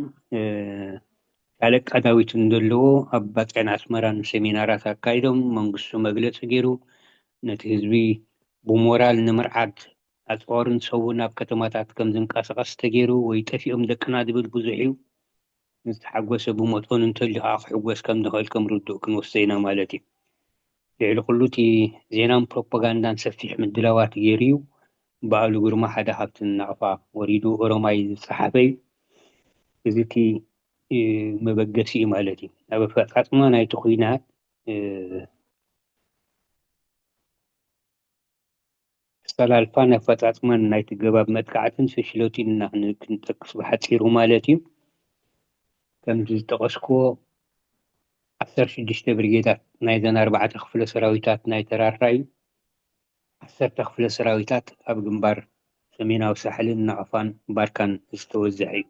ሻለቃ ዳዊትን ዘለዎ ኣብ ባፅዕን ኣስመራን ሴሚናራት ኣካይዶም መንግስቱ መግለፂ ገይሩ ነቲ ህዝቢ ብሞራል ንምርዓድ ኣፅዋርን ሰውን ናብ ከተማታት ከም ዝንቀሳቐስ ተገይሩ ወይ ጠፊኦም ደቅና ዝብል ብዙሕ እዩ። ዝተሓጎሰ ብመጠኑ እንተልዩ ከዓ ክሕጎስ ከም ዝኽእል ከም ርዱእ ክንወስዶ ኢና ማለት እዩ። ልዕሊ ኩሉ እቲ ዜናን ፕሮፓጋንዳን ሰፊሕ ምድላዋት ገይሩ እዩ። በዓሉ ግርማ ሓደ ካብቲ ናቕፋ ወሪዱ ኦሮማይ ዝፀሓፈ እዩ። እዚ እቲ መበገሲ እዩ ማለት እዩ። ኣብ ኣፈፃፅማ ናይቲ ኩናት ኣሰላልፋን ኣፈፃፅማን ናይቲ ገባብ መጥቃዕትን ፈሽሎትን ኢና ክንጠቅስ ብሓፂሩ ማለት እዩ። ከምዚ ዝጠቐስክዎ ዓሰርተ ሽዱሽተ ብርጌዳት ናይዘን ኣርባዕተ ክፍለ ሰራዊታት ናይ ተራራ እዩ። ዓሰርተ ክፍለ ሰራዊታት ኣብ ግንባር ሰሜናዊ ሳሕልን ናቕፋን ባርካን ዝተወዘዐ እዩ።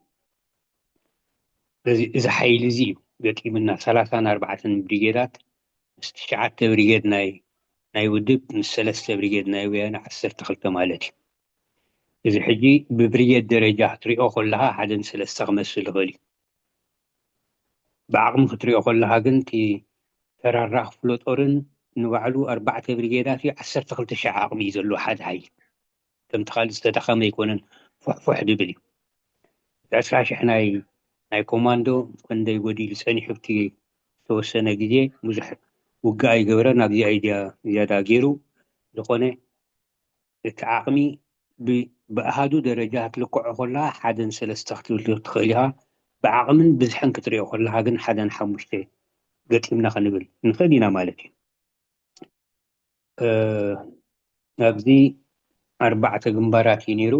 እዚ ሓይሊ እዚ እዩ ገጢምና ሰላሳን ኣርባዕተን ብሪጌዳት ምስ ትሽዓተ ብሪጌድ ናይ ናይ ውድብ ምስ ሰለስተ ብሪጌድ ናይ ወያነ ዓሰርተ ክልተ ማለት እዩ። እዚ ሕጂ ብብሪጌድ ደረጃ ክትሪኦ ከለኻ ሓደን ሰለስተ ክመስል ይኽእል እዩ። ብዓቕሚ ክትሪኦ ከለኻ ግን እቲ ተራራ ክፍለ ጦርን ንባዕሉ ኣርባዕተ ብሪጌዳት እዩ ዓሰርተ ክልተ ሽሕ ዓቕሚ እዩ ዘለዎ ሓደ ሓይሊ። ከምቲ ካልእ ዝተዳኸመ ኣይኮነን፣ ፉሕፉሕ ዝብል እዩ። እቲ ዕስራ ሽሕ ናይ ናይ ኮማንዶ ክንደይ ጎዲሉ ጸኒሑ ኣብቲ ዝተወሰነ ግዜ ብዙሕ ውግእ ኣይገበረን። ኣብዚኣ እዩ ዝያዳ ገይሩ። ዝኾነ እቲ ዓቕሚ ብኣሃዱ ደረጃ ክትልክዖ ከለኻ ሓደን ሰለስተ ክትብል ትኽእል ኢኻ። ብዓቕምን ብዝሕን ክትሪኦ ከለኻ ግን ሓደን ሓሙሽተ ገጢምና ክንብል ንኽእል ኢና ማለት እዩ። ኣብዚ ኣርባዕተ ግንባራት እዩ ነይሩ።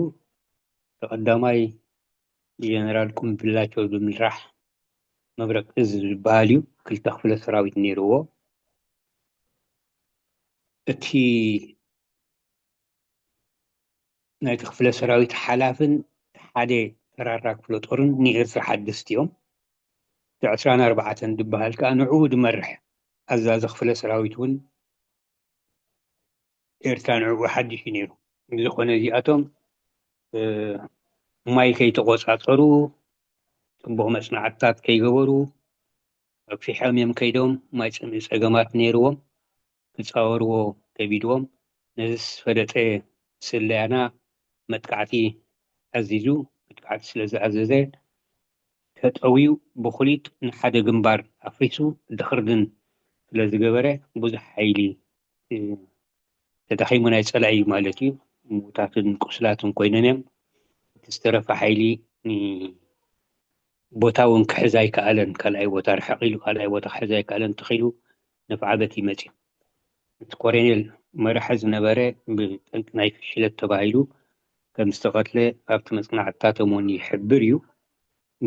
ቀዳማይ ብጀነራል ቁምብላቸው ዝምራሕ መብረቅ እዝ ዝበሃል እዩ። ክልተ ክፍለ ሰራዊት ነይርዎ። እቲ ናይቲ ክፍለ ሰራዊት ሓላፍን ሓደ ተራራ ክፍለ ጦርን ንኤርትራ ሓደስቲ እዮም። እቲ ዕስራን ኣርባዕተን ዝበሃል ከዓ ንዕኡ ዝመርሕ ኣዛዚ ክፍለ ሰራዊት እውን ኤርትራ ንዕኡ ሓድሽ እዩ ነይሩ። ዝኾነ እዚኣቶም ማይ ከይተቆፃፀሩ፣ ፅቡቕ መፅናዕትታት ከይገበሩ ኣግፊሖም እዮም ከይዶም። ማይ ፅምኢ ፀገማት ነይርዎም፣ ክፃወርዎ ከቢድዎም። ነዚ ዝፈለጠ ስለያና መጥቃዕቲ ኣዚዙ፣ መጥቃዕቲ ስለ ዝኣዘዘ ተጠውዩ ብኹሊት ንሓደ ግንባር ኣፍሪሱ ድኽርድን ስለ ዝገበረ ብዙሕ ሓይሊ ተዳኺሙ ናይ ፀላኢ ማለት እዩ። ምዉታትን ቁስላትን ኮይኖም እዮም። እቲ ዝተረፈ ሓይሊ ቦታ እውን ክሕዝ ኣይከኣለን። ካልኣይ ቦታ ርሕቕ ኢሉ ካልኣይ ቦታ ክሕዝ ኣይከኣለን። ተኺሉ ነፍዓበት ይመፅእ። እቲ ኮሎኔል መራሒ ዝነበረ ብጠንቂ ናይ ፍሽለት ተባሂሉ ከም ዝተቐትለ ኣብቲ መፅናዕትታቶም እውን ይሕብር እዩ።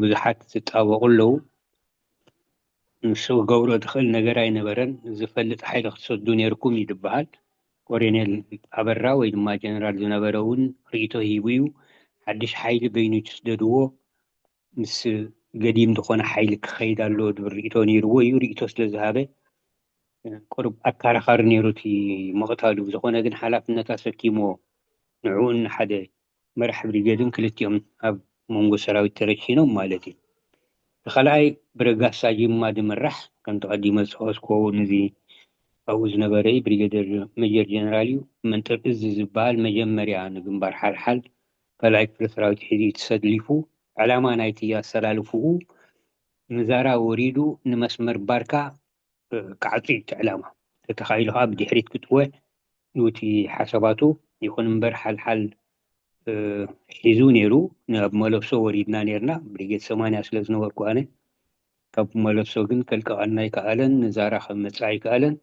ብዙሓት ዝጣበቑ ኣለዉ። ንሱ ክገብሮ ዝኽእል ነገር ኣይነበረን። ዝፈልጥ ሓይሊ ክትሰዱ ነይርኩም እዩ ዝበሃል። ኮሎኔል ኣበራ ወይ ድማ ጀነራል ዝነበረ እውን ርእይቶ ሂቡ እዩ። ሓድሽ ሓይሊ በይኑ ትስደድዎ፣ ምስ ገዲም ዝኾነ ሓይሊ ክኸይድ ኣለዎ ዝብል ርእይቶ ነይርዎ እዩ። ርእይቶ ስለ ዝሃበ ቁሩብ ኣካራኻሪ ነይሩ እቲ ምቕታሉ። ብዝኾነ ግን ሓላፍነት ኣሰኪምዎ ንዕኡን ሓደ መራሕ ብሪጌድን ክልቲኦም ኣብ መንጎ ሰራዊት ተረሺኖም ማለት እዩ። እቲ ካልኣይ ብረጋሳ ጅማ ዝምራሕ ከምቲ ቀዲመ ዝጠቐስክዎ እውን እዚ ኣብኡ ዝነበረ እዩ። ብሪጌደር ሜጀር ጀነራል እዩ። መንጥር እዝ ዝበሃል መጀመርያ ንግንባር ሓልሓል ካልኣይ ክፍለ ሰራዊት ሒዙ እዩ ተሰሊፉ። ዕላማ ናይቲ ኣሰላልፍኡ ንዛራ ወሪዱ ንመስመር ባርካ ክዓጹ እዩ እቲ ዕላማ። ተተኻኢሉ ከዓ ብድሕሪት ክጥወ እዩ እቲ ሓሳባቱ። ይኹን እምበር ሓልሓል ሒዙ ነይሩ። ናብ መለሶ ወሪድና ነርና፣ ብሪጌድ ሰማንያ ስለ ዝነበርኩ ኣነ። ካብ መለሶ ግን ከልቀቐና ኣይከኣለን፣ ንዛራ ከመጽእ ኣይከኣለን።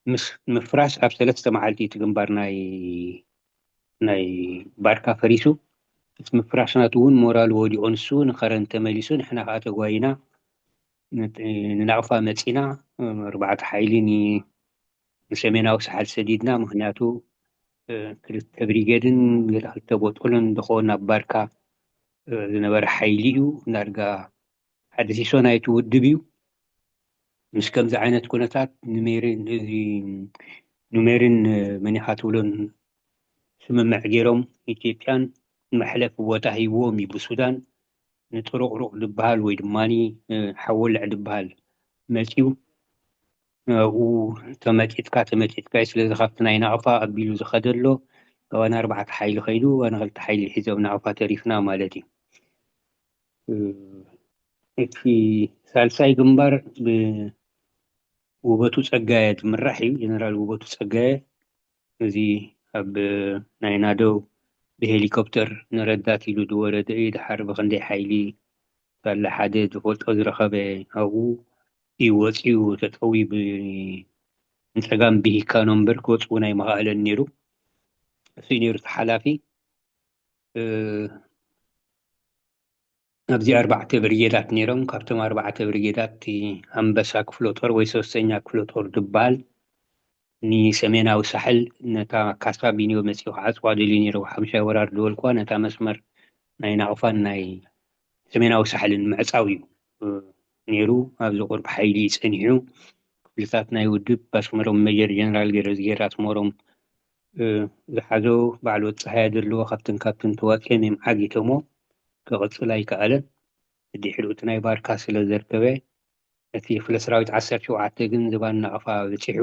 ምስ ምፍራስ ኣብ ሰለስተ መዓልቲ እቲ ግንባር ናይ ናይ ባርካ ፈሪሱ። ምስ ምፍራስ ናቱ እውን ሞራሉ ወዲቑ፣ ንሱ ንኸረን ተመሊሱ፣ ንሕና ከዓ ተጓይና ንናቕፋ መፂና። ኣርባዕተ ሓይሊ ንሰሜናዊ ሳሕል ሰዲድና። ምክንያቱ ክልተ ብሪጌድን ገለ ክልተ ቦጦሎን ዝኸውን ኣብ ባርካ ዝነበረ ሓይሊ እዩ። ዳርጋ ሓደ ሲሶ ናይቲ ውድብ እዩ። ምስ ከምዚ ዓይነት ኩነታት ኑሜርን መን ኢኻ ትብሎን ስምምዕ ገይሮም፣ ኢትዮጵያን መሕለፊ ቦታ ሂብዎም እዩ። ብሱዳን ንጥሩቕሩቕ ዝበሃል ወይ ድማ ሓወልዕ ዝበሃል መፂኡ። ኣብኡ ተመጢጥካ ተመጢጥካ እዩ። ስለዚ ካብቲ ናይ ናቕፋ ኣቢሉ ዝኸደሎ፣ ኣባና ኣርባዕተ ሓይሊ ከይዱ፣ ኣባና ክልተ ሓይሊ ሒዞም ናቕፋ ተሪፍና ማለት እዩ። እቲ ሳልሳይ ግንባር ብውበቱ ጸጋየ ዝምራሕ እዩ። ጀነራል ውበቱ ጸጋየ፣ እዚ ኣብ ናይ ናደው ብሄሊኮፕተር ንረዳት ኢሉ ዝወረደ እዩ። ድሓር ብኽንደይ ሓይሊ ሳላ ሓደ ዝፈልጦ ዝረኸበ ኣብኡ እዩ ወፂኡ፣ ተጠዊ ንፀጋም ብሂካ ነው እምበር ክወፅኡ ናይ መኻእለን ነይሩ። እሱ ነይሩ ተሓላፊ። ኣብዚ ኣርባዕተ ብርጌዳት ነይሮም። ካብቶም ኣርባዕተ ብርጌዳት ኣንበሳ ክፍለ ጦር ወይ ሶስተኛ ክፍለ ጦር ዝበሃል ንሰሜናዊ ሳሕል ነታ ካሳቢኒዮ መፂኡ ክዓፅዋ ደልዩ ነይሩ። ሓምሻይ ወራር ዝበልኩዋ ነታ መስመር ናይ ናቕፋን ናይ ሰሜናዊ ሳሕልን ምዕፃው እዩ ነይሩ። ኣብዚ ቁርብ ሓይሊ እዩ ፀኒሑ። ክፍልታት ናይ ውድብ ኣስመሮም ሜጀር ጀነራል ገረዝጌር ኣስመሮም ዝሓዞ ባዕሉ ወዲ ፀሃያ ዘለዎ ካብትን ካብትን ተዋፂኦም እዮም ዓጊቶሞ። ክቕፅል ኣይከኣለን። ድሕሪኡ እቲ ናይ ባርካ ስለ ዘርከበ፣ እቲ ክፍለ ሰራዊት ዓሰርተ ሸውዓተ ግን ዝባን ናቕፋ በፂሑ፣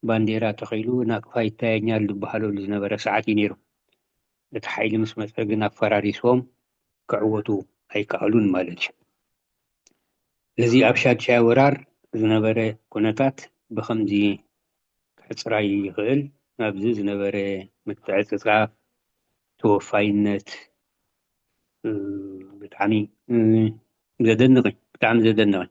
ባንዴራ ተኸይሉ፣ ናቕፋ ይታየኛል ዝበሃለሉ ዝነበረ ሰዓት እዩ ነይሩ። እቲ ሓይሊ ምስ መፀ ግን ኣፈራሪስዎም ክዕወቱ ኣይከኣሉን ማለት እዩ። ስለዚ ኣብ ሻድሻይ ወራር ዝነበረ ኩነታት ብኸምዚ ክሕፅራይ ይኽእል። ኣብዚ ዝነበረ ምትዕፅፃፍ፣ ተወፋይነት፣ ብጣዕሚ ዘደንቕ እዩ። ብጣዕሚ ዘደንቕ እዩ።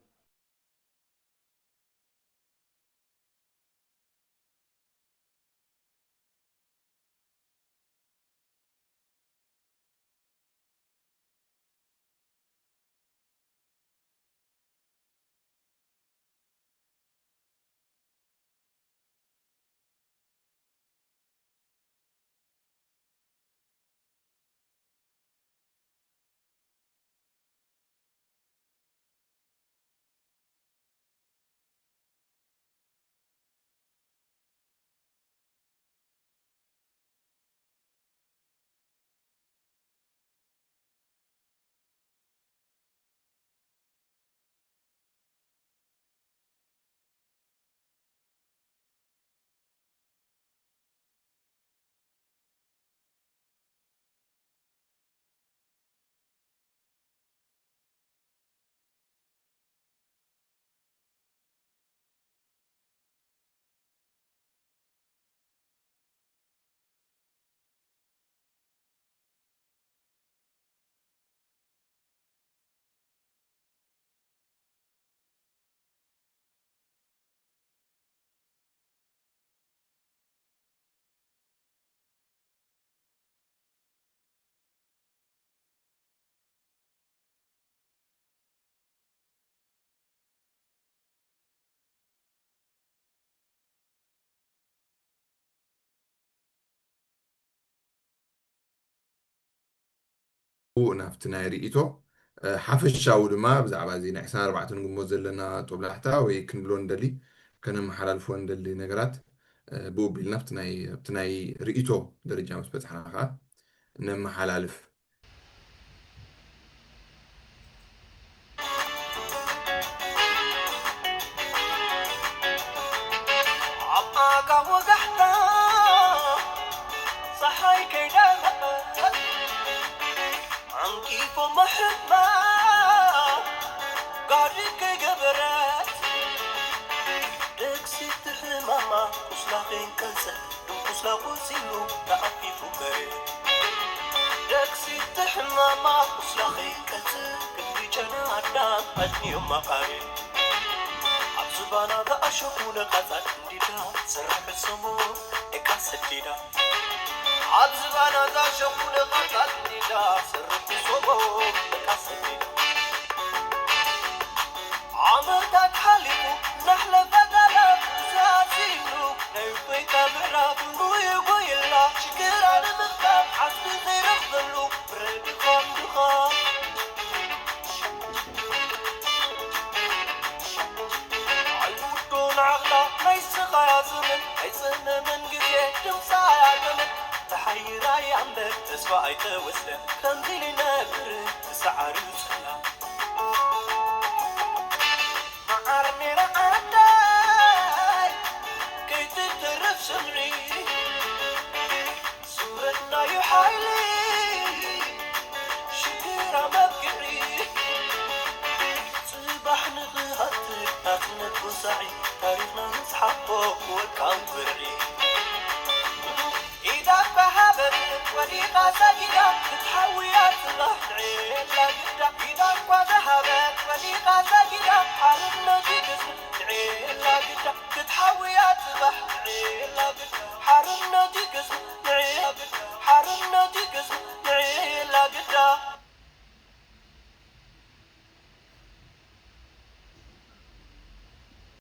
ናብቲ ናይ ርእይቶ ሓፈሻዊ ድማ ብዛዕባ እዚ ናይ ዕስራን ኣርባዕተን ግንቦት ዘለና ጦብላሕታ ወይ ክንብሎ እንደሊ፣ ከነመሓላልፎ እንደሊ ነገራት ብኡ ኣቢልና ኣብቲ ናይ ርእይቶ ደረጃ ምስ በፅሕና ከዓ ነመሓላልፍ። ላቑጺሉ ተኣፊፉ በሬ። ደግሲ ትሕማማ ቁስላኺ ቀጽ ክንዲ ጨና ኣዳም ኣድንዮም ማቓሬ። ኣብ ዝባና ዝኣሸኹ ነቓጻት እንዲዳ ስርሕ ሰሞ እካ ሰዲዳ። ኣብ ዝባና ዝኣሸኹ ነቓጻት እንዲዳ ስርሕ ሰሞ እካ ሰዲዳ። ዓመታት ሓሊፉ እናሕለፈ ጠለብ ዝኣዚሉ ናይ እፎይታ ምዕራፍ ርኡይ ጎይላ ሽግራ ንምኽታም ዓስቢ ዘይረኽበሉ ብረ ድኻም ድኻም። ኣይውዶን ዓቕላ ናይ ስቓያ ዘመን ኣይጸመመን ግዜ ድምጻ ኣያተመን ተሓይራ እያ እምበር ተስፋ ኣይተወስደን ከምዚ ኢሉ ይነብር ብሰዓሪ ጽላ። መዓር ሜራ ዓዳይ ከይትተርፍ ስምዒ ሱረትናዩ ሓይሊ ሽግራ መብቅዒ ጽባሕ ንኽሃትር ናጽነት ወሳዒ ታሪኽና ንጽሓፎ ወርቃዊ ብርዒ። ኢዳ እኳ ሃበት ወዲቓ ሰጊዳ ክትሓውያ ጽባሕ ንዕላ ግዳ። ኢዳ እኳ ዝሃበት ወዲቓ ሰጊዳ ሓርነት ይግዝ ንዕላ ግዳ። ክትሓውያ ጽባሕ ንዕላ ግዳ። ሓርነት ይግዝ ንዕላ ግዳ። ሓርነት ይግዝ ንዕላ ግዳ።